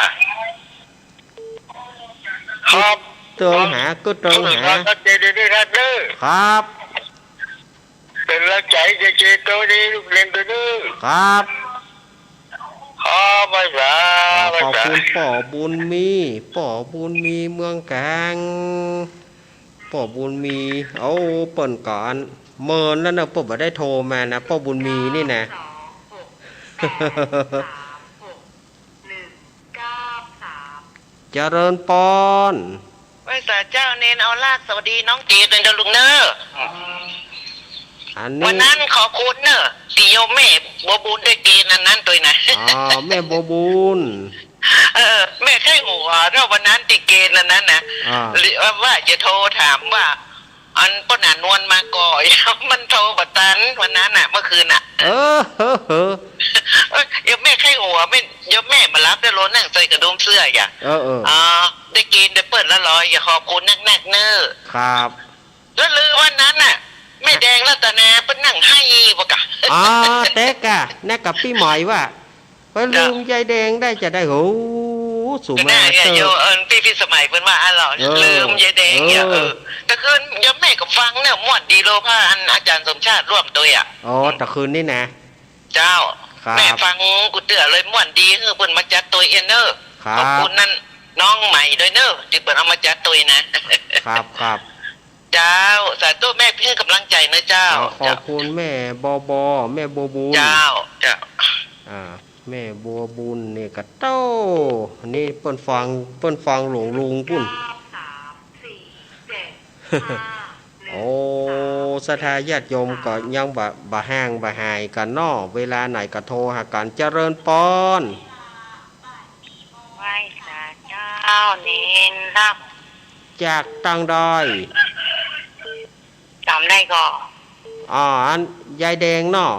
ครับ เติงหา ก็เติงหา ครับ เจริญด้วยครับเด้อ ครับ เป๋นกำลังใจ๋ เจริญโตดี ลูกเณรโตเน่อ ครับ ครับ ไหว้สา อ่า ไหว้สา ขอบคุณป้อบุญมี ป้อบุญมีเมืองกลาง ป้อบุญมี โอ้ เปิ้นก็อันเมินแล้วเนาะ เปิ้นบ่ได้โทรมานะ ป้อบุญมีนี่นะ เจริญปอน ไหว้สาเจ้า เณรเอาลากสวัสดีน้องเจดเน่อลูกเน่อ อันนี้ วันนั้นขอบคุณเน่อ ตี้โยมแม่บัวบุญได้เกณฑ์อันนั้นตวยนะ อ๋อ แม่บัวบุญ เออ แม่ใค่หัวเน่อ วันนั้นตี้เกณฑ์อันนั้นนะ อ่า หรือว่าจะโทรถามว่า อันป้อหนานวลมาก่อ มันโทรบ่ตันวันนั้นน่ะ เมื่อคืนน่ะ เออ เฮ้อ เฮ้อ เอ้ย โยมแม่ใค่หัว แม่ โยมแม่บ่หลับเน่อ โลนั่งใส่กระดุมเสื้ออย่า เออ เออ อ๋อ ได้เกณฑ์ได้เปิ้นละลอย อย่าขอบคุณนักๆ เน่อ ครับ แล้วลือวันนั้นน่ะ แม่แดงรัตนาเปิ้นนั่งไห้บ่กะ อ๋อ เต๊กอะ นั่นกะปี้หมอยว่า ไปลืมยายแดงได้จะใด โห สุมาเตอร์ โย เออ ปี้ ปี้สมัยเปิ้นว่าอะหรอ เออ ลืมยายแดงเนี่ย เออ เออ แต่คืนโยมแม่ก็ฟังเน่อ ม่วนดีโล พระอันอาจ๋ารย์สมชาติร่วมตวยอะ อ๋อ แต่คืนนี้นะ เจ้า ครับ แม่ฟังกู้เตื้อเลย ม่วนดี เออ เปิ้นมาจัดตวยเอี้ยเน่อ ครับ ขอบคุณนั่นน้องใหม่ตวยเน่อ ตี้เปิ้นเอามาจัดตวยนะ ครับ ครับ เจ้า สาธุ แม่หื้อกำลังใจ๋เน่อเจ้า อ่า ขอบคุณแม่บอบอ แม่บัวบุญ เจ้า เจ้า อ่า แม่บัวบุญนี่กะโต้ นี่เปิ้นฟัง เปิ้นฟังหลวงลุงปุ้น โอ้ ศรัทธาญาติโยมก็ยังบ่ บ่ห่างบ่หายกั๋นเนาะ เวลาไหนก็โทรหากั๋น เจริญปอน ไหว้สาเจ้า เณรรับ จากตางใด จ๋ำได้ก่อ อ๋อ อันยายแดงเนาะ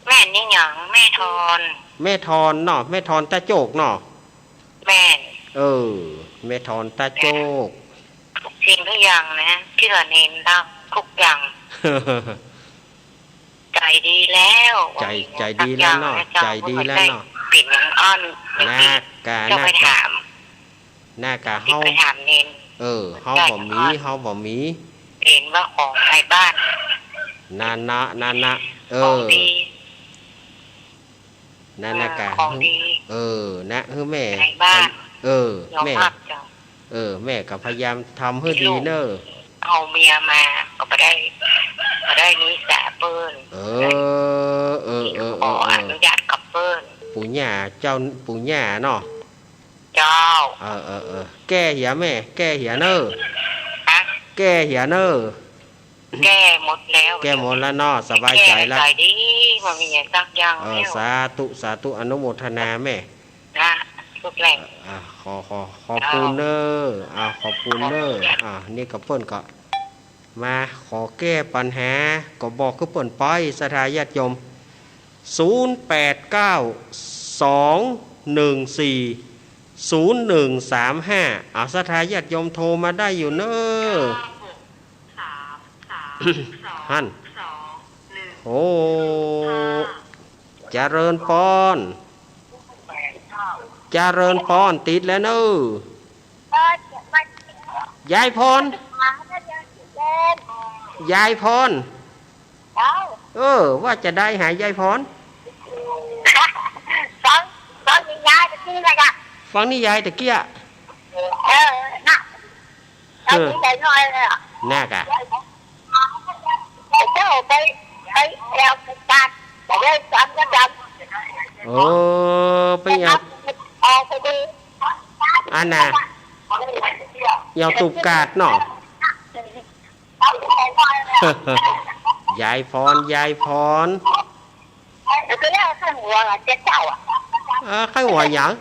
แม่นอี่หยัง แม่ทอน แม่ทอนเนาะ แม่ทอนตาโจกเนาะ แม่น เออ แม่ทอนตาโจก ทุกสิ่งทุกอย่างนะ ตี้ว่าเณรรับทุกอย่าง ใจ๋ดีแล้ว ใจ๋ ใจ๋ดีแล้วเนาะ ใจ๋ดีแล้วเนาะ เป๋นอย่างอั้น นักกา เจ้าไปถาม นักกา ตี้ เฮา ไปถามเณร เออ เฮาบ่มี เฮาบ่มี เณรว่าของในบ้าน นั่นนะ นั่นนะ เออ ของดี นั่นนะ เออ กา ของดี เออ นะ หื้อแม่ ในบ้าน เออ ยอม แม่ รับเจ้า เออ แม่ก็พยายามทำหื้อดีเน่อ เอ เอาเมียมา ก็บ่ได้ บ่ได้มีสาเปิ้น เออ เออ เออ เออ ขออนุญาตกับเปิ้น ปู่ย่าเจ้า ปู่ย่าเนาะ เจ้า เออ เออ เออ แก้เหียแม่ แก้เหียเน่อ ฮะ แก้เหียเน่อ แก้หมดแล้ว แก้หมดแล้วเนาะ สบายใจ๋แล้ว แก้ใจ๋ดี บ่มีหยังสักอย่าง เออ แล้ว สาธุ สาธุ อนุโมทนาแม่ นะ ทุกแหล่ง อ่า ขอ ขอ ขอบคุณเน่อ อ่า ขอบคุณเน่อ ขอบคุณ อ่า นี่ก็เปิ้นก็มาขอแก้ปัญหา ก็บอกคือเปิ้นไป ศรัทธาญาติโยม ศูนย์แปดเก้า สองหนึ่งสี่ ศูนย์หนึ่งสามห้า อ่า ศรัทธาญาติโยมโทรมาได้อยู่เน่อ หั้น โอ้ เจริญปอน เจริญปอน ติดแล้วเน่อ ยายพร ยายพร เออ ว่าจะได้หายายพร ฟัง ฟังนี่ยายตะกี้นะจ๊ะ ฟังนี่ยายตะกี้ เออ น่ะ เออ เอาที่ไหนหน่อยเลยอะ น่ากะ ไปเที่ยวไป ไปแอวไปกาด ไปเล่นสวนกระดำ เออ ไปแอว ออกไปดู อันน่ะ แอวตูบกาดเนาะ ยายพร ยายพร เออ ก็แล้วข้างหัวอะ เจ๊เจ้าอะ เออ ข้างหัวหยัง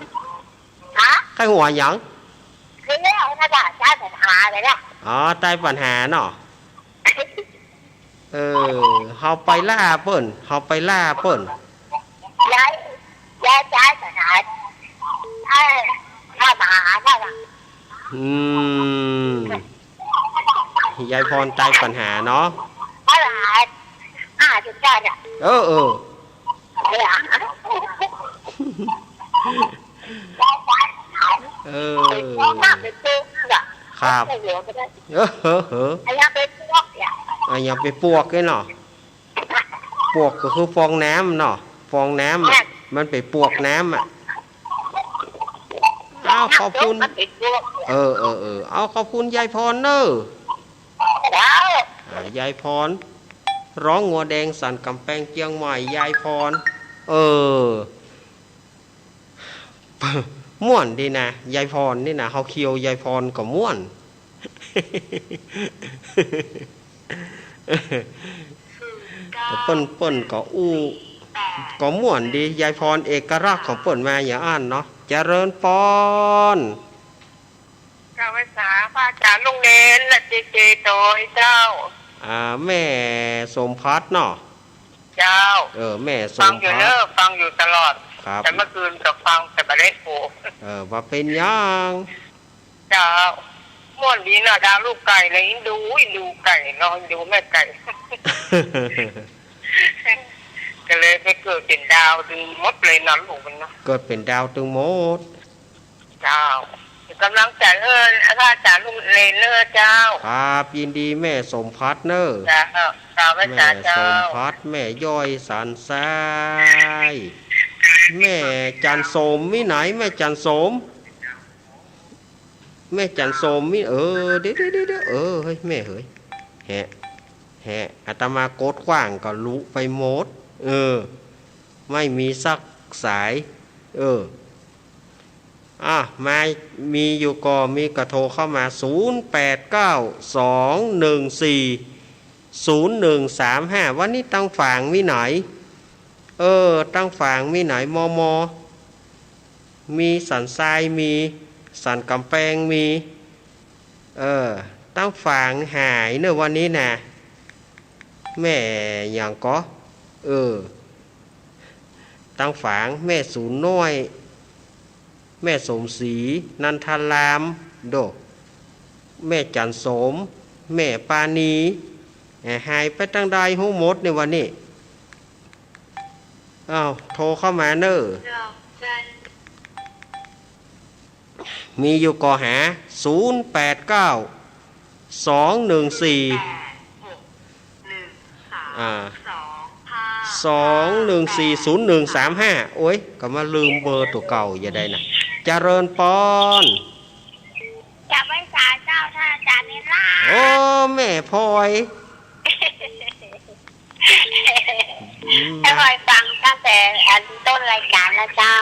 ฮะ ใค่หัวหยัง คือแล้วนะจ๊ะ ใต้ปัญหาเลยนะ อ๋อ ใต้ปัญหาเนาะ เออ เฮาไปล่าเปิ้น เฮาไปล่าเปิ้น ยาย ยายใต้ปัญหา เออ ใต้ปัญหานั่นน่ะ อืม ยายพรใต้ปัญหาเนาะ ปัญหา อ่า จุดจ้าเนี่ย เออ เออ เนี่ย เออ ครับ เออ เออ เออ อันนี้ไปปวกเนี่ย อ่ะ อย่างไปปวกเนี่ยเนาะ ปวกก็คือฟองน้ำเนาะ ฟองน้ำอะ มันไปปวกน้ำอะ อ้าว ขอบคุณ มันไปปวก เออ เออ เออ เอา ขอบคุณยายพรเนอะ เจ้า อ่า ยายพร ร้องงัวแดงสั่นก๋ำแปงเจียงใหม่ ยายพร เออ ม่วนดีนะ ยายพรนี่นะ เฮาเคียวยายพรก็ม่วน เปิ้น เปิ้นก็อู้ ก็ม่วนดี ยายพรเอกลักษณ์ของเปิ้นมาอย่างอั้นเนาะ เจริญปอน เจ้า ไหว้สาพระอาจารย์ลุงเณรและเจเจโตยเจ้า อ่า แม่สมภัทรเนาะ เจ้า เออ แม่สมภัทร ฟังอยู่เนอะ ฟังอยู่ตลอด ครับ แต่เมื่อคืนก็ฟังแต่บ่ได้โผ เออ ว่าเป๋นหยัง เจ้า ม่วนดีเนาะ ดาวลูกไก่เลย ดู ดูไก่เนาะ ดูแม่ไก่ ก็เลยไปเกิดเป๋นดาวตึงหมดเลยเนาะ ลูกมันเนาะ เกิดเป๋นดาวตึงหมด เจ้า ก๋ำลังใจ๋ เออ พระอาจารย์ลุงเณรเนอะเจ้า ครับ ยินดีแม่สมภัทรเนอะ เจ้า เจ้า ไหว้สาเจ้า แม่สมภัทร แม่ย้อยสันทราย แม่จันทร์สม มีไหน แม่จันทร์สม แม่จันทร์สม มี เออ เดี๋ยว เดี๋ยว เดี๋ยว เดี๋ยว เออ เฮ้ย แม่เฮ้ย แหะ แหะ อาตมากดขว้างก็ลุไปหมด เออ ไม่มีสักสาย เออ อ่ะ มา มีอยู่ก่อ มีก็โทรเข้ามา ศูนย์แปดเก้า สองหนึ่งสี่ ศูนย์หนึ่งสามห้า วันนี้ตังฝางมีไหน เออ ตังฝางมีไหน มอมอ มีสันทราย มีสันก๋ำแปง มี เออ ตังฝางหายเนอะวันนี้นะ แม่หยังก่อ เออ ตังฝาง แม่สูนน้อย แม่สมศรี นันทาราม โด แม่จันทร์สม แม่ปานี แหม หายไปตังใดฮู้หมดในวันนี้ อ้าว โทรเข้ามาเนอะ เจ้า ใจ้ มีอยู่ก่อหา ศูนย์แปดเก้า สองหนึ่งสี่ อ่า สองหนึ่งสี่ ศูนย์หนึ่งสามห้า โอ๊ย ก็มาลืมเบอร์ตั๋วเก่าอย่าได้นะ เจริญปอน เจ้า ไหว้สาเจ้า ท่านอาจารย์นิราศ โอ้ แม่ พลอย อืม แม่พลอยฟังตั้งแต่อันต้นรายการแล้วเจ้า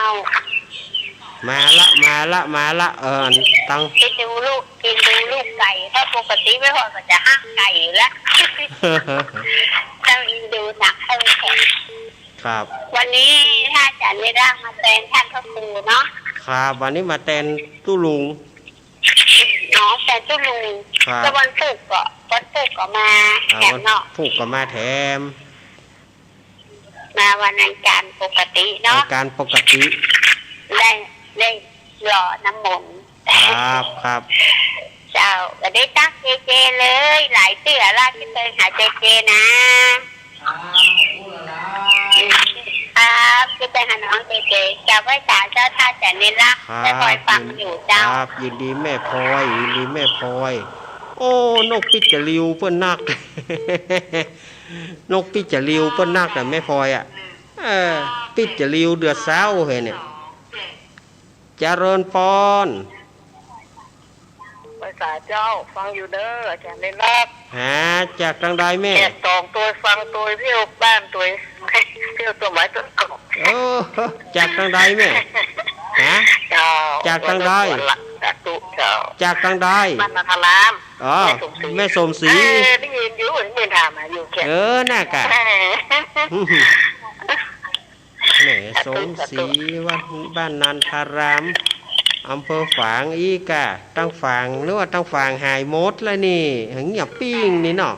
มาละ มาละ มาละ เออ ตั้ง เอ็นดูลูก เอ็นดูลูกไก่ เพราะปกติแม่พลอยก็จะฮักไก่อยู่แล้ว ต้องเอ็นดูหนักเข้าไปแทน ครับ วันนี้ท่านอาจารย์นิรักษ์มาแตนท่านพระครูเนาะ ครับ วันนี้มาแตนตุ๊ลุง อ๋อ แตนตุ๊ลุง ครับ แล้ววันศุกร์ก็ วันศุกร์ก็มา อ่า แถมเนาะ วันศุกร์ก็มาแถม มาวันอังคารปกติเนาะ อังคารปกติ ได้ ได้หล่อน้ำมนต์ ครับ ครับ เจ้า ก็ได้ตั๊กเจเจเลย หลายเตื้อละ คิดเติงหาเจเจนะ ครับ คิดเติงหาน้องเจเจ เจ้า ไหว้สาเจ้า ท่านอาจารย์นิรักษ์ ครับ แม่พลอยฟังอยู่เจ้า ครับ ยินดีแม่พลอย ยินดีแม่พลอย โอ้ นกปิ๊กจาริวเปิ้นนัก นกปิ๊กจาริวเปิ้นนักน่ะแม่พลอยอะ เออ ปิ๊กจาริวเดือดเศร้าเฮ้ยเนี่ย เจริญปอน ไหว้สาเจ้า ฟังอยู่เน้อ อาจารย์นิรักษ์ หา จากตังใดแม่ แอบส่องตวยฟังตวยเที่ยวบ้านตวย เที่ยวต้นไม้ต้นกอก เออ จากตังใดแม่ หา เจ้า จากตังใด สาธุเจ้า จากตังใด บ้านนาทาราม อ๋อ แม่สมศรี แม่สมศรี เออ ได้ยินอยู่ ได้ยินถามหาอยู่แค่ เออ น่ากะ เออ แม่สมศรี สาธุ สาธุ วัดบ้านนันทาราม อำเภอฝางอีกอะ ตังฝาง นึกว่าตังฝางหายหมดแล้วนี่ เงียบปิ้งนี่เนาะ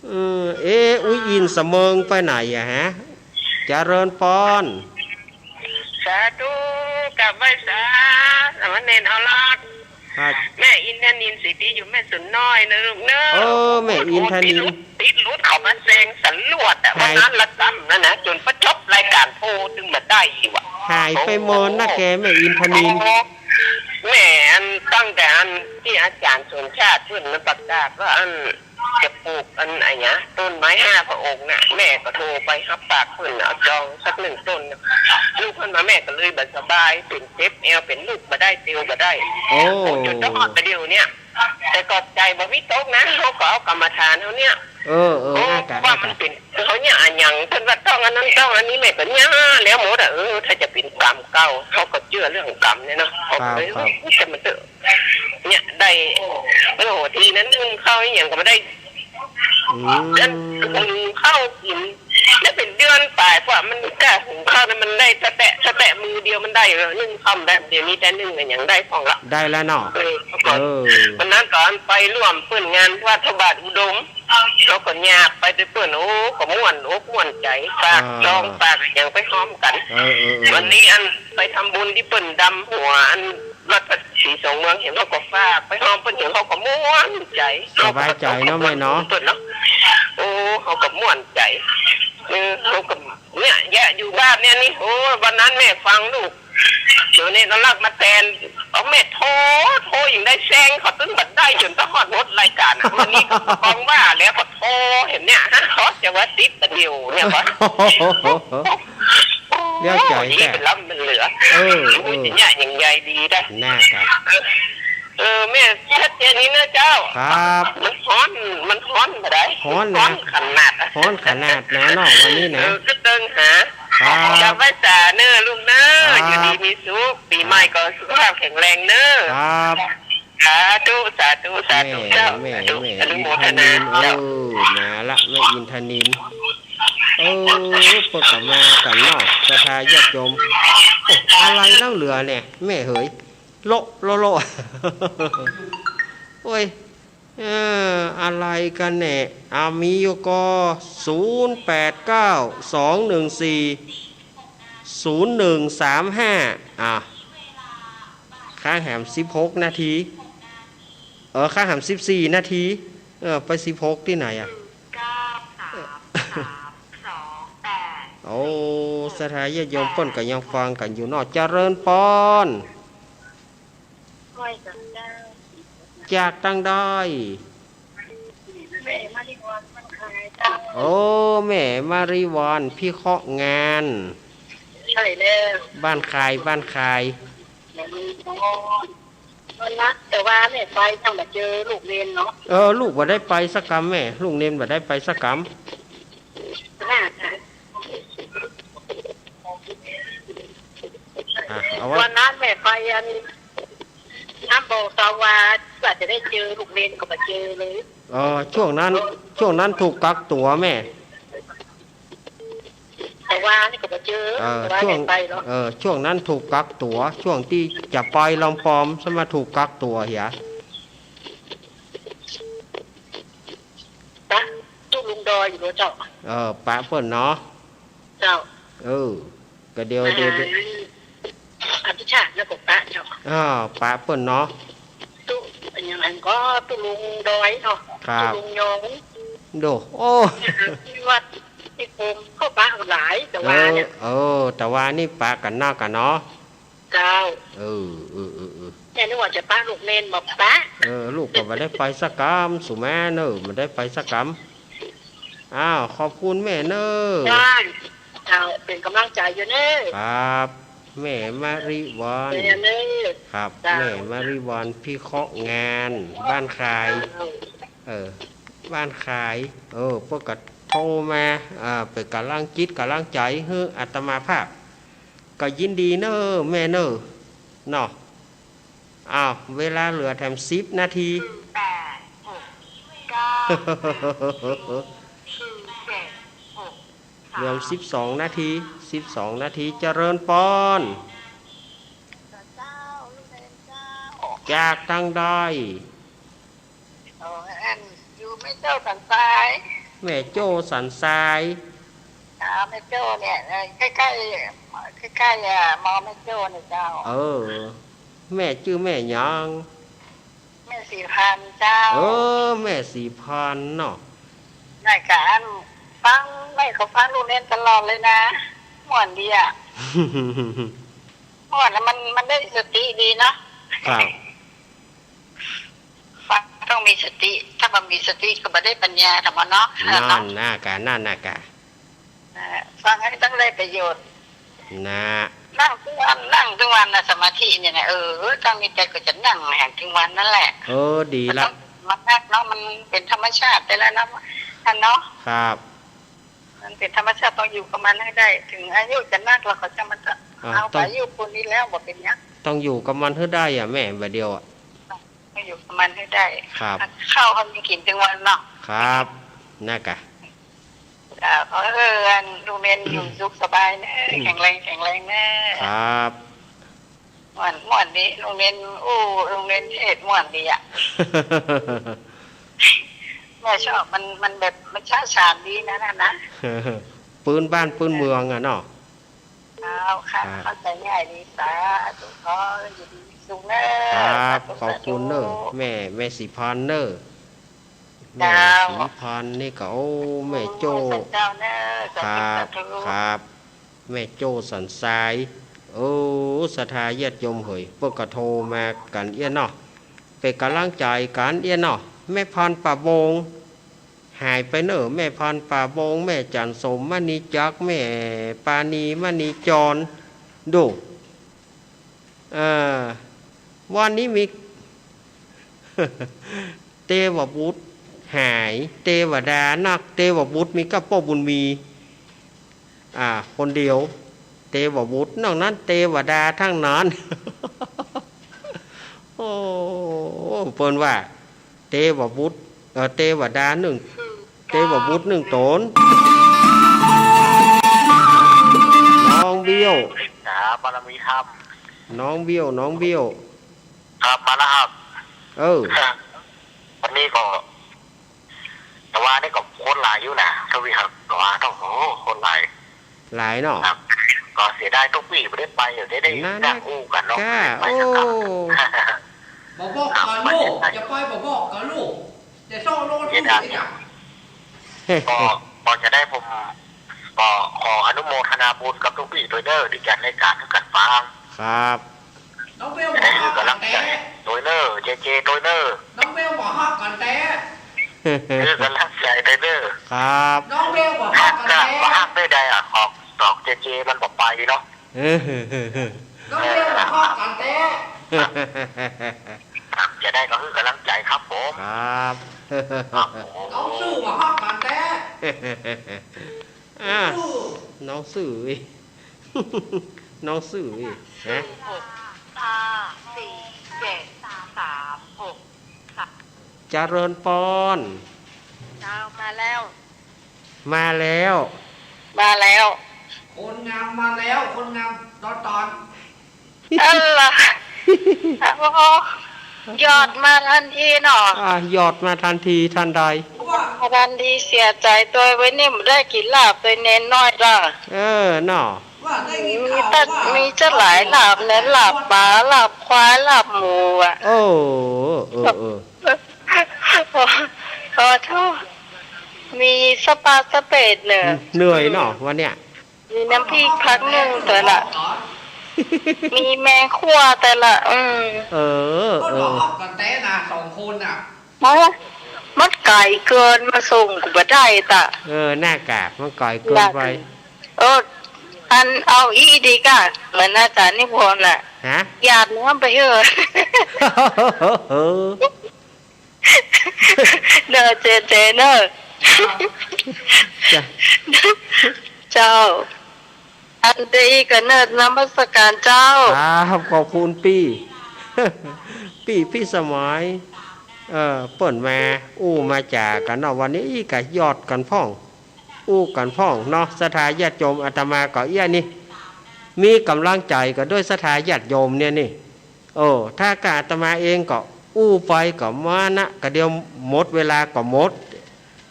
เออ เอ๊ะ อุ๊ยอินสะเมิงไปไหนอะฮะ เจริญปอน สาธุ กราบไหว้สา สามเณรเอารอด ครับ แม่อินทนิน สีดีอยู่แม่สนน้อยนะลูกเนอะ เออ แม่อินทนิน ติดหลุด ติดหลุดเขามาแซงสลวดอะ หาย วันนั้นละกำนั่นนะ จนประจบรายการโทรจึงมาได้อยู่อะ หายไปเมินนะแก แม่อินทนิน โอ้ แม่อันตั้งแต่อันตี้อาจารย์สมชาติเปิ้นมาประกาศว่าอัน จะปลูกอันอะหยัง ต้นไม้ห้าพระองค์น่ะ แม่ก็โทรไปฮับปากเปิ้น เอาจองสักหนึ่งต้นน่ะ ลูกเปิ้นมาแม่ก็เลยบ่สบาย เป๋นเจ็บแอว เป๋นลุกบ่ได้ เตียวบ่ได้ โอ้ โอ้ จนจะฮอดบ่าเดี่ยวเนี่ย แต่ขอบใจ๋บ่มีตกนะ เฮาก็เอากรรมฐานเฮาเนี่ย เออ เออ โอ้ น่ากะ ว่ามันเป๋น เขาเนี่ยอะหยัง เปิ้นว่าต้องอันนั้นต้องอันนี้ แม่ก็เนี่ยแล้วหมดอะ เออ ถ้าจะเป๋นกรรมเก่า เฮาก็เจื้อเรื่องกรรมเนี่ยเนาะ ครับ เออ ครับ แต่มันเถอะ เนี่ยได้ โอ้โห ทีนั้นนึ่งข้าวอีหยังก็บ่ได้ อืม อันหุงข้าวกิ๋น แล้วเป๋นเดือนป๋ายกว่ามันจะหุงข้าวนั้นมันได้ตะแตะ ตะแตะมือเดียวมันได้อยู่แล้ว นึ่งข้าวมันได้ เดี๋ยวนี้แต่นึ่งอะหยังได้พ่องละ ได้แล้วเนาะ เออ เออ วันนั้นต๋อนไปร่วมเปิ้นงานวัดพระบาทอุดม เฮาก็ยากไปตวยเปิ้น โอ้ ก็ม่วนอกม่วนใจ๋ ฝาก อ่า ซองฝากอะหยังไปฮ้อมกั๋น เออ เออ เออ วันนี้อันไปทำบุญตี้เปิ้นดำหัวอัน วัดพระศรีสองเมือง เห็นเฮาก็ฝากไปฮ้อมเปิ้น เห็นเฮาก็ม่วนใจ๋ สบายใจ๋เนาะแม่เนาะ เปิ้นเนาะ โอ้ เฮาก็ม่วนใจ๋ เออ เฮาก็เนี่ย แยะอยู่บ้านเนี่ยนี่ โอ้ วันนั้นแม่ฟังลูก เดี๋ยวนี้ก็ลักมาแตน เอาแม่โทร โทรยังได้แซงเขาตึงบ่ได้ จนต้องฮอดหมดรายการอะ วันนี้ก็กองว่าแล้วก็โทรเห็นเนี่ย ฮะ เขาจะว่าติดกันอยู่เนี่ย เลี้ยวใจ๋ โอ้ย แต๊ เป๋นลำเป๋นเหลือ เออ โอ้ย เออ เนี่ยยังใยดีได้ น่ากะ เออ เออ แม่ชัดเจนนี่เน้อเจ้า ครับ มันฮ้อน มันฮ้อนบ่ได้ ฮ้อนนะ ฮ้อนขนาด ฮ้อนขนาดนะเนาะ วันนี้นะ เออ ก็เติงหา ครับ กราบไหว้สาเน้อลูกเน้อ ครับ อยู่ดีมีสุข ปี๋ใหม่ก็สุขภาพแข็งแรงเน้อ ครับ สาธุ สาธุ สาธุ แม่ เจ้า แม่ สาธุ แม่ อนุโมทนา อินทนิล เจ้า เออ มาละ แม่อินทนิล เออ เปิ้นก็มากั๋นเนาะ ศรัทธาญาติโยม โอ้ อะไรเล่าเหลือเนี่ย แม่เหย โละ โละ โละ โอ้ย เออ อะไรกั๋นแน่ อ่า มีอยู่ก่อ ศูนย์แปดเก้า สองหนึ่งสี่ ศูนย์หนึ่งสามห้า อ่ะ ข้างแหมสิบหกนาที เออ ข้างแหมสิบสี่นาที เออ ไปสิบหกตี้ไหนอะ โอ้ ศรัทธาญาติโยมเปิ้นก็ยังฟังกั๋นอยู่เนาะ เจริญปอน จากตังใด แม่มาริวันบ้านคายเจ้า โอ้ แม่มาริวัน พิเคราะห์งาน ใช่แล้ว บ้านคาย บ้านคาย แม่มาริวัน วันนั้น แต่ว่าแม่ไปยังบ่เจอลูกเณรเนาะ เออ ลูกบ่ได้ไปสักกำแม่ ลูกเณรบ่ได้ไปสักกำ น่าจะ อ่ะ เอาไว้ วันนั้นแม่ไปอัน น้ำบ่อสาวา ว่าจะได้เจอลูกเณรก็บ่เจอเลย เออ ช่วงนั้น ช่วงนั้นถูกกักตั๋วแม่ แต่ว่านี่ก็บ่เจอ เออ แต่ว่า ช่วง แม่ไปเนาะ เออ ช่วงนั้นถูกกักตั๋ว ช่วงตี้จะไปลำปอม สมาถูกกักตั๋วเหีย ปะตุ๊ลุงดอยอยู่เนาะเจ้า เออ ปะเปิ้นเนาะ เจ้า เออ ก็เดี๋ยว เดี๋ยว เดี๋ยว อภิชาติแล้วก็ปะเจ้า อ่า ปะเปิ้นเนาะ ตุ๊ อันหยังอันก็ตุ๊ลุงดอยเนาะ ครับ ตุ๊ลุงยอง โด โอ้ ที่วัดที่ภูมิก็ปะหลาย แต่ว่าเนี่ย เออ เออ แต่ว่านี่ปะกั๋นนักอะเนาะ เจ้า เออ เออ เออ เออ เนี่ยนึกว่าจะปะลูกเณร บ่ปะ เออ ลูกก็บ่ได้ไปสักกำ สุแม่เนอะ บ่ได้ไปสักกำ อ้าว ขอบคุณแม่เนอะ จ้า เจ้า เป๋นก๋ำลังใจ๋อยู่เนอะ ครับ แม่มะริวรรณ แม่เนอะ ครับ เจ้า แม่มะริวรรณ พิเคราะห์งาน บ้านคาย เจ้า เออ บ้านคาย เออ เปิ้นก็โทรมา อ่า เป๋นก๋ำลังจิตก๋ำลังใจ๋หื้ออาตมาภาพ ก็ยินดีเนอะแม่เนอะ เนาะ อ้าว เวลาเหลือแถมสิบนาที เหลือสิบสองนาที สิบสองนาที เจริญปอน จากตังใด อ๋อ อัน อยู่แม่โจ้สันทราย แม่โจ้สันทราย อ๋อ แม่โจ้เนี่ย เออ ใก้ๆ ใก้ๆ อ่ะ มอแม่โจ้เนี่ยเจ้า เออ แม่จื้อแม่หยัง แม่ศรีพันธุ์เจ้า เออ แม่ศรีพันธุ์เนาะ ได้กะอัน ฟัง แม่ก็ฟังลูกเณรตลอดเลยนะ ม่วนดีอะ ม่วนแล้วมัน มันได้สติดีเนาะ ครับ ฟังต้องมีสติ ถ้าบ่มีสติก็บ่ได้ปัญญาธรรมะเนาะ นั่นน่ะกะ นั่นน่ะกะ นะ ฟังให้ต้องได้ประโยชน์ นะ นั่งตึงวัน นั่งตึงวันนะ สมาธิเนี่ยนะ เออ ตั้งในใจ๋ก็จะนั่งแหมตึงวันนั่นแหละ เออ ดีละ บ่ต้องมานักเนาะ มันเป๋นธรรมชาติไปแล้วเนาะ ท่านเนาะ ครับ มันเป๋นธรรมชาติ ต้องอยู่กับมันให้ได้ เถิงอายุจะนักแล้วก็จะมันจะ อ่า เอาไป ต้อง อยู่ปูนนี้แล้ว บ่เป๋นหยัง ต้องอยู่กับมันหื้อได้อะแม่ บ่าเดี่ยวอะ ต้องอยู่กับมันหื้อได้ ครับ ข้าวเฮามีกิ๋นตึงวันเนาะ ครับ น่ะกะ เจ้า ขอหื้ออันลุงเณรอยู่สุขสบายเน่อ แข็งแรง แข็งแรงเน่อ ครับ ม่วน ม่วนดี ลุงเณร อู้ ลุงเณรเทศน์ม่วนดีอะ แม่ชอบ มัน มันแบบ มันชาญฉานดีนะ นั่นนะ ปื้นบ้านปื้นเมืองอะเนาะ เจ้าค่ะ ครับ เข้าใจ๋ง่ายดี สาธุ ขออยู่ดีมีสุขเน่อ ครับ สาธุ ขอบคุณเน่อ สาธุ แม่ แม่ศรีพันธุ์เน่อ เจ้า แม่ศรีพันธุ์นี่ก็ โอ้ แม่โจ้ โอ้ เจ้าเน่อ สาธุ ครับ สาธุ ครับ แม่โจ้สันทราย โอ้ ศรัทธาญาติโยมเหย เปิ้นก็โทรมากั๋นเอี้ยเนาะ เป๋นก๋ำลังใจ๋กั๋นเอี้ยเนาะ แม่พันธุ์ป่าบง หายไปเน่อ แม่พันธุ์ป่าบง แม่จันทร์สมมณีจักร แม่ปานีมณีจร ดู อ่า วันนี้มี เตวบุตรหาย เตวดานัก เตวบุตรมีก้าป้อบุญมี อ่า คนเดียว เตวบุตร นอกนั้นเตวดาทั้งนั้น โอ้ เปิ้นว่า เตวบุตร เอ่อ เตวดานึ่ง เตวบุตรนึ่งต๋น น้องเบี้ยว สาบารมีธรรม น้องเบี้ยว น้องเบี้ยว ครับ มาแล้วครับ เออ วันนี้ก็ แต่ว่านี่ก็คนหลายอยู่นะ ทวีครับ แต่ว่าต้อง โอ้โห คนหลาย หลายเนาะ ครับ ก็เสียดายตุ๊กปี้บ่ได้ไป เดี๋ยวได้ นั่น นั่งอู้กั๋นเนาะ ก้า ไปสักครั้ง โอ้ บ่บอกกั๋นลูก จะไปบ่บอกกั๋นลูก จะเซาะโลด เสียดาย ลูกอีกอะ ก็ ก็จะได้ผม ก็ขออนุโมทนาบุญกับตุ๊กปี้ตวยเน่อ ตี้จัดรายก๋านหื้อกั๋นฟัง ครับ น้องเบลบ่ฮักกั๋นแต๊ ตวยเน่อ เจเจ ตวยเน่อ น้องเบลบ่ฮักกั๋นแต๊ หื้อกั๋นฮักใจ๋ตวยเน่อ ครับ น้องเบลบ่ฮักกั๋นแต๊ บ่ฮักได้ใดอะ ของ ของเจเจมันบ่ไปเนาะ เออ น้องเบลบ่ฮักกั๋นแต๊ จะได้ก็คือกำลังใจ๋ครับผม ครับ ครับผม เอาซื่อว่าฮักกั๋นแต๊ อ่า น้องซื่ออีก น้องซื่ออีก ฮะ หก ห้า สี่ เจ็ด สาม หก ค่ะ เจริญปอน เจ้า มาแล้ว มาแล้ว มาแล้ว คนงามมาแล้ว คนงามตอนตอน อันละ โอ้ หยอดมาตันทีเนาะ อ่า หยอดมาตันทีทันใด ว่า มาตันที เสียใจ๋ตวย วันนี้บ่ได้กิ๋นลาบตวยเณรน้อยละ เออ เนาะ ว่าได้ยินข่าว มีตั้ง ว่า มีจะหลายลาบเนี่ย ลาบป๋า ลาบควาย ลาบหมูอะ โอ้ เออ เออ ขอ ขอโทษ มีสะปาสะเปดเน่อ เหนื่อยเนาะวันเนี้ย มีน้ำพริกผักนึ่งตวยละ มีแมงคั่วตวยละ อืม เออ เออ มันบอกว่ากันแต๊นะ สองคนน่ะ ฮะ มันไก๋เกิน มาส่งกูบ่ได้ตะ เออ หน้ากากมันไก๋เกินไป เออ อันเอาอี้ดีก่ะ เหมือนอาจ๋ารย์นิพนธ์น่ะ ฮะ หยาดน้ำไปเถอะ เออ เน่อ เจเจเน่อ จ้ะ เจ้า อันเดียวกั๋นเน่อ นมัสก๋านเจ้า ครับ ขอบคุณปี้ ปี้ ปี้สมัย เอ่อ เปิ้นมาอู้มาจ๋ากั๋นเนาะ วันนี้อี้กะหยอดกั๋นพ่อง อู้กั๋นพ่องเนาะ ศรัทธาญาติโยม อาตมาก็เอี้ยนี่ มีก๋ำลังใจ๋ก็ด้วยศรัทธาญาติโยมเนี่ยนี่ เออ ถ้ากะอาตมาเองก็อู้ไปก็มานะ กะเดี๋ยวหมดเวลาก็หมด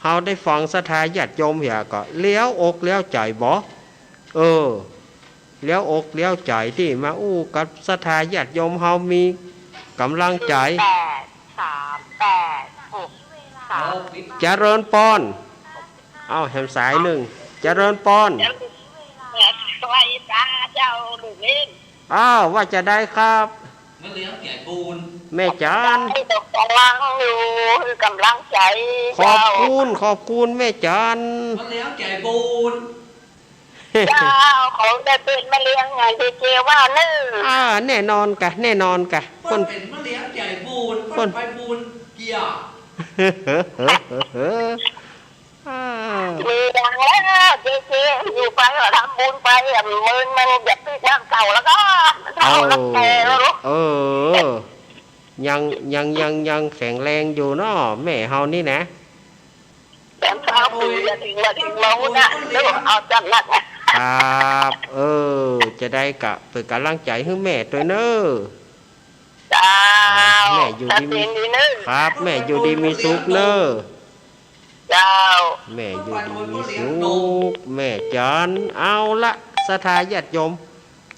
เฮาได้ฟังศรัทธาญาติโยมเหียก็เลี้ยวอกเลี้ยวใจ๋บ่ เออ เลี้ยวอกเลี้ยวใจ๋ตี้มาอู้กับศรัทธาญาติโยม เฮามีก๋ำลังใจ๋ แปด สาม แปด หก สาม เจริญปอน เอ้า แหมสายนึ่ง เจริญปอน สวัสดีจ้า เจ้าลูกเอง อ้าว ว่าจะใดครับ มาเลี้ยงใจ๋ปูน แม่จ๋าน ได้ดอกกำลังอยู่ คือกำลังใจ๋ ขอบคุณ เจ้า ขอบคุณแม่จ๋าน มาเลี้ยงใจ๋ปูน เจ้า เขาได้เปิ้นมาเลี้ยงไง เจเจว่าเน่อ อ่า แน่นอนกะ แน่นอนกะ เปิ้น เปิ้นเป๋นมาเลี้ยงใจ๋ปูน เปิ้น เปิ้นไปปูนเกี่ย อ่า มีดังแล้ว เจเจ อยู่ไปก็ทำบุญไป อ่ะ มัน มันอย่าปิดน้ำเก่าแล้วก็ มันเฒ่าแล้วแก่แล้วลูก เออ ยัง ยัง ยัง ยังแข็งแรงอยู่เนาะ แม่เฮานี่นะ แปดสิบเก้าปี อย่าถิง อย่าถิงเมานะ เดี๋ยวเอาจัดหนักนะ ครับ เออ จะใดก็เป๋นก๋ำลังใจ๋หื้อแม่ตวยเน่อ เจ้า แม่อยู่ดีมี ชัดเจนดีเน่อ ครับ แม่อยู่ดีมีสุขเน่อ เจ้า แม่อยู่ดีมีสุข แม่จ๋าน เอาละ ศรัทธาญาติโยม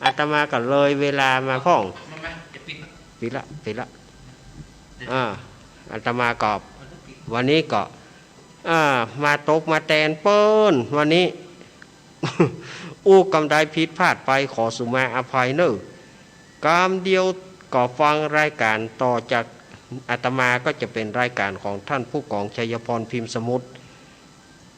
อาตมาก็เลยเวลามาพ่อง ปิดละ ปิดละ อ่า อาตมาก็ วันนี้ก็ อ่า มาตกมาแตนเปิ้น วันนี้ อู้กำใดผิดพลาดไป ขอสุมาอภัยเน่อ กำเดียวก็ฟังรายก๋านต่อจากอาตมา ก็จะเป๋นรายก๋านของท่านผู้กองชัยพร พิมพ์สมุทร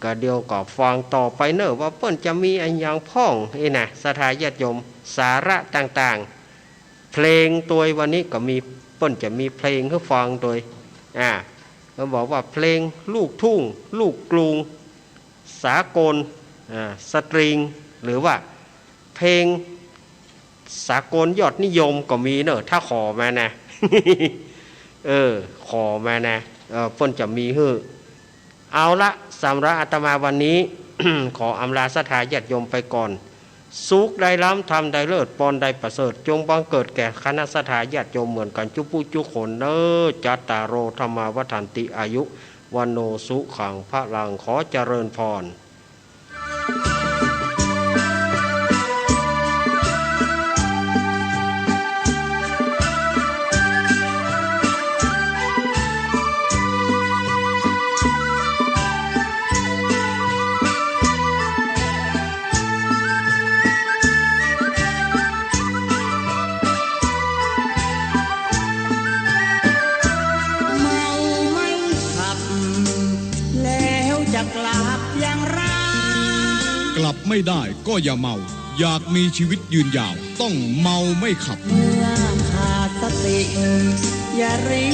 ก็เดี๋ยวก็ฟังต่อไปเน่อ ว่าเปิ้นจะมีอะหยังพ่องอี้นะ ศรัทธาญาติโยม สาระต่างๆ เพลงตวยวันนี้ก็มี เปิ้นจะมีเพลงหื้อฟังตวย อ่า เปิ้นบอกว่าเพลงลูกทุ่ง ลูกกรุง สากล อ่า สตริง หรือว่าเพลงสากลยอดนิยมก็มีเน่อ ถ้าขอมานะ เออ ขอมานะ เออ เปิ้นจะมีหื้อ เอาละ สำหรับอาตมาวันนี้ ขออำลาศรัทธาญาติโยมไปก่อน สุขได้ล้ำ ธรรมได้เลิศ ปอนได้ประเสริฐ จงบังเกิดแก่คณะศรัทธาญาติโยมเหมือนกั๋นจุ๊ผู้จุ๊คนเน่อ จัตตาโร ธัมมา วัฑฒันติ อายุ วัณโณ สุขัง พลัง ขอเจริญพร เมาไม่ขับ แล้วจะกลับอย่างไร กลับไม่ได้ก็อย่าเมา อยากมีชีวิตยืนยาว ต้องเมาไม่ขับ เมื่อขาด สติ อย่าริ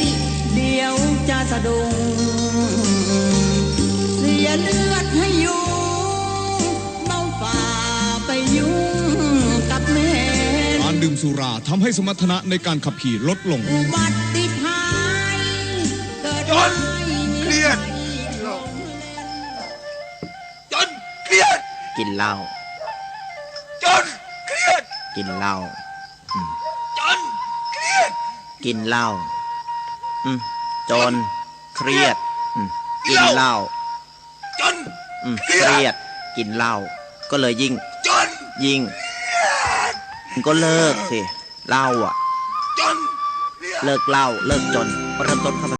เดี๋ยวจะสะดุ้ง เสียเลือดให้ยุง เบาฝ่าไปยุ่งกับแม่ การดื่มสุราทำให้สมรรถนะในการขับขี่ลดลง อุบัติภัยเกิด จน เครียด จนเครียด กิ๋นเหล้า จนเครียด กิ๋นเหล้า อืม จนเครียด กิ๋นเหล้า อืม จนเครียด อืม กิ๋นเหล้า จน อืม เครียด เครียด กิ๋นเหล้า ก็เลยยิ่ง จน ยิ่ง เครียด ก็เลิกสิ เหล้าอะ จนเครียด เลิกเหล้า เลิกจน เริ่มต้นเข้าพรร